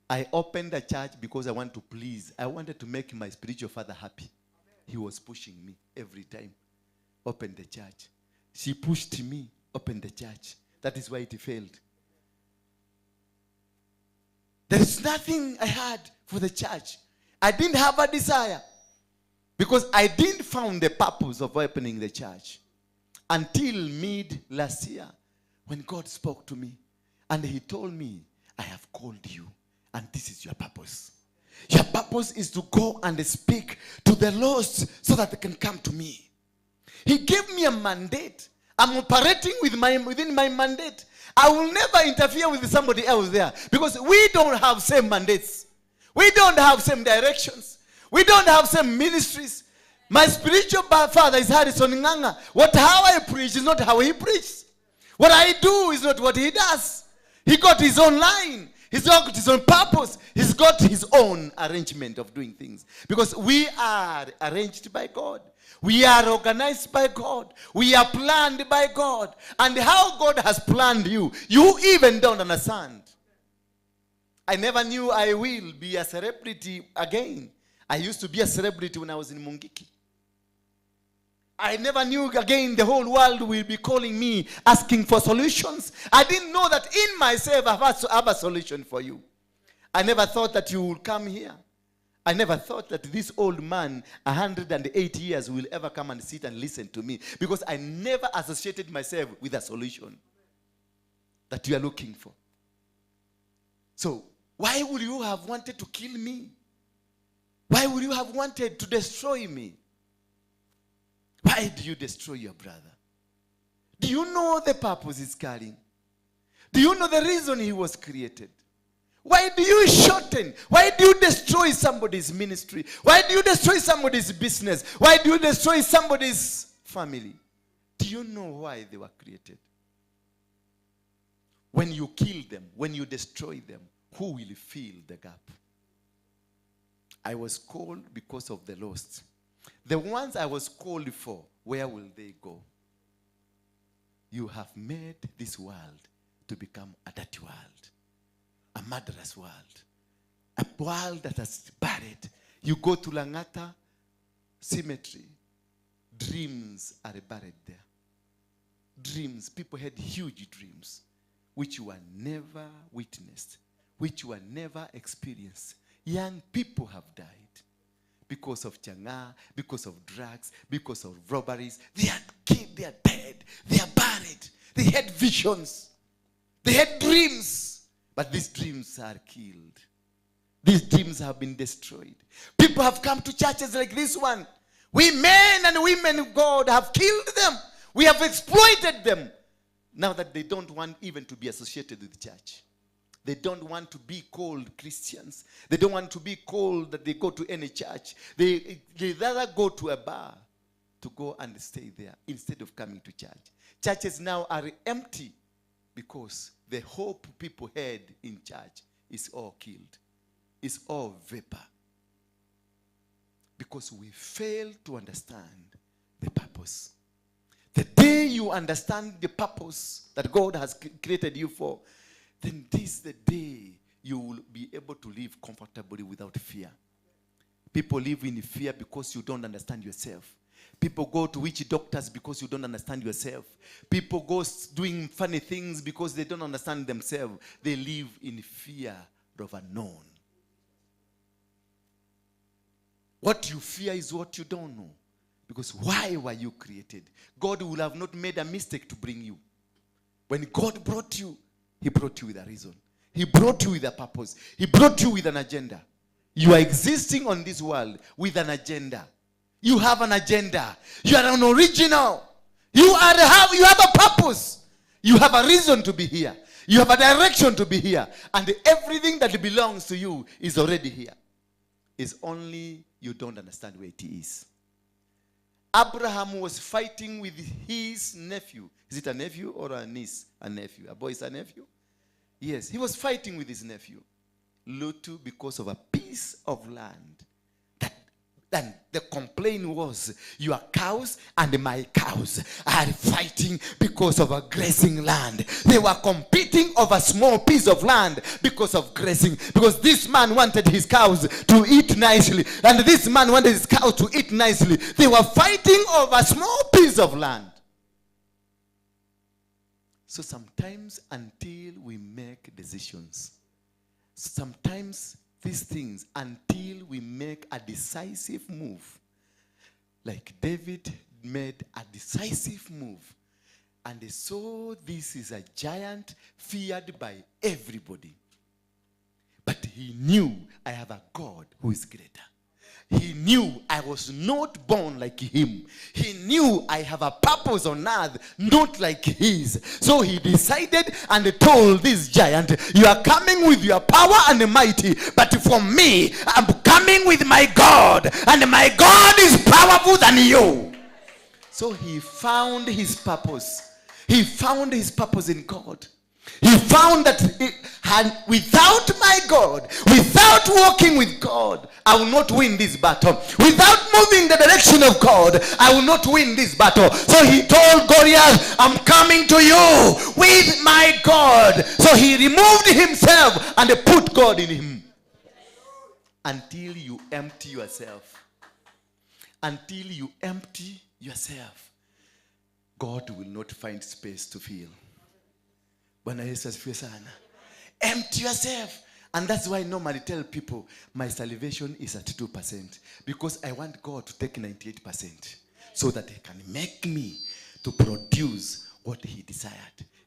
I opened a church because I want to please. I wanted to make my spiritual father happy. He was pushing me every time. Open the church. She pushed me, open the church. That is why it failed. There is nothing I had for the church. I didn't have a desire because I didn't find the purpose of opening the church until mid last year when God spoke to me and he told me, I have called you and this is your purpose. Your purpose is to go and speak to the lost so that they can come to me. He gave me a mandate. I'm operating within my mandate. I will never interfere with somebody else there because we don't have same mandates. We don't have same directions. We don't have same ministries. My spiritual father is Harrison Nganga. How I preach is not how he preaches. What I do is not what he does. He got his own line. He's got his own purpose. He's got his own arrangement of doing things. Because we are arranged by God. We are organized by God. We are planned by God. And how God has planned you, you even don't understand. I never knew I will be a celebrity again. I used to be a celebrity when I was in Mungiki. I never knew again the whole world will be calling me, asking for solutions. I didn't know that in myself I have a solution for you. I never thought that you would come here. I never thought that this old man, 108 years, will ever come and sit and listen to me. Because I never associated myself with a solution that you are looking for. So, why would you have wanted to kill me? Why would you have wanted to destroy me? Why do you destroy your brother? Do you know the purpose he's carrying? Do you know the reason he was created? Why do you shorten? Why do you destroy somebody's ministry? Why do you destroy somebody's business? Why do you destroy somebody's family? Do you know why they were created? When you kill them, when you destroy them, who will fill the gap? I was called because of the lost. The ones I was called for, where will they go? You have made this world to become a dirty world, a murderous world, a world that has buried. You go to Langata Cemetery, dreams are buried there. Dreams, people had huge dreams, which were never witnessed, which were never experienced. Young people have died because of chang'aa, because of drugs, because of robberies. They are killed, they are dead, they are buried. They had visions, they had dreams, but these dreams are killed. These dreams have been destroyed. People have come to churches like this one. We men and women of God have killed them. We have exploited them. Now that they don't want even to be associated with the church. They don't want to be called Christians. They don't want to be called that they go to any church. They rather go to a bar to go and stay there instead of coming to church. Churches now are empty. Because the hope people had in church is all killed. It's all vapor. Because we fail to understand the purpose. The day you understand the purpose that God has created you for, then this is the day you will be able to live comfortably without fear. People live in fear because you don't understand yourself. People go to witch doctors because you don't understand yourself. People go doing funny things because they don't understand themselves. They live in fear of unknown. What you fear is what you don't know. Because why were you created? God would have not made a mistake to bring you. When God brought you, he brought you with a reason. He brought you with a purpose. He brought you with an agenda. You are existing on this world with an agenda. You have an agenda. You are an original. You have a purpose. You have a reason to be here. You have a direction to be here. And everything that belongs to you is already here. It's only you don't understand where it is. Abraham was fighting with his nephew. Is it a nephew or a niece? A nephew. A boy is a nephew? Yes, he was fighting with his nephew, Lutu, because of a piece of land. And the complaint was, your cows and my cows are fighting because of a grazing land. They were competing over a small piece of land because of grazing. Because this man wanted his cows to eat nicely. And this man wanted his cows to eat nicely. They were fighting over a small piece of land. So sometimes until we make decisions, sometimes these things, until we make a decisive move, like David made a decisive move, and they saw this is a giant feared by everybody. But he knew, I have a God who is greater. He knew I was not born like him. He knew I have a purpose on earth, not like his. So he decided and told this giant, you are coming with your power and mighty, but for me, I'm coming with my God, and my God is powerful than you. So he found his purpose. He found his purpose in God. He found that without my God, without walking with God, I will not win this battle. Without moving the direction of God, I will not win this battle. So he told Goliath, I'm coming to you with my God. So he removed himself and put God in him. Until you empty yourself. Until you empty yourself, God will not find space to fill. Bwana Yesu asifiwe sana. Empty yourself. And that's why I normally tell people my salvation is at 2%. Because I want God to take 98% so that he can make me to produce what he desired.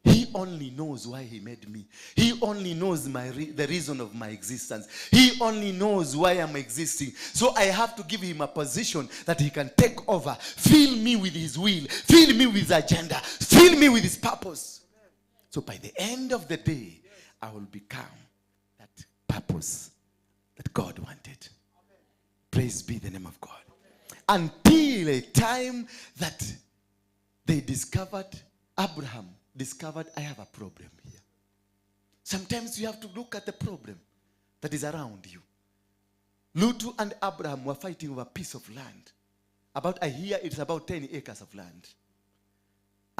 He only knows why he made me. He only knows the reason of my existence. He only knows why I'm existing. So I have to give him a position that he can take over. Fill me with his will. Fill me with his agenda. Fill me with his purpose. So by the end of the day, I will become that purpose that God wanted. Praise be the name of God. Until a time that they discovered, Abraham discovered, I have a problem here. Sometimes you have to look at the problem that is around you. Lutu and Abraham were fighting over a piece of land. About, I hear it's about 10 acres of land.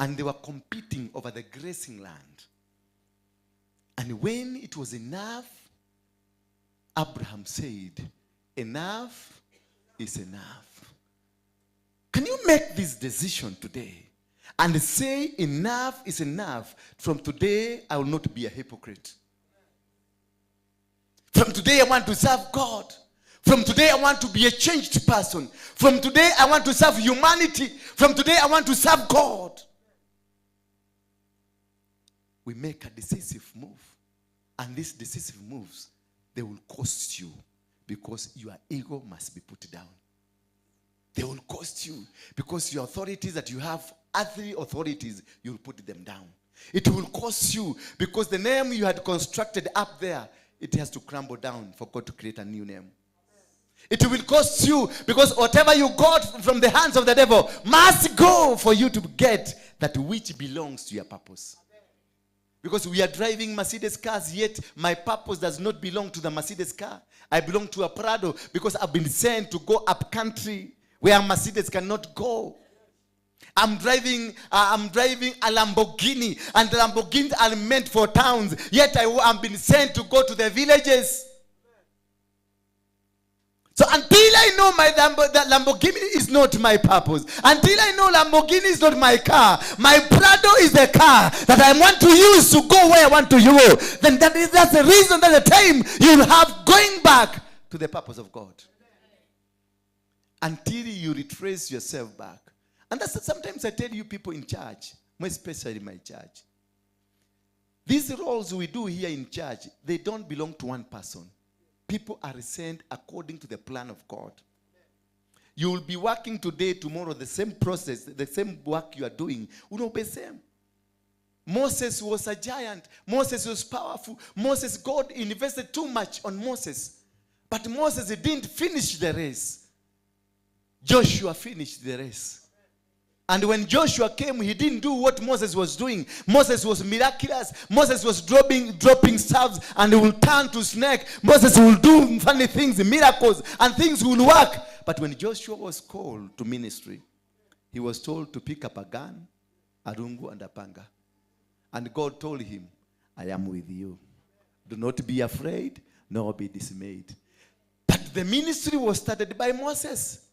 And they were competing over the grazing land. And when it was enough, Abraham said, enough is enough. Can you make this decision today and say enough is enough? From today, I will not be a hypocrite. From today, I want to serve God. From today, I want to be a changed person. From today, I want to serve humanity. From today, I want to serve God. We make a decisive move. And these decisive moves, they will cost you because your ego must be put down. They will cost you because your authorities that you have, earthly authorities, you'll put them down. It will cost you because the name you had constructed up there, it has to crumble down for God to create a new name. It will cost you because whatever you got from the hands of the devil must go for you to get that which belongs to your purpose. Because we are driving Mercedes cars, yet my purpose does not belong to the Mercedes car. I belong to a Prado because I've been sent to go up country where Mercedes cannot go. I'm driving a Lamborghini, and the Lamborghinis are meant for towns, yet I've been sent to go to the villages. So until I know that Lamborghini is not my purpose, until I know Lamborghini is not my car, my Prado is the car that I want to use to go where I want to go, then that's the reason, that's the time you'll have going back to the purpose of God. Until you retrace yourself back. And that's sometimes I tell you people in church, more especially my church, these roles we do here in church, they don't belong to one person. People are sent according to the plan of God. You will be working today, tomorrow, the same process, the same work you are doing will not be the same. Moses was a giant. Moses was powerful. Moses, God invested too much on Moses. But Moses didn't finish the race. Joshua finished the race. And when Joshua came, he didn't do what Moses was doing. Moses was miraculous. Moses was dropping staves and he will turn to snake. Moses will do funny things, miracles, and things will work. But when Joshua was called to ministry, he was told to pick up a gun, a rungu, and a panga. And God told him, I am with you. Do not be afraid, nor be dismayed. But the ministry was started by Moses.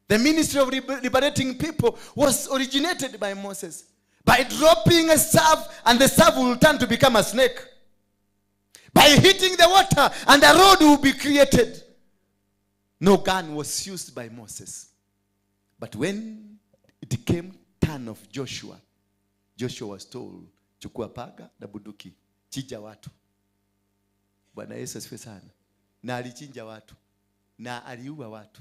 The ministry of liberating people was originated by Moses. By dropping a staff, and the staff will turn to become a snake. By hitting the water, and a road will be created. No gun was used by Moses. But when it came turn of Joshua, Joshua was told, chukua paga na bunduki, chinja watu. Bwana Yesu asifiwe sana. Na alichinja watu. Na aliua watu.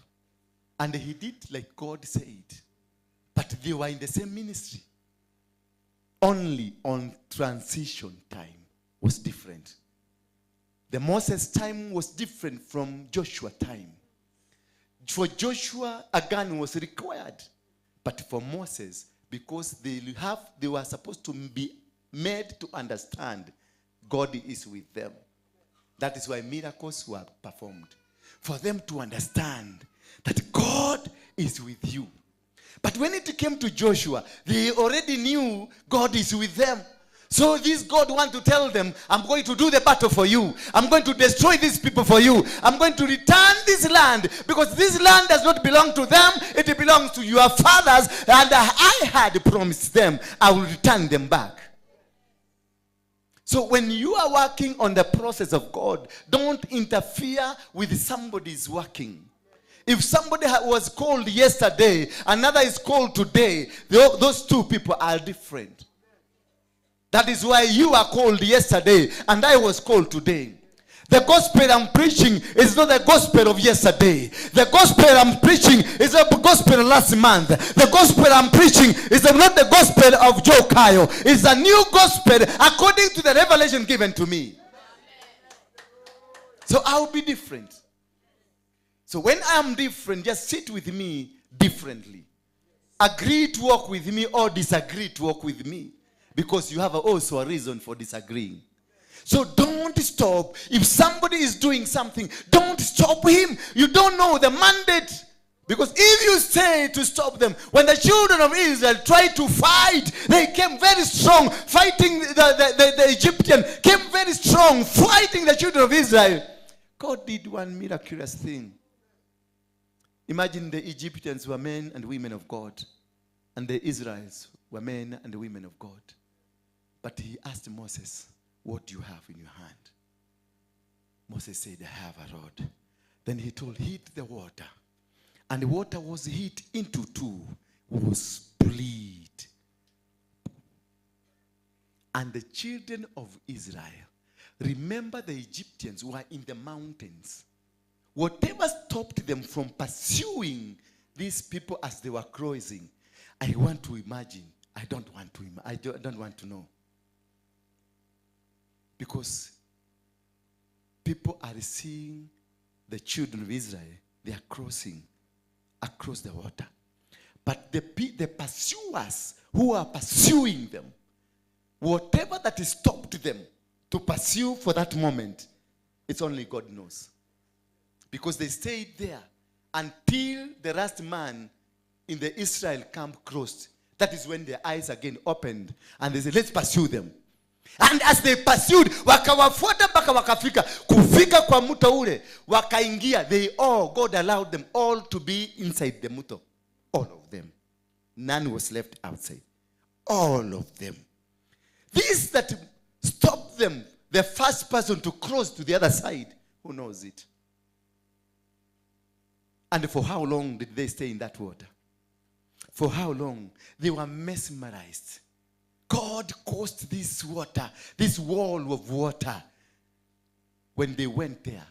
And he did like God said. But they were in the same ministry. Only on transition time was different. The Moses time was different from Joshua time. For Joshua, a gun was required. But for Moses, because they were supposed to be made to understand God is with them. That is why miracles were performed. For them to understand that God is with you. But when it came to Joshua, they already knew God is with them. So this God want to tell them, I'm going to do the battle for you. I'm going to destroy these people for you. I'm going to return this land, because this land does not belong to them. It belongs to your fathers. And I had promised them, I will return them back. So when you are working on the process of God, don't interfere with somebody's working. If somebody was called yesterday, another is called today, those two people are different. That is why you are called yesterday and I was called today. The gospel I'm preaching is not the gospel of yesterday. The gospel I'm preaching is the gospel last month. The gospel I'm preaching is not the gospel of Joe Kayo. It's a new gospel according to the revelation given to me. So I'll be different. So when I'm different, just sit with me differently. Agree to walk with me or disagree to walk with me. Because you have also a reason for disagreeing. So don't stop. If somebody is doing something, don't stop him. You don't know the mandate. Because if you say to stop them, when the children of Israel tried to fight, they came very strong, fighting the Egyptian, came very strong, fighting the children of Israel. God did one miraculous thing. Imagine the Egyptians were men and women of God, and the Israelites were men and women of God. But he asked Moses, what do you have in your hand? Moses said, I have a rod. Then he told, hit the water. And the water was hit into two, was split. And the children of Israel, remember the Egyptians were in the mountains. Whatever stopped them from pursuing these people as they were crossing, I want to imagine. I don't want to. I don't want to know. Because people are seeing the children of Israel, they are crossing across the water. But the pursuers who are pursuing them Whatever that stopped them to pursue for that moment, it's only God knows. Because they stayed there until the last man in the Israel camp crossed. That is when their eyes again opened. And they said, let's pursue them. And as they pursued, wakawafuata mpaka wakafika. Kufika kwa mto ule, wakaingia. They all, God allowed them all to be inside the mto. All of them. None was left outside. All of them. This that stopped them, the first person to cross to the other side, who knows it? And for how long did they stay in that water? For how long? They were mesmerized. God caused this water, this wall of water. When they went there,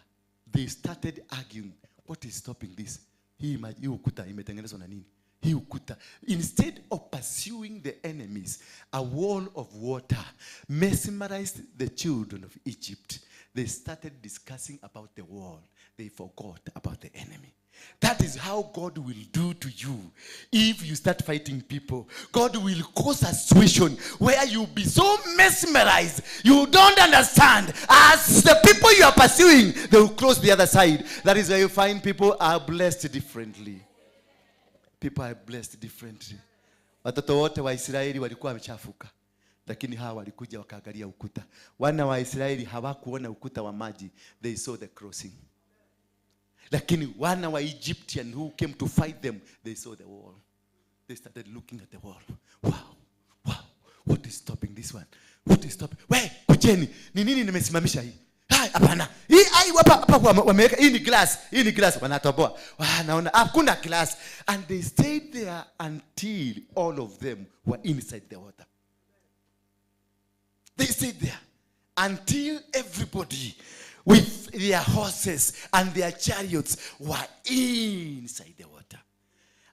they started arguing. What is stopping this? Hii ukuta imetengenezwa na nini? Hii ukuta. Instead of pursuing the enemies, a wall of water mesmerized the children of Egypt. They started discussing about the wall. They forgot about the enemy. That is how God will do to you if you start fighting people. God will cause a situation where you'll be so mesmerized, you don't understand. As the people you are pursuing, they will cross the other side. That is where you find people are blessed differently. People are blessed differently. Watoto wote wa Israeli walikuwa wamechafuka, lakini hawa walikuja wakaangalia ukuta. Wana wa Israeli hawakuona ukuta wa maji, they saw the crossing. Lakini wana wa Egyptian who came to fight them, they saw the wall. They started looking at the wall. Wow, wow, what is stopping this one? What is stopping? We, kujeni, ni nini nimesimamisha hii? Hai, hapana. Hii ai hapa hapa wameweka hii ni glass, hii ni glass wanatoboa. Wanaona hakuna glass. And they stayed there until all of them were inside the water. They stayed there until everybody with their horses and their chariots were inside the water.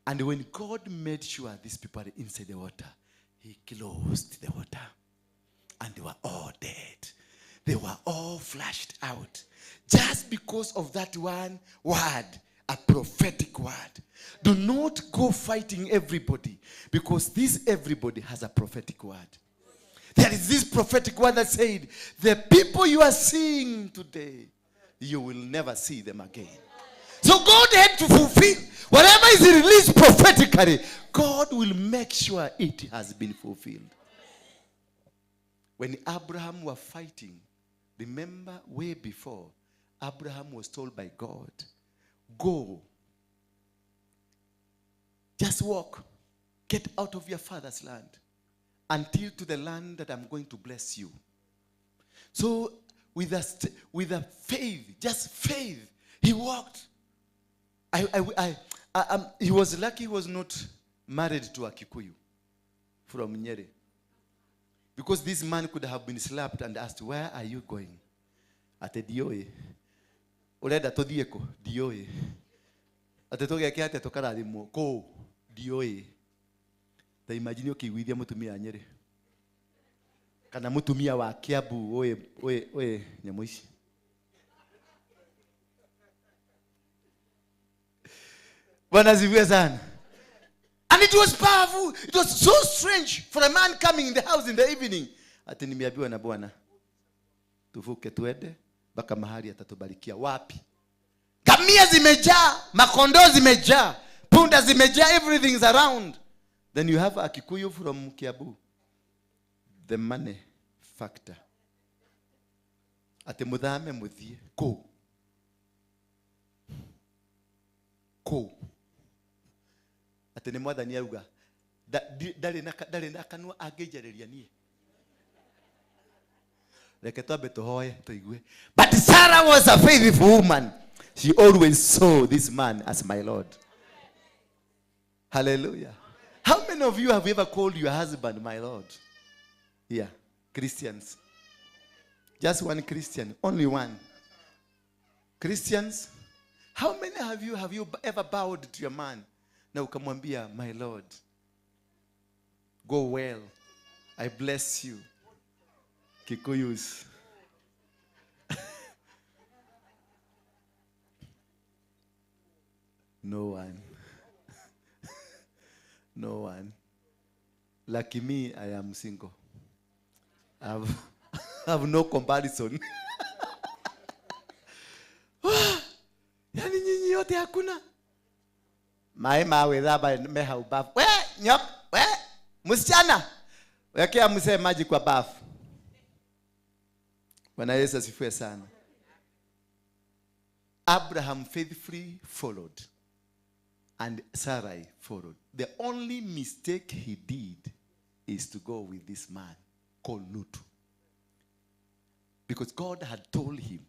And when God made sure these people are inside the water, he closed the water. And they were all dead. They were all flushed out. Just because of that one word, a prophetic word. Do not go fighting everybody, because this everybody has a prophetic word. There is this prophetic word that said, the people you are seeing today, you will never see them again. So God had to fulfill whatever is released prophetically. God will make sure it has been fulfilled. When Abraham was fighting, remember way before, Abraham was told by God, go, just walk, get out of your father's land until to the land that I'm going to bless you. So with a faith, just faith, he walked. He was lucky he was not married to a Kikuyu from Nyeri. Because this man could have been slapped and asked, where are you going? Ate dioe. Urenda tuthie ku? Dioe. Ate tugeke atia tukarathimwo? Ku? Dioe. Ta imagine ukiiguithia mutumia Nyeri kana mutumia wa Kiambu oe oe oe nyamu ici. Bwana asifiwe sana. And it was powerful. It was so strange for a man coming in the house in the evening. Ati nimeambiwa na Bwana tuvuke tuende mpaka mahali atatubarikia. Wapi? Ngamia zimejaa, makondoo zimejaa, punda zimejaa, everything is around. Then you have a Kikuyu from Kiambu. The money factor. Ati muthame muthie ku. Ku. Ati ni mwathani auga ndarĩ na kanua angĩnjarĩria niĩ. Reke twambe tũhoe tũigue. But Sarah was a faithful woman. She always saw this man as my Lord. Hallelujah. How many of you have ever called your husband my Lord? Yeah, Christians. Just one Christian, only one. Christians, how many have you ever bowed to your man? Na ukamwambia, my Lord, go well. I bless you. Kikuyus. No one. No one. Lucky me, I am single. I have no comparison. Yani nyinyi yote hakuna. Mae mawe dhaba meha ubafu. We, nyok, we, msichana. Wekea mzee maji kwa bafu. Bwana Yesu asifiwe sana. Abraham faithfully followed and Sarai followed. The only mistake he did is to go with this man called Lut. Because God had told him,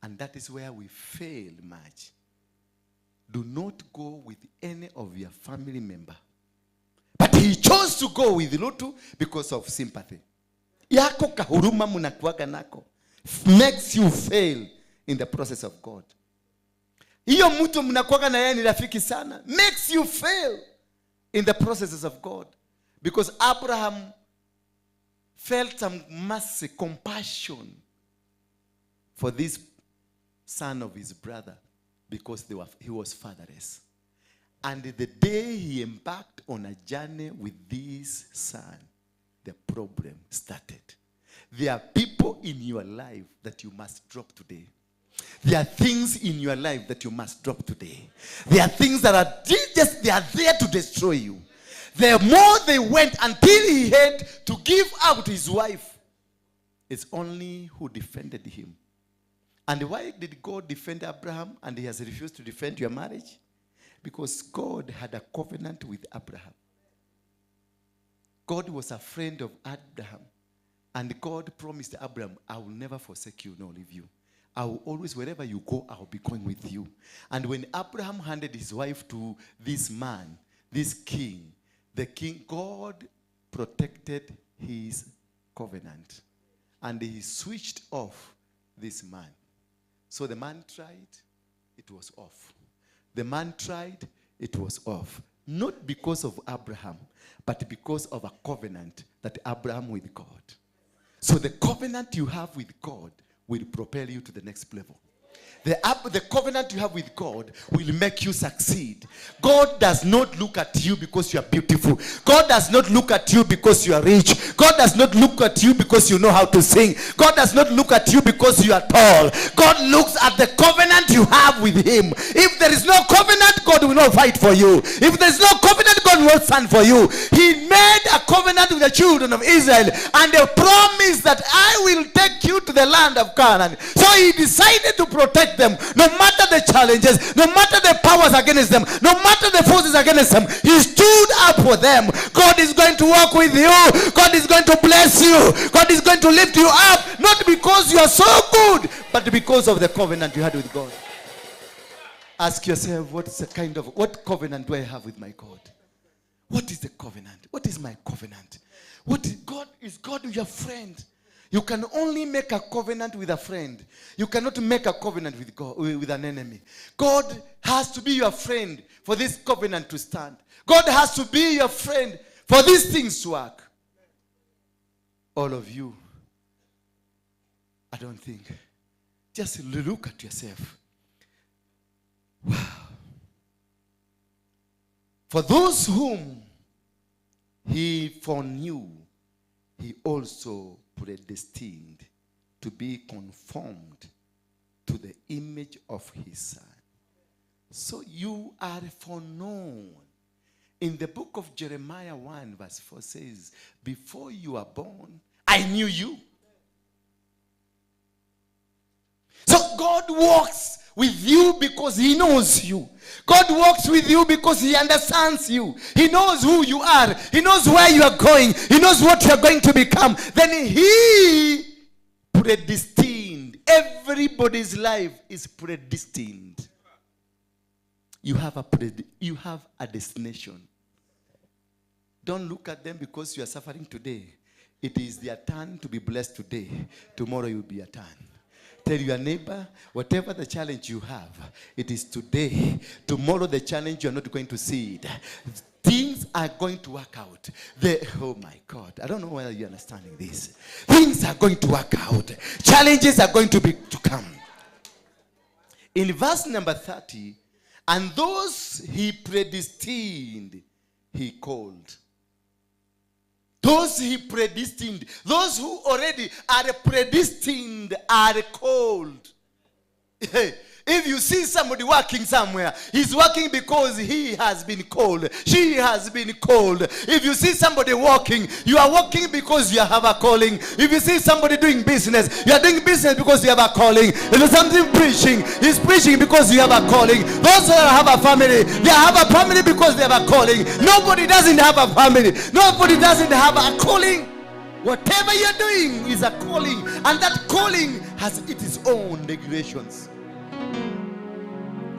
and that is where we fail much. Do not go with any of your family member. But he chose to go with Lutu because of sympathy. Yako kahuruma munakuwaga nako makes you fail in the process of God. Hiyo mtu mnakuwaga na yeye ni rafiki sana makes you fail in the processes of God. Because Abraham felt some mercy, compassion for this son of his brother because he was fatherless. And the day he embarked on a journey with this son, the problem started. There are people in your life that you must drop today. There are things in your life that you must drop today. There are things that are just, they are there to destroy you. The more they went until he had to give out his wife, it's only who defended him. And why did God defend Abraham and he has refused to defend your marriage? Because God had a covenant with Abraham. God was a friend of Abraham. And God promised Abraham, I will never forsake you nor leave you. I will always, wherever you go, I will be going with you. And when Abraham handed his wife to this man, this king, the king, God protected his covenant. And he switched off this man. So the man tried, it was off. The man tried, it was off. Not because of Abraham, but because of a covenant that Abraham with God. So the covenant you have with God will propel you to the next level. The covenant you have with God will make you succeed. God does not look at you because you are beautiful. God does not look at you because you are rich. God does not look at you because you know how to sing. God does not look at you because you are tall. God looks at the covenant you have with him. If there is no covenant, God will not fight for you. If there is no covenant, God will not stand for you. He made a covenant with the children of Israel and a promise that I will take you to the land of Canaan. So he decided to protect them, no matter the challenges, no matter the powers against them, no matter the forces against them. He stood up for them. God is going to work with you. God is going to bless you. God is going to lift you up, not because you are so good, but because of the covenant you had with God. Ask yourself, what covenant do I have with my God? What is the covenant? What is my covenant? What is God? Is God your friend? You can only make a covenant with a friend. You cannot make a covenant with God, with an enemy. God has to be your friend for this covenant to stand. God has to be your friend for these things to work. All of you, I don't think. Just look at yourself. Wow. For those whom he foreknew, he also predestined to be conformed to the image of his son. So you are foreknown. In the book of Jeremiah 1 verse 4 says, before you are born, I knew you. So God walks with you because he knows you. God walks with you because he understands you. He knows who you are. He knows where you are going. He knows what you are going to become. Then he predestined. Everybody's life is predestined. You have a destination. Don't look at them because you are suffering today. It is their turn to be blessed today. Tomorrow will be your turn. Tell your neighbor, whatever the challenge you have, it is today. Tomorrow the challenge, you are not going to see it. Things are going to work out. Oh my God, I don't know whether you're understanding this. Things are going to work out. Challenges are going to come. In verse number 30, and those he predestined, he called. Those he predestined, those who already are predestined are called. If you see somebody working somewhere, he's working because he has been called. She has been called. If you see somebody walking, you are walking because you have a calling. If you see somebody doing business, you are doing business because you have a calling. If there's something preaching, he's preaching because you have a calling. Those who have a family, they have a family because they have a calling. Nobody doesn't have a family. Nobody doesn't have a calling. Whatever you're doing is a calling, and that calling has its own regulations.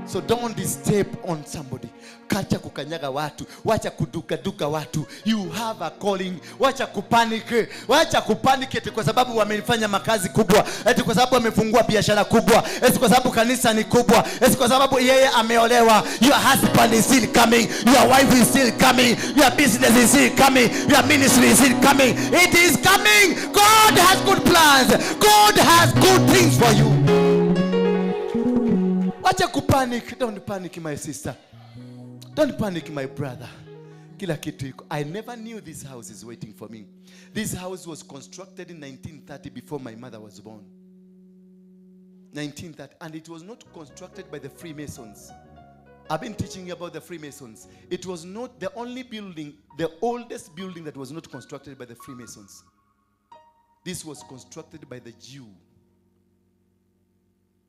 So don't step on somebody. Kacha kukanyaga watu, wacha kuduka-duka watu. You have a calling. Wacha kupanic. Wacha kupanic eti kwa sababu wamefanya makazi kubwa, eti kwa sababu wamefungua biashara kubwa, eti kwa sababu kanisa ni kubwa, eti kwa sababu yeye ameolewa. Your husband is still coming, your wife is still coming, your business is still coming, your ministry is still coming. It is coming. God has good plans. God has good things for you. Wacha kupanic. Don't panic, my sister. Don't panic, my brother. Kila kitu iko. I never knew this house is waiting for me. This house was constructed in 1930 before my mother was born. 1930. And it was not constructed by the Freemasons. I've been teaching you about the Freemasons. It was not the only building, the oldest building that was not constructed by the Freemasons. This was constructed by the Jew.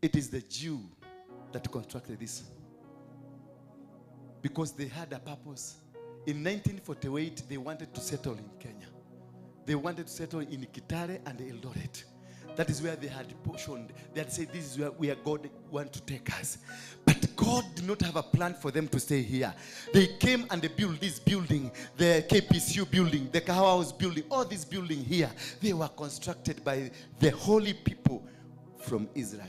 It is the Jew that constructed this, because they had a purpose. In 1948, they wanted to settle in Kenya. They wanted to settle in Kitale and Eldoret. That is where they had portioned. They had said, this is where God wants to take us. But God did not have a plan for them to stay here. They came and they built this building, the KPCU building, the Kahawa House building, all this building here. They were constructed by the holy people from Israel,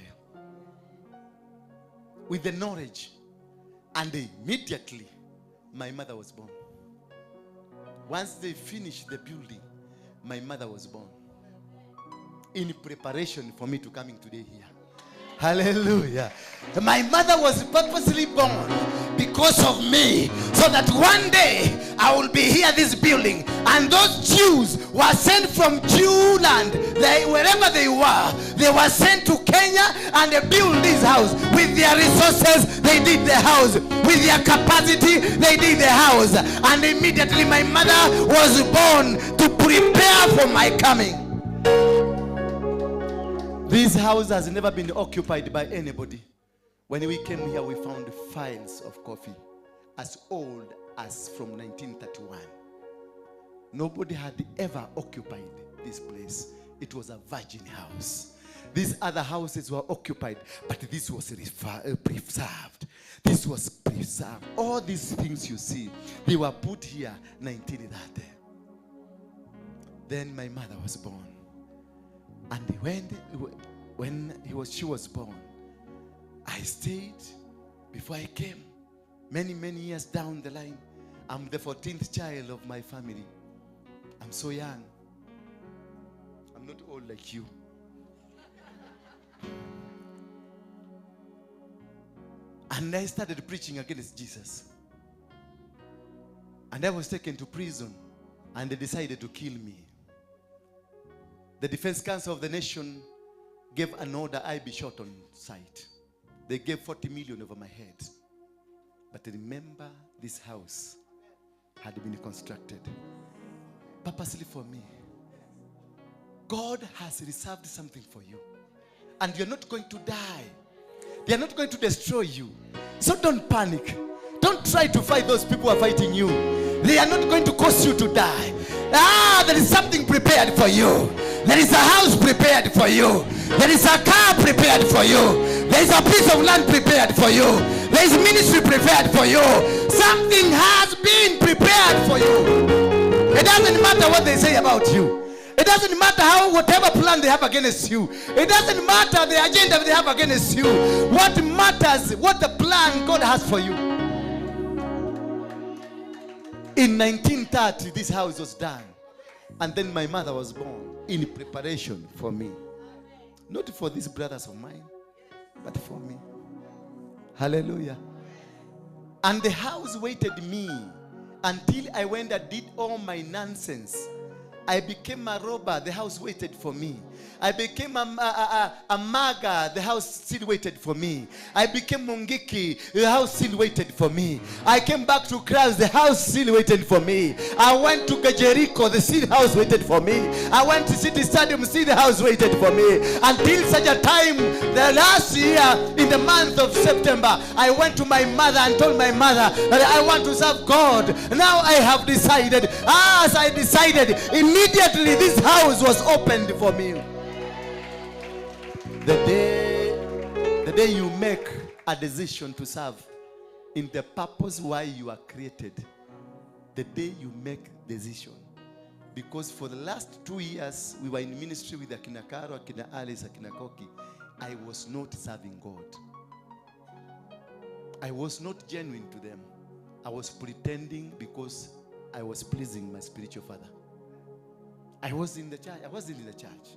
with the knowledge. And immediately, my mother was born. Once they finished the building, my mother was born. In preparation for me to coming today here. Hallelujah. My mother was purposely born because of me, so that one day I will be here, this building. And those Jews were sent from Jewland, wherever they were sent to Kenya, and they built this house. With their resources, they did the house. With their capacity, they did the house. And immediately my mother was born to prepare for my coming. This house has never been occupied by anybody. When we came here, we found files of coffee as old as from 1931. Nobody had ever occupied this place. It was a virgin house. These other houses were occupied, but this was preserved. This was preserved. All these things you see, they were put here 1930. Then my mother was born. And when she was born, I stayed before I came. Many, many years down the line, I'm the 14th child of my family. I'm so young. I'm not old like you. And I started preaching against Jesus. And I was taken to prison, and they decided to kill me. The Defense Council of the nation gave an order I be shot on sight. They gave 40 million over my head. But remember, this house had been constructed purposely for me. God has reserved something for you. And you're not going to die. They are not going to destroy you. So don't panic. Don't try to fight those people who are fighting you. They are not going to cause you to die. There is something prepared for you. There is a house prepared for you. There is a car prepared for you. There is a piece of land prepared for you. There is ministry prepared for you. Something has been prepared for you. It doesn't matter what they say about you. It doesn't matter how whatever plan they have against you. It doesn't matter the agenda they have against you. What matters, what the plan God has for you. In 1930, this house was done. And then my mother was born in preparation for me. Not for these brothers of mine, but for me. Hallelujah. And the house waited me until I went and did all my nonsense. I became a robber, the house waited for me. I became a maga, the house still waited for me. I became Mungiki, the house still waited for me. I came back to Christ, the house still waited for me. I went to Jericho, the still house waited for me. I went to City Stadium, still the house waited for me. Until such a time, the last year, in the month of September, I went to my mother and told my mother that I want to serve God. Now I have decided. As I decided, immediately this house was opened for me. The day you make a decision to serve in the purpose why you are created, the day you make decision. Because for the last 2 years, we were in ministry with Akina Karo, Akina Alice, Akina Koki. I was not serving God. I was not genuine to them. I was pretending because I was pleasing my spiritual father. I was in the church. I wasn't in the church.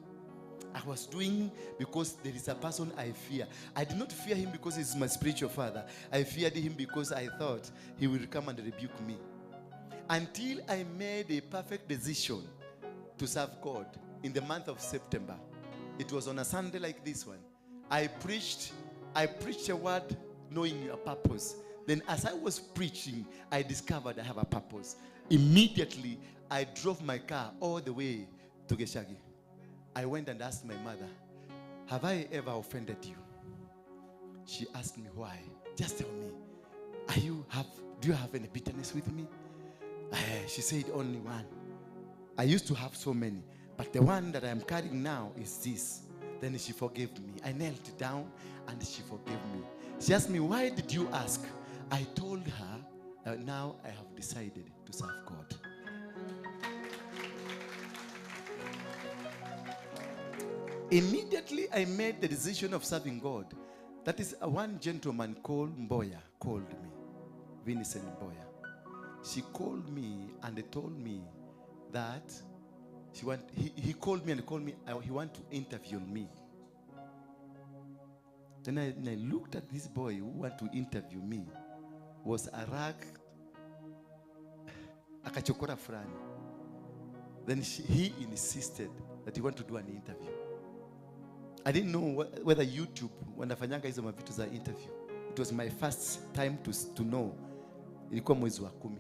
I was doing because there is a person I fear. I did not fear him because he's my spiritual father. I feared him because I thought he will come and rebuke me. Until I made a perfect decision to serve God in the month of September. It was on a Sunday like this one. I preached a word knowing your purpose. Then as I was preaching, I discovered I have a purpose. Immediately, I drove my car all the way to Geshagi. I went and asked my mother, have I ever offended you? She asked me why. Just tell me, do you have any bitterness with me? She said only one. I used to have so many, but the one that I am carrying now is this. Then she forgave me. I knelt down and she forgave me. She asked me, why did you ask? I told her that now I have decided to serve God. Immediately I made the decision of serving God. That is, one gentleman called Mboya called me, Vincent Mboya. She called me and told me that he called me and called me, he wanted to interview me. Then I looked at this boy who wanted to interview me, was a rag, akachokora fulani. Then he insisted that he wanted to do an interview. I didn't know whether YouTube wanafanyanga hizo mavitu za interview. It was my first time to know. Ilikuwa mwezi wa 10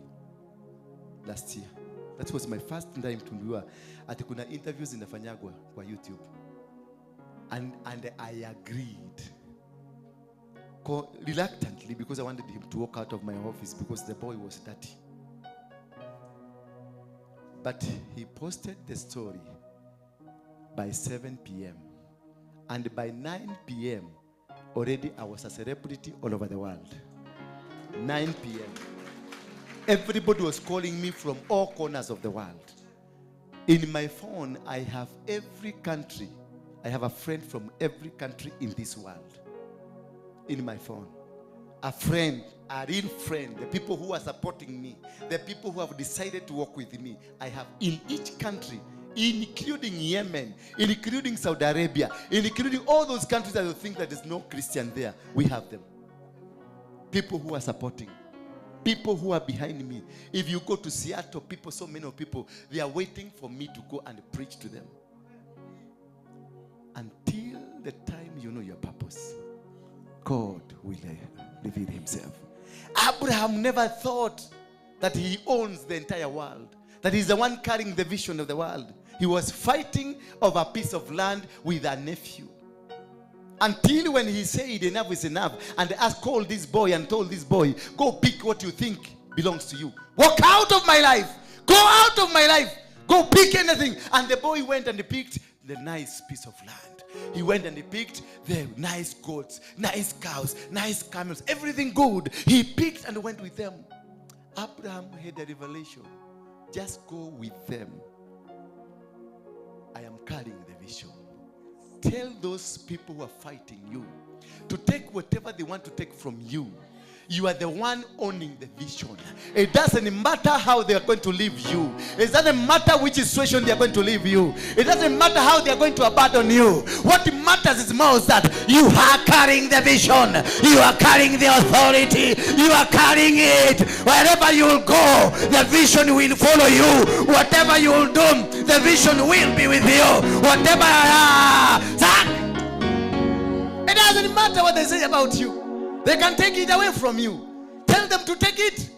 last year. That was my first time to know ati kuna interviews zinafanyagwa kwa YouTube. And I agreed. Reluctantly, because I wanted him to walk out of my office because the boy was dirty. But he posted the story by 7 p.m. And by 9 p.m., already I was a celebrity all over the world. 9 p.m. Everybody was calling me from all corners of the world. In my phone, I have every country. I have a friend from every country in this world. In my phone. A friend, a real friend, the people who are supporting me, the people who have decided to work with me. I have in each country, including Yemen, including Saudi Arabia, including all those countries that you think that there's no Christian there, we have them. People who are supporting. People who are behind me. If you go to Seattle, people, so many people, they are waiting for me to go and preach to them. Until the time you know your purpose, God will reveal himself. Abraham never thought that he owns the entire world, that he's the one carrying the vision of the world. He was fighting over a piece of land with a nephew. Until when he said enough is enough, and asked, called this boy and told this boy, go pick what you think belongs to you. Walk out of my life. Go out of my life. Go pick anything. And the boy went and he picked the nice piece of land. He went and he picked the nice goats, nice cows, nice camels, everything good. He picked and went with them. Abraham had a revelation. Just go with them. I am carrying the vision. Tell those people who are fighting you to take whatever they want to take from you. You are the one owning the vision. It doesn't matter how they are going to leave you. It doesn't matter which situation they are going to leave you. It doesn't matter how they are going to abandon you. What matters is most that you are carrying the vision. You are carrying the authority. You are carrying it. Wherever you will go, the vision will follow you. Whatever you will do, The vision will be with you. Whatever. It doesn't matter what they say about you. They can take it away from you. Tell them to take it.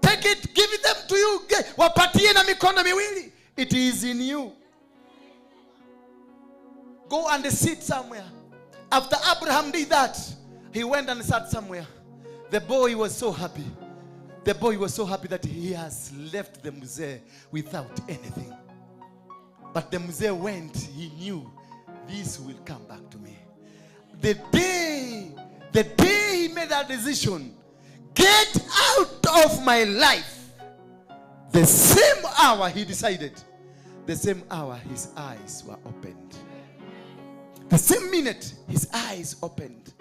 Take it. Give it them to you. Wapatie na mikono miwili. It is in you. Go and sit somewhere. After Abraham did that, he went and sat somewhere. The boy was so happy. The boy was so happy that he has left the mzee without anything. But the mzee went, he knew this will come back to me. The day he made that decision, get out of my life. The same hour he decided, the same hour his eyes were opened. The same minute his eyes opened.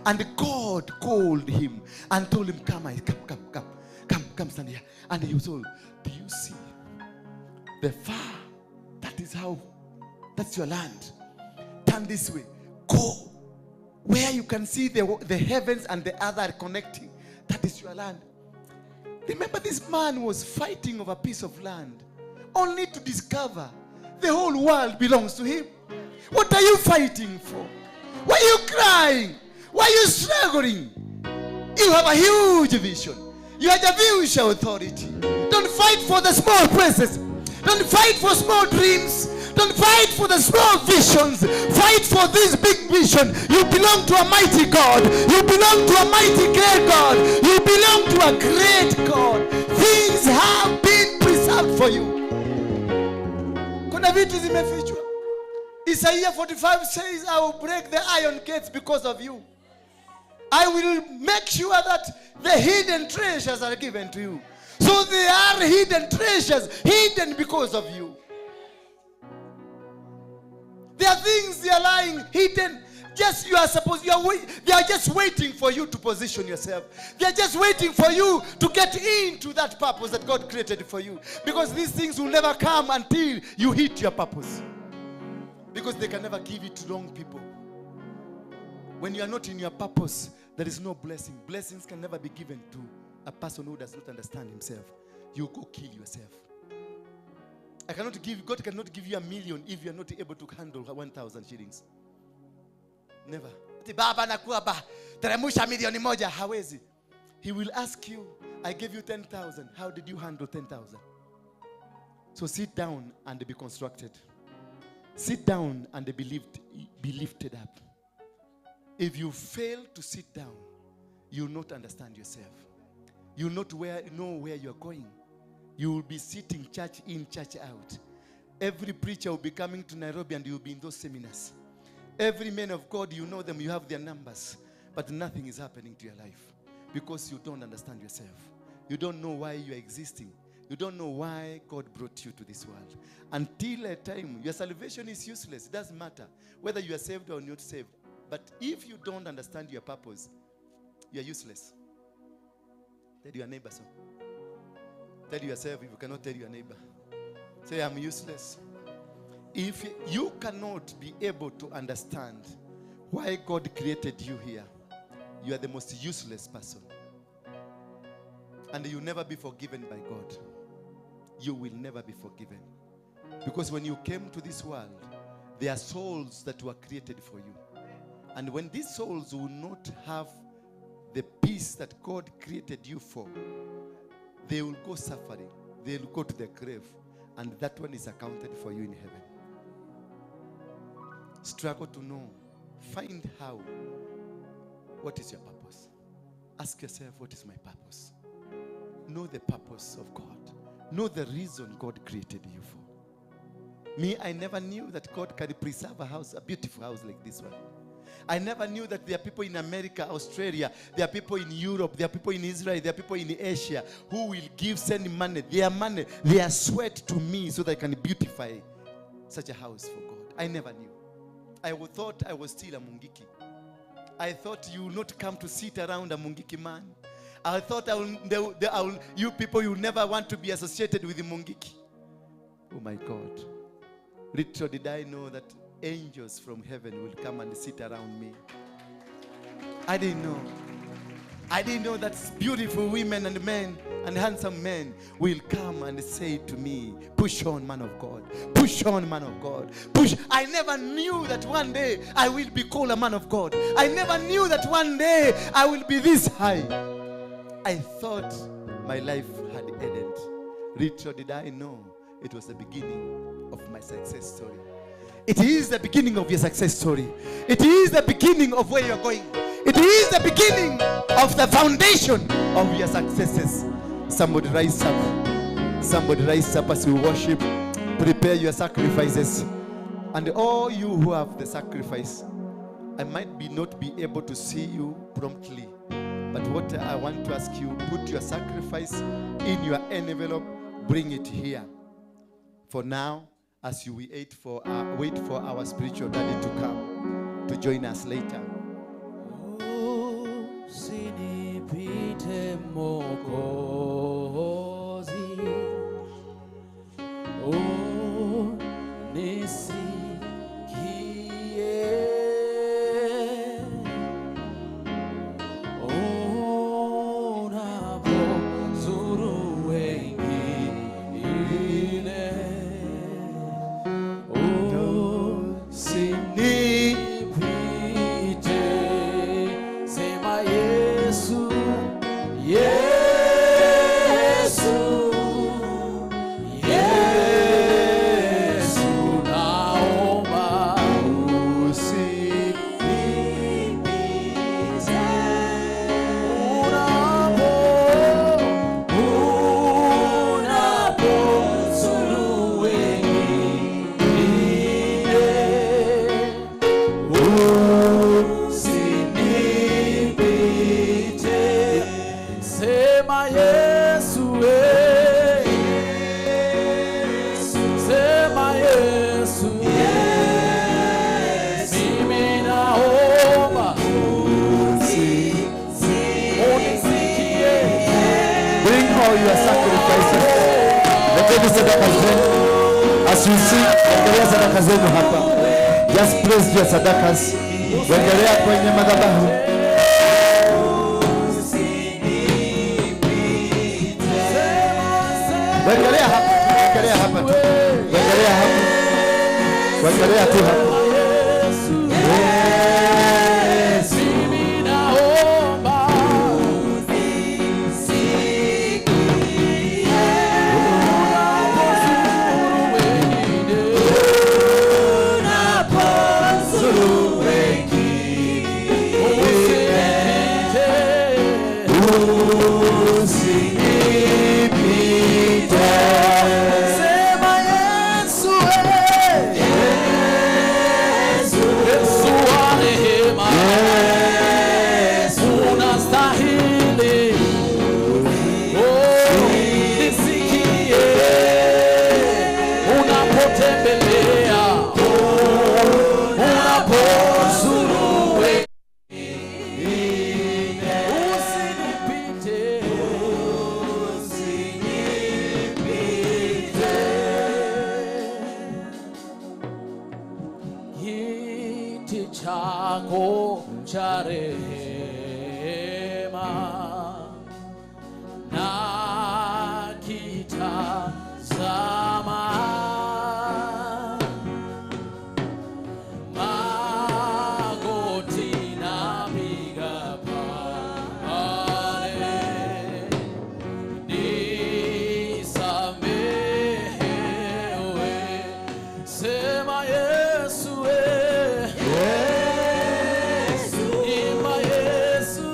And God called him and told him, come, come, stand here. And he was told, do you see the far? That is how, that's your land. Turn this way. Go where you can see the heavens and the other are connecting. That is your land. Remember, this man was fighting over a piece of land only to discover the whole world belongs to him. What are you fighting for? Why are you crying? Why are you struggling? You have a huge vision. You have a huge authority. Don't fight for the small places. Don't fight for small dreams. Don't fight for the small visions. Fight for this big vision. You belong to a mighty God. You belong to a mighty great God. You belong to a great God. Things have been preserved for you. Kuna vitu zimefichwa. Isaiah 45 says, I will break the iron gates because of you. I will make sure that the hidden treasures are given to you. So they are hidden treasures, hidden because of you. There are things they are lying hidden. Just you are supposed, you are wait, they are just waiting for you to position yourself. They are just waiting for you to get into that purpose that God created for you. Because these things will never come until you hit your purpose. Because they can never give it to wrong people. When you are not in your purpose, there is no blessing. Blessings can never be given to a person who does not understand himself. You go kill yourself. I cannot give, God cannot give you 1 million if you are not able to handle 1,000 shillings. Never. Baba nakuwa ba, teremusha milioni moja, hawezi. He will ask you, I gave you 10,000. How did you handle 10,000? So sit down and be constructed. Sit down and be lifted up. If you fail to sit down, you will not understand yourself. You will not know where you are going. You will be sitting church in, church out. Every preacher will be coming to Nairobi and you will be in those seminars. Every man of God, you know them, you have their numbers. But nothing is happening to your life because you don't understand yourself. You don't know why you are existing. You don't know why God brought you to this world. Until a time, your salvation is useless. It doesn't matter whether you are saved or not saved. But if you don't understand your purpose, you are useless. Tell your neighbor so. Tell yourself if you cannot tell your neighbor. Say, I'm useless. If you cannot be able to understand why God created you here, you are the most useless person. And you'll never be forgiven by God. You will never be forgiven. Because when you came to this world, there are souls that were created for you. And when these souls will not have the peace that God created you for, they will go suffering. They will go to the grave. And that one is accounted for you in heaven. Struggle to know. Find how. What is your purpose? Ask yourself, what is my purpose? Know the purpose of God. Know the reason God created you for. Me, I never knew that God can preserve a house, a beautiful house like this one. I never knew that there are people in America, Australia, there are people in Europe, there are people in Israel, there are people in Asia who will give, send money, their sweat to me so that I can beautify such a house for God. I never knew. I thought I was still a Mungiki. I thought you would not come to sit around a Mungiki man. I thought you people, you never want to be associated with the Mungiki. Oh my God. Little did I know that angels from heaven will come and sit around me. I didn't know. I didn't know that beautiful women and men and handsome men will come and say to me, push on, man of God. Push on, man of God. Push. I never knew that one day I will be called a man of God. I never knew that one day I will be this high. I thought my life had ended. Little did I know it was the beginning of my success story. It is the beginning of your success story. It is the beginning of where you're going. It is the beginning of the foundation of your successes. Somebody rise up. Somebody rise up as we worship. Prepare your sacrifices. And all you who have the sacrifice, I might be not be able to see you promptly. But what I want to ask you, put your sacrifice in your envelope, bring it here. For now, as you wait for our spiritual daddy to come, to join us later. Usinipite Mwokozi, oh, nisikie unapozuru wengine, usinipite. Sema Yesu, Yesu, Yesu, naomba usinipite. Unapozuru wengine, usinipite. Sema Yesu, sema Yesu, mimi naomba unisikie. Bring all your sacrifices. Leteni sadaka zenu. As you see, wekelea sadaka zenu hapa. Just place your sadakas. Wekelea kwenye madhabahu. Wekelea hapa, wekelea hapa tu. Wekelea hapa. Wekelea tu hapa. Mimi naomba unapozuru wengine, Usinipite. Sema Yesu, Yesu wa rehema, unastahili. Oh, nisikie unapotembelea, unapozuru wengine, usinipite. Kiti chako cha rehema na kitazama, magoti napiga pale, nisamehewe. Sema Yesu, Imba Yesu,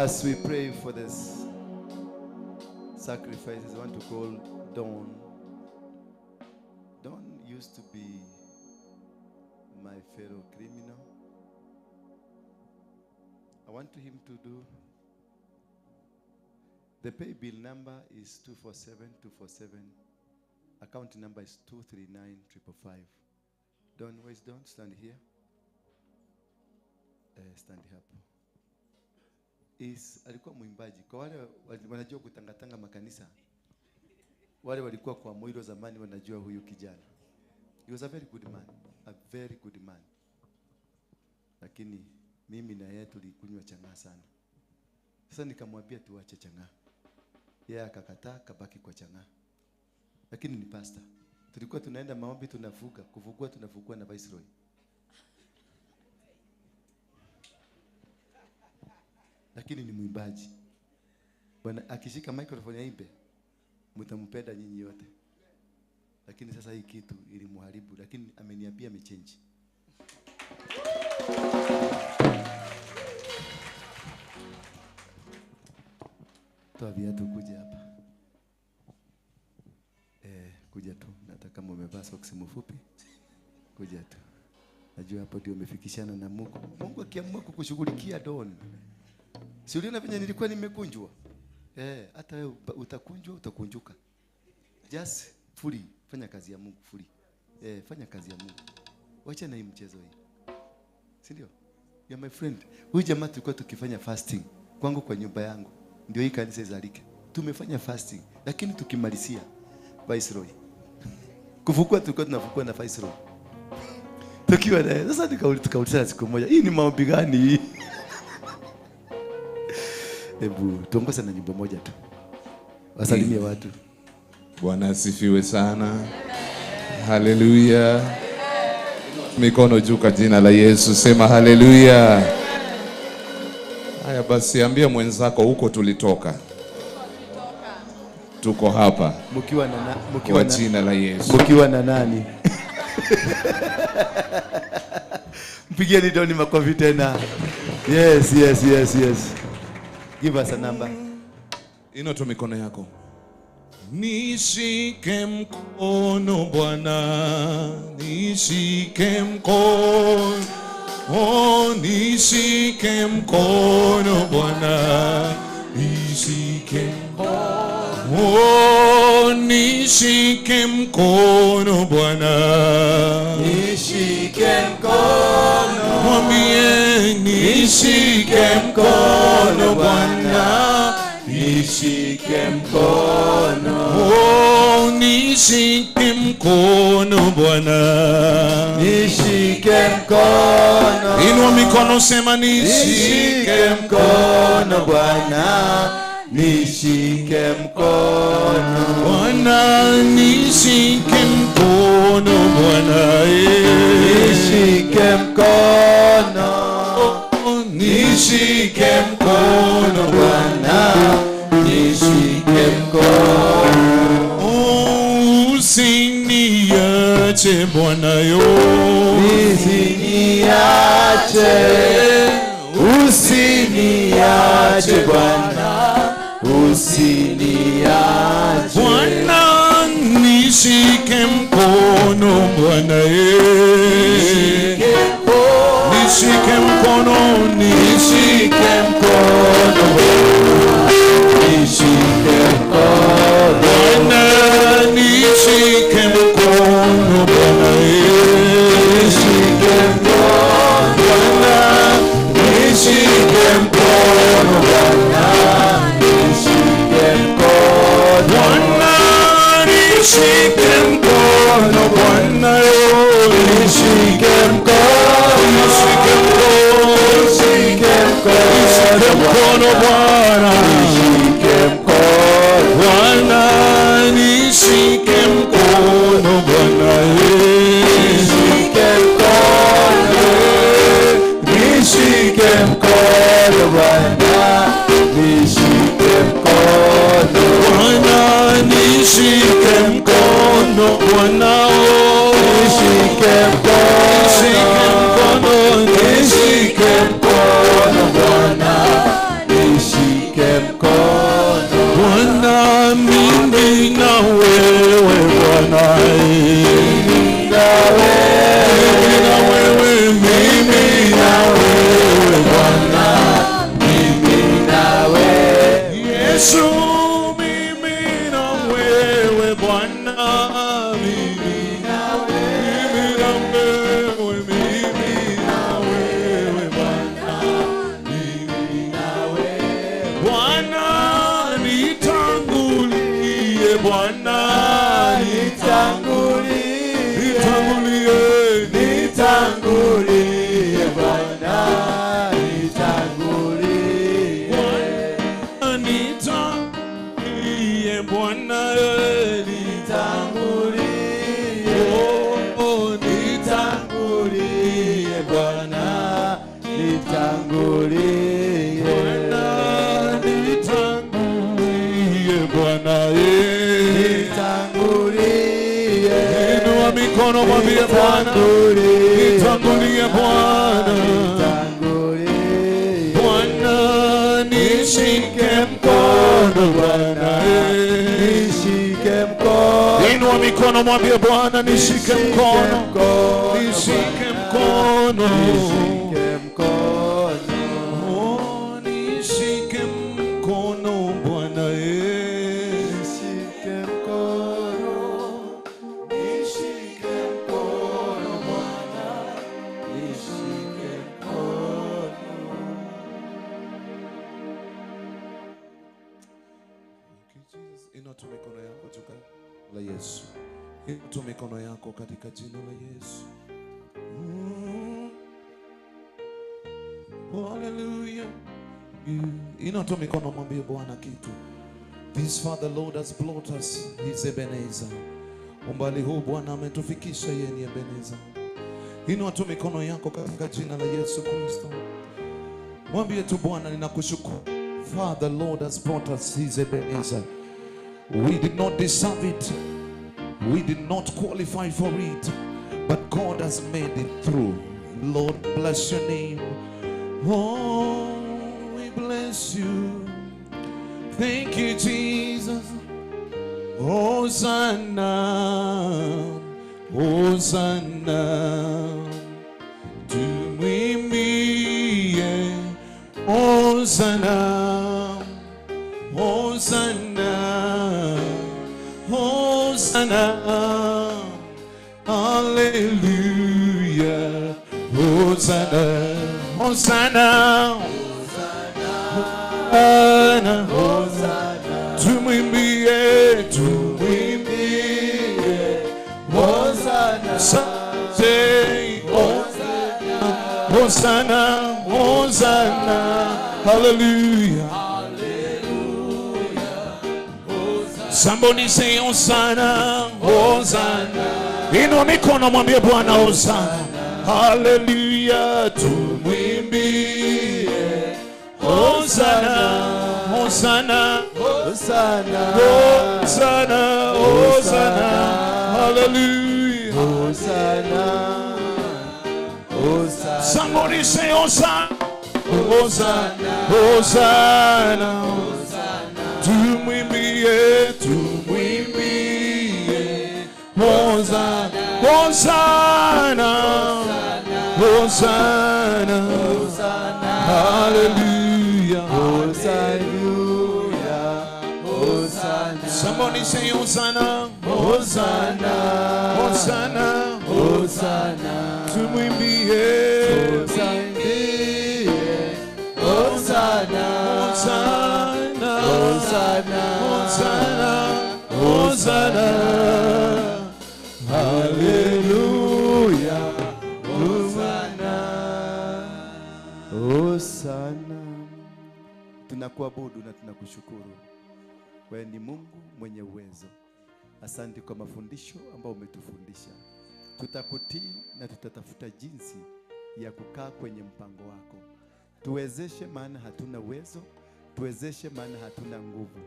As we pray for this sacrifices, I want to call Don. Don used to be my fellow criminal. I want him to do. The pay bill number is 247247. Account number is 239555. Don, where's Don? Stand here. Stand hapo. Is alikuwa mwimbaji. Kwa wale wanajua kutangatanga makanisa, wale walikuwa kwa Moiro zamani wanajua huyu kijana. He was a very good man, a very good man. Lakini mimi na yeye tulikunywa chang'aa sana. Sasa nikamwambia tuache chang'aa. Yeye akakataa, kabaki kwa chang'aa. Lakini ni pastor. Tulikuwa tunaenda maombi tunavuka, kuvukua tunavukua na Viceroy. Lakini ni mwimbaji. Bwana akishika microphone aibe, mtampenda nyinyi yote. Lakini sasa hii kitu ilimuharibu, lakini ameniambia amechange. Toa viatu kuja hapa. Kuja tu. Nataka kama umevaa socks mfupi, kuja tu. Najua hapo ndio umefikishana na Mungu. Mungu akiamua kukushughulikia Don. Si uliona venye nilikuwa nimekunjwa? Hata wewe utakunjwa, utakunjuka. Just fully fanya kazi ya Mungu fully. Fanya kazi ya Mungu. Wacha na hii mchezo hii. Si ndio? You are my friend. Huyu jamaa tulikuwa tukifanya fasting kwangu kwa nyumba yangu. Ndio hii kanisa izalike. Tumefanya fasting, lakini tukimalizia Viceroy. Kufukua tulikuwa tunafukua na Viceroy. Tukiwa na sasa tukaulizana siku moja, hii ni maombi gani hii? Hebu tuongoze na nyimbo moja tu. Wasalimie watu. Bwana asifiwe sana. Haleluya. Mikono juu kwa jina la Yesu, sema haleluya. Haya basi, ambia mwenzako huko tulitoka. Tuko hapa. Mkiwa na kwa jina la Yesu. Mkiwa na nani? Mpigieni Doni makofi tena. Yes, yes, yes, yes. Give us a number. Inua tu mikono yako. Nishike mkono Bwana, nishike mkono. Oh, nishike mkono Bwana, nishike mkono. Oh, nishike mkono Bwana, nishike mkono. Mwambie nishike mkono Bwana, nishike mkono. Oh, nishike mkono Bwana, nishike mkono. Inua mikono sema nishike mkono Bwana, nishike mkono. Bwana nishike mkono Bwana, nishike mkono. Nishike mkono Bwana, nishike mkono. Usiniache Bwana yo, usiniache, usiniache Bwana, usiniache. Bwana nishike mkono Bwana, nishike mkono, nishike mkono Bwana, nishike mkono. Bwana nishike mkono Bwana, nishike mkono. Bwana nishike mkono Bwana, nishike mkono. Bwana nishike mkono Bwana, nishike mkono, nishike mkono, nishike mkono, nishike mkono Bwana, nishike mkono. Bwana nishike mkono Bwana, nishike mkono, nishike mkono Bwana, nishike mkono. Bwana nishike mkono Bwana, nishike mkono, nishike mkono, nishike mkono Bwana, nishike Yesu, mimi na wewe Bwana, mimi na wewe, mimi na wewe Bwana, mimi na wewe Bwana, nitangulie Bwana, nitangulie, nitangulie, nitangulie Bwana, nitangulie Bwana, nitangulie Bwana, nitangulie, oh, nitangulie Bwana, nitangulie Bwana, nitangulie Bwana, nitangulie. Inua mikono mwambie Bwana, nitangulie Bwana, nitangulie Bwana, nishike mkono Bwana, nishike mkono. Inua mikono mwambie Bwana, nishike mkono, nishike mkono, nishike mkono, oh, nishike mkono Bwana, nishike mkono, nishike mkono Bwana, nishike mkono. Inua tu mikono yako juu la Yesu. Inua tu mikono yako katika jina la Yesu. Hallelujah. Inua tu mikono mwambie Bwana kitu. This far the Lord has brought us, his Ebenezer. Umbali huu Bwana ametufikisha, yeye ni Ebenezer. Inua tu mikono yako katika jina la Yesu Kristo. Mwambie tu Bwana, ninakushukuru. Father, the Lord has brought us his Ebenezer. We did not deserve it. We did not qualify for it. But God has made it through. Lord, bless your name. Oh, we bless you. Thank you, Jesus. Hosanna, Hosanna. Tumwimbie Hosanna, Hosanna, Hosanna. Hallelujah. Hosanna, Hosanna, Hosanna, Hosanna. Tumwimbie, tumwimbie Hosanna, Say Hosanna, Hosanna, Hosanna. Hallelujah. Somebody say Hosanna, Hosanna. Inua mikono mwambie Bwana Hosanna. Hallelujah, tumwimbie Hosanna, Hosanna, Hosanna, Hosanna, Hosanna. Hallelujah. Hosanna, Hosanna. Somebody say Hosanna, Hosanna, Hosanna. Tumwimbie, tumwimbie Hosanna, Hosanna, Hosanna, Hallelujah, Hallelujah, Hosanna. Somebody say Hosanna, Hosanna, Hosanna, Hosanna. Tumwimbie, Tumwimbie Hosanna, Hosanna, Hosanna, Hosanna, Hosanna. Hallelujah, Hosanna, Hosanna. Tunakuabudu na tunakushukuru. Wewe ni Mungu mwenye uwezo. Asante kwa mafundisho ambayo umetufundisha. Tutakutii na tutatafuta jinsi ya kukaa kwenye mpango wako. Tuwezeshe, maana hatuna uwezo. Tuwezeshe, maana hatuna nguvu.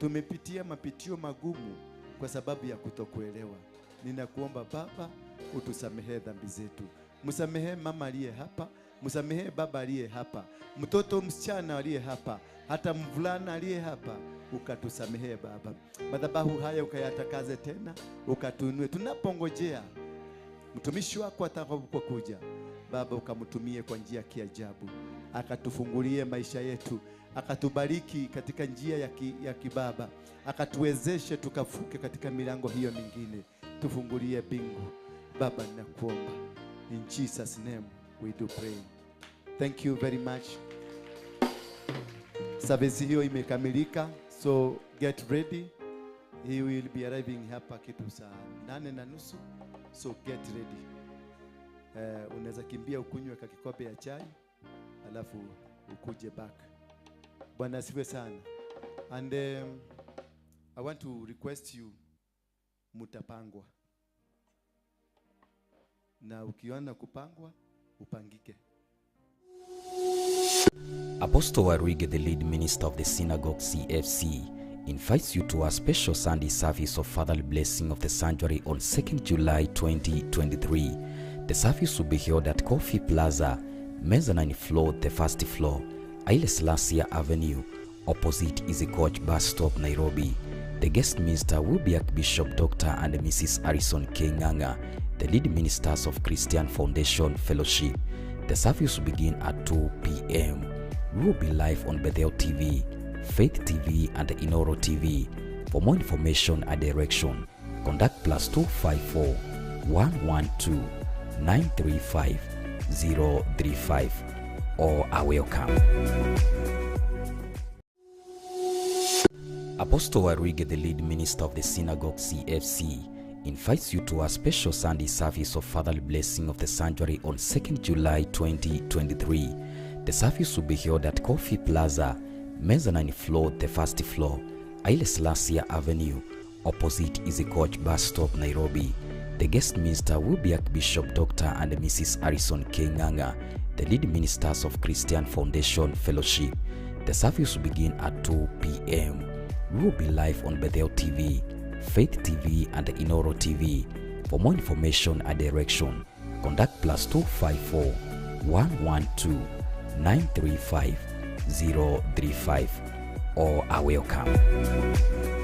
Tumepitia mapitio magumu kwa sababu ya kutokuelewa. Ninakuomba Baba, utusamehe dhambi zetu. Msamehe mama aliye hapa, msamehe baba aliye hapa, mtoto msichana aliye hapa, hata mvulana aliye hapa, ukatusamehe Baba. Madhabahu haya ukayatakaze tena, ukatuinue. Tunapongojea mtumishi wako atakapokuja, Baba, ukamtumie kwa njia ya kiajabu, akatufungulie maisha yetu, akatubariki katika njia ya kibaba, akatuwezeshe tukafuke katika milango hiyo mingine, tufungulie mbingu. Baba, ninakuomba in Jesus name we do pray. Thank you very much. Service hiyo imekamilika, so get ready. He will be arriving hapa kitu saa 8:30, so get ready. Unaweza kimbia ukunywe kakikombe ya chai alafu ukuje back. Bwana asifiwe sana. And I want to request you, mutapangwa. Na ukiona kupangwa, upangike. Apostle Waruinge, the lead minister of the Synagogue CFC, invites you to a special Sunday service of Fatherly Blessing of the Sanctuary on 2nd July 2023. The service will be held at Coffee Plaza, mezzanine floor, the first floor, Haile Selassie Avenue, opposite Easy Coach Bus Stop, Nairobi. The guest minister will be Archbishop Dr. and Mrs. Harrison K. Nganga, the lead ministers of Christian Foundation Fellowship. The service will begin at 2 p.m. We will be live on Bethel TV, Faith TV, and Inoro TV. For more information and direction, contact +254 112 935 035 or are welcome. Apostle Waruinge, the lead minister of the Synagogue CFC, invites you to a special Sunday service of Fatherly Blessing of the Sanctuary on 2nd July 2023. The service will be held at Coffee Plaza, mezzanine floor, the first floor, Haile Selassie Avenue, opposite Easy Coach Bus Stop, Nairobi. The guest minister will be Archbishop Dr. and Mrs. Harrison K. Nganga, the lead ministers of Christian Foundation Fellowship. The service will begin at 2 p.m. We will be live on Bethel TV, Faith TV, and Inoro TV. For more information and direction, contact +254 112 935 035 or are welcome.